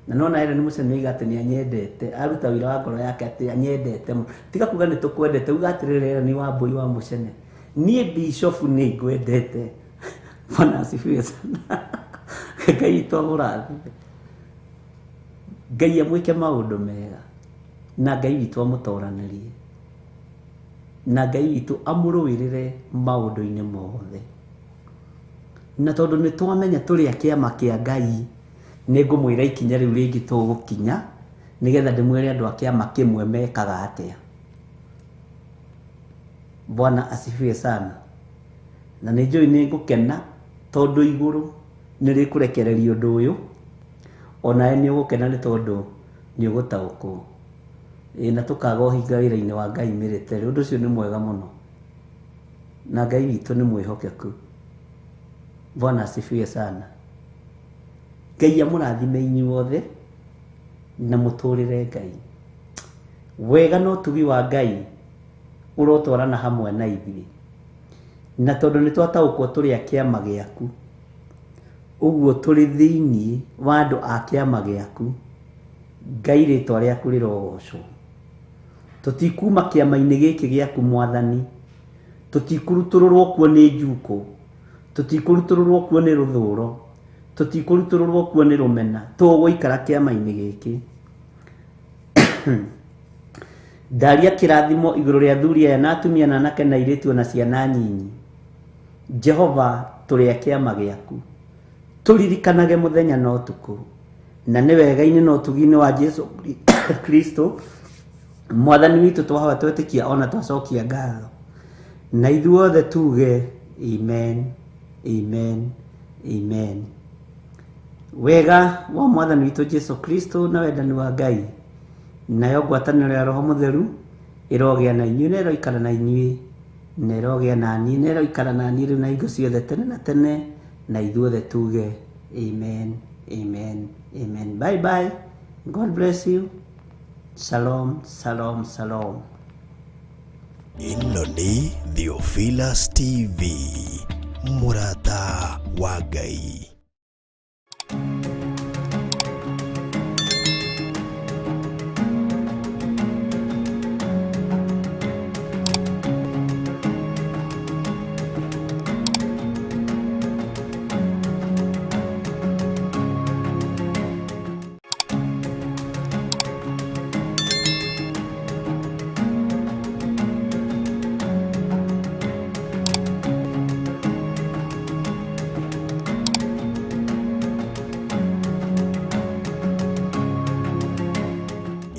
Na nona Helen Mucene nĩoiga atĩ nĩanyendete, aruta wĩra wa ngoro yake atĩ anyendete mũno. Tiga kuga nĩ tũkwendete, uga atĩrĩrĩ Helen Wambui wa Mucene, niĩ Bishop nĩ ngwendete. Bwana asifiwe sana. Ngai witũ amũrathime. Ngai amwĩke maũndũ mega, na Ngai witũ amũtoranĩrie, na Ngai witũ amũrũĩrĩre maũndũ-inĩ mothe. Na tondũ nĩ twamenya tũrĩ a kĩama kĩa Ngai, nĩ ngũmwĩra ikinya rĩu rĩngĩ tũgũkinya, nĩgetha ndĩmwĩre andũ a kĩama kĩmwe mekaga atĩa. Bwana asifiwe sana. Na nĩ njũĩ nĩ ngũkena tondũ igũrũ nĩ rĩkũrekereria ũndũ ũyũ, onawe nĩ ũgũkena nĩ tondũ nĩ ũgũtaũkwo. Ĩ, na tũkaga ũhinga wĩra-inĩ wa Ngai mĩrĩte. Ũndũ ũcio nĩ mwega mũno, na Ngai witũ nĩ mwĩhokeku. Bwana asifiwe sana. Ngai amũrathime inyuothe na mũtũrĩre Ngai. Wega na ũtugi wa Ngai ũrotwarana hamwe na ithuĩ. Na tondũ nĩ twataũkwo tũrĩ a kĩama gĩaku, ũguo tũrĩ thĩinĩ wa andũ a kĩama gĩaku, Ngai rĩtwa rĩaku rĩrogocwo. Tũtikuma kĩama-inĩ gĩkĩ gĩaku Mwathani, tũtikũrutũrũrwo kuo nĩ njukũ, tũtikũrutũrũrwo kuo nĩ rũthũro, tũtikũrutũrũrwo kuo nĩ rũmena, tũgũikara kĩama-inĩ gĩkĩ. Ndaria kĩrathimo igũrũ rĩa athuri aya na atumia na anake na airĩtu na ciana nyinyi. Jehova, tũrĩ a kĩama gĩaku, tũririkanage mũthenya na ũtukũ, na nĩ wega-inĩ na ũtugi-inĩ wa Jesu Kristo Mwathani witũ twahoya twetĩkia ona twacokia ngatho. Na ithuothe tuge amen, amen, amen. Wega wa Mwathani witũ Jesu Kristo na wendani wa Ngai, nayo ngwatanĩro ya Roho Mũtheru ĩrogĩa na inyuĩ, na ĩroikara na inyuĩ, na ĩrogĩa na niĩ, na ĩroikara na niĩ rĩu na hingo ciothe tene na tene, na ithuothe tuge amen, amen, amen. Bye bye. God bless you. Shalom, shalom, shalom. Ĩno nĩ Theophilus TV, mũrata wa Ngai.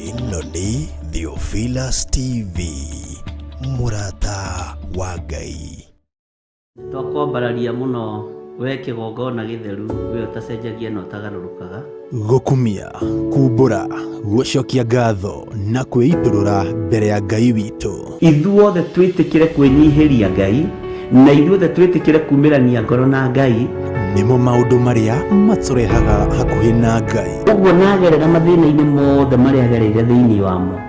Ĩno nĩ Theophilus TV, mũrata wa Ngai. Twakwambararia mũno we kĩgongona gĩtheru, we ũtacenjagia na ũtagarũrũkaga. Gũkumia, kumbũra, gũcokia ngatho na kwĩitũrũra mbere ya Ngai witũ. Ithuothe twĩtĩkĩre kwĩnyihĩria Ngai, na ithuothe twĩtĩkĩre kumĩrania ngoro na Ngai. Nĩmo maũndũ marĩa matũrehaga hakuhĩ na Ngai. Ũguo nagerera mathĩna-inĩ mothe marĩa agereire thĩinĩ wamo,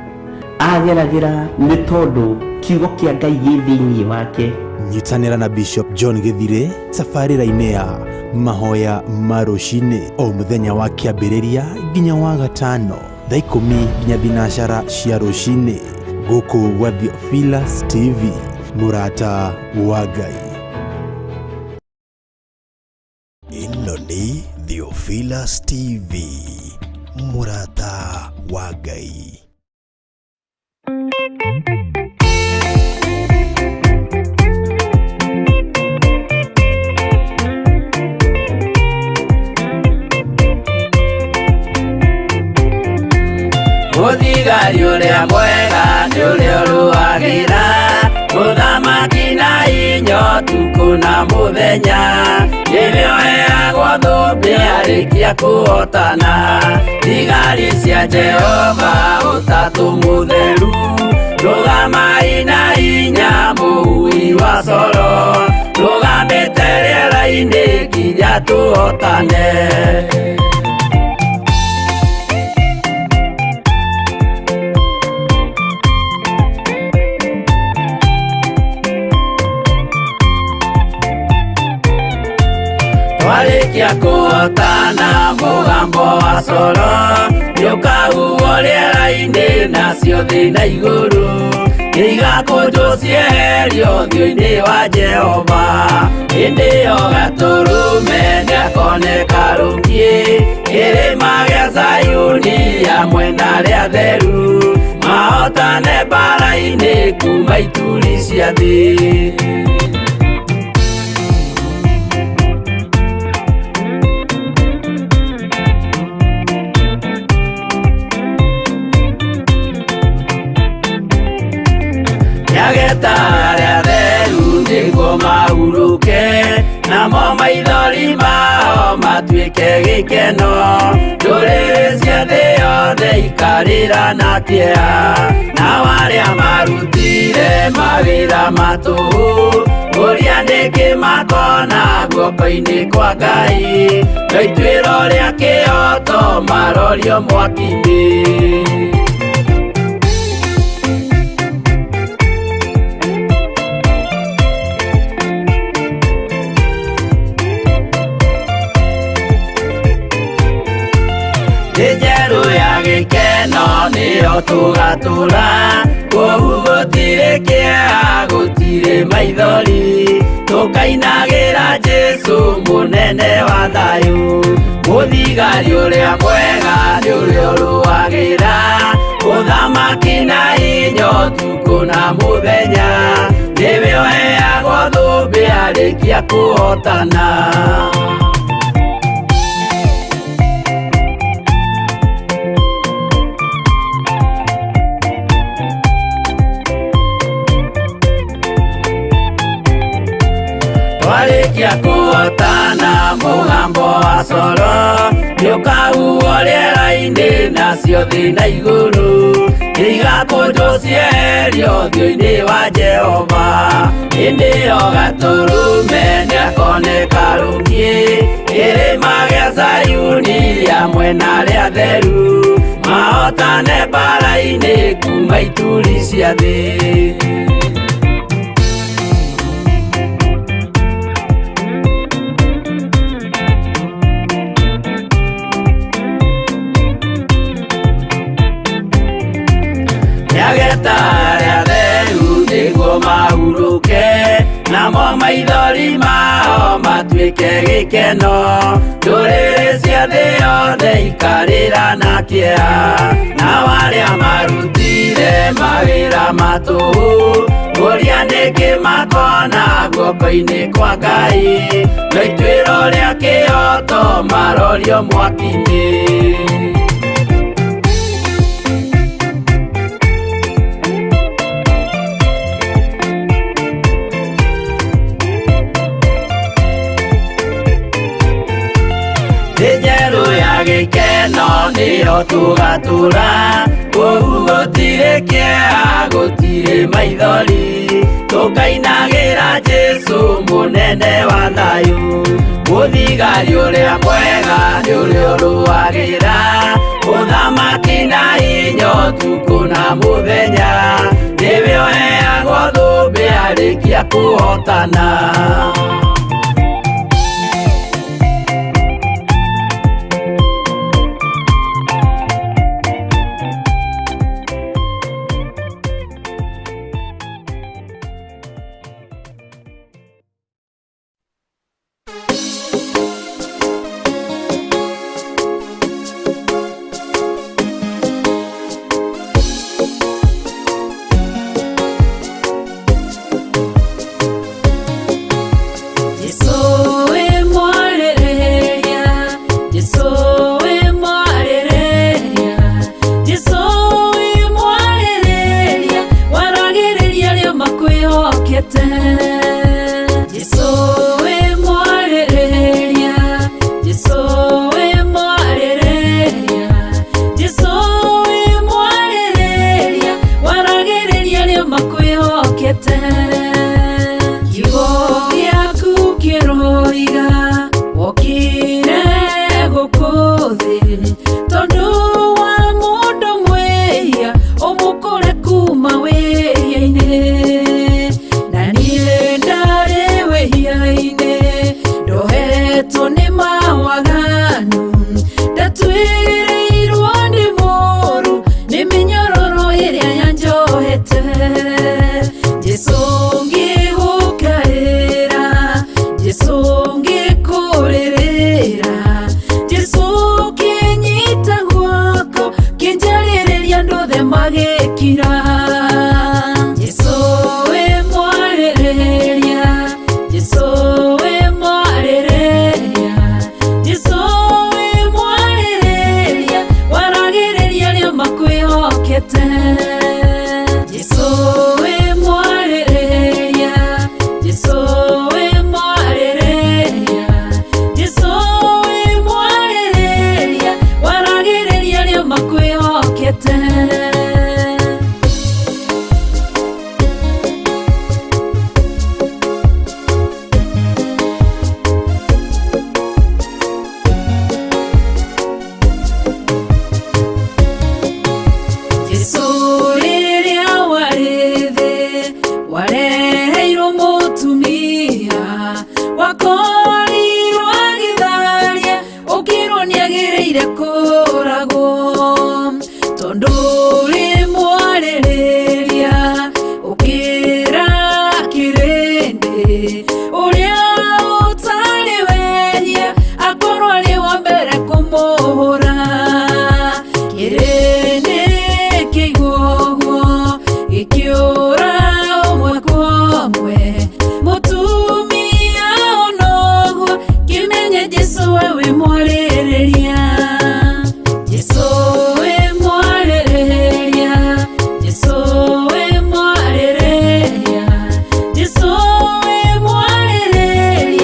ageragĩra nĩ tondũ kiugo kĩa Ngai gĩ thĩinĩ wake. Nyitanĩra na Bishop John Gĩthire tabarĩra-inĩ ya mahoya ma rũcinĩ o mũthenya wa kĩambĩrĩria nginya wa gatano thaa 10 nginya 12 cia rũcinĩ, gũkũ gwa Theophilus TV, mũrata wa Ngai. Ĩno nĩ Theophilus TV, mũrata wa Ngai. Mũthigari ũrĩa mwega nĩ ũrĩa ũrũagĩra mũthamaki na inya ũtukũ na mũthenya, nĩwe ũheagwo thũmbĩ arĩkia kũhotana. Thigari cia Jehova ũtatũ mũtheru, rũgamai na inya mũhui wa coro, rũgamĩte rĩera-inĩ nginya tũhotane. Twarĩkia kũhotana mũgambo wa coro nĩũkahuhwo rĩera-inĩ nacio thĩ na igũrũ igakũnjwo cieherio ũthiũ-inĩ wa Jehova. Hĩndĩ ĩyo Gatũrũme nĩakoneka rũkiĩ kĩrĩma gĩa Zayuni hamwe na arĩa atheru mahotane mbara-inĩ kuma ituri cia thĩ. Nĩageta arĩa atheru nĩguo mahurũke namo maithori mao matuĩke gĩkeno. Ndũrĩrĩ cia thĩ yothe ikarĩra na kĩeha nao arĩa marutire mawĩra ma tũhũ ũrĩa nĩkĩ makona guoko-inĩ kwa Ngai no ituĩro rĩa kĩhooto marorio mwaki-inĩ. Thĩ njerũ ya gĩkeno nĩyo tũgatũra kũu gũtirĩ kĩeha gũtirĩ maithori tũkainagĩra Jesũ mũnene wa thayũ. Mũthigari ũrĩa mwega nĩ ũrĩa ũrũagĩra ũthamaki na hinya ũtukũ na mũthenya nĩwe ũheagwo thũmbĩ arĩkia kũhotana. Twarĩkia kũhotana mũgambo wa coro nĩũkahuhwo rĩera-inĩ nacio thĩ na igũrũ igakũnjwo cieherio ũthiũ-inĩ wa Jehova. Hĩndĩ ĩyo Gatũrũme nĩakoneka rũkiĩ kĩrĩma gĩa Zayuni hamwe na arĩa atheru mahotane mbara-inĩ kuma ituri cia thĩ. Nĩageta arĩa atheru nĩguo mahurũke namo maithori mao matuĩke gĩkeno. Ndũrĩrĩ cia thĩ yothe ikarĩra na kĩeha nao arĩa marutire mawĩra ma tũhũ ũrĩa nĩkĩ makona guoko-inĩ kwa Ngai no ituĩro rĩa kĩhooto marorio mwaki-inĩ. Thĩ njerũ ya gĩkeno nĩyo tũgatũra kũu gũtirĩ kĩeha gũtirĩ maithori tũkainagĩra Jesũ mũnene wa thayũ. Mũthigari ũrĩa mwega nĩ ũrĩa ũrũagĩra ũthamaki na hinya ũtukũ na mũthenya nĩwe ũheagwo thũmbĩ arĩkia kũhotana. Na niĩ ndarĩ wĩhia-inĩ ndohe Njohetwo nĩ mawaganu, ndatwĩrĩirwo nĩ mũru, nĩ mĩnyororo ĩrĩa yanjohete. Jesũ ngĩgũkaĩra, Jesũ ngĩkũrĩrĩra.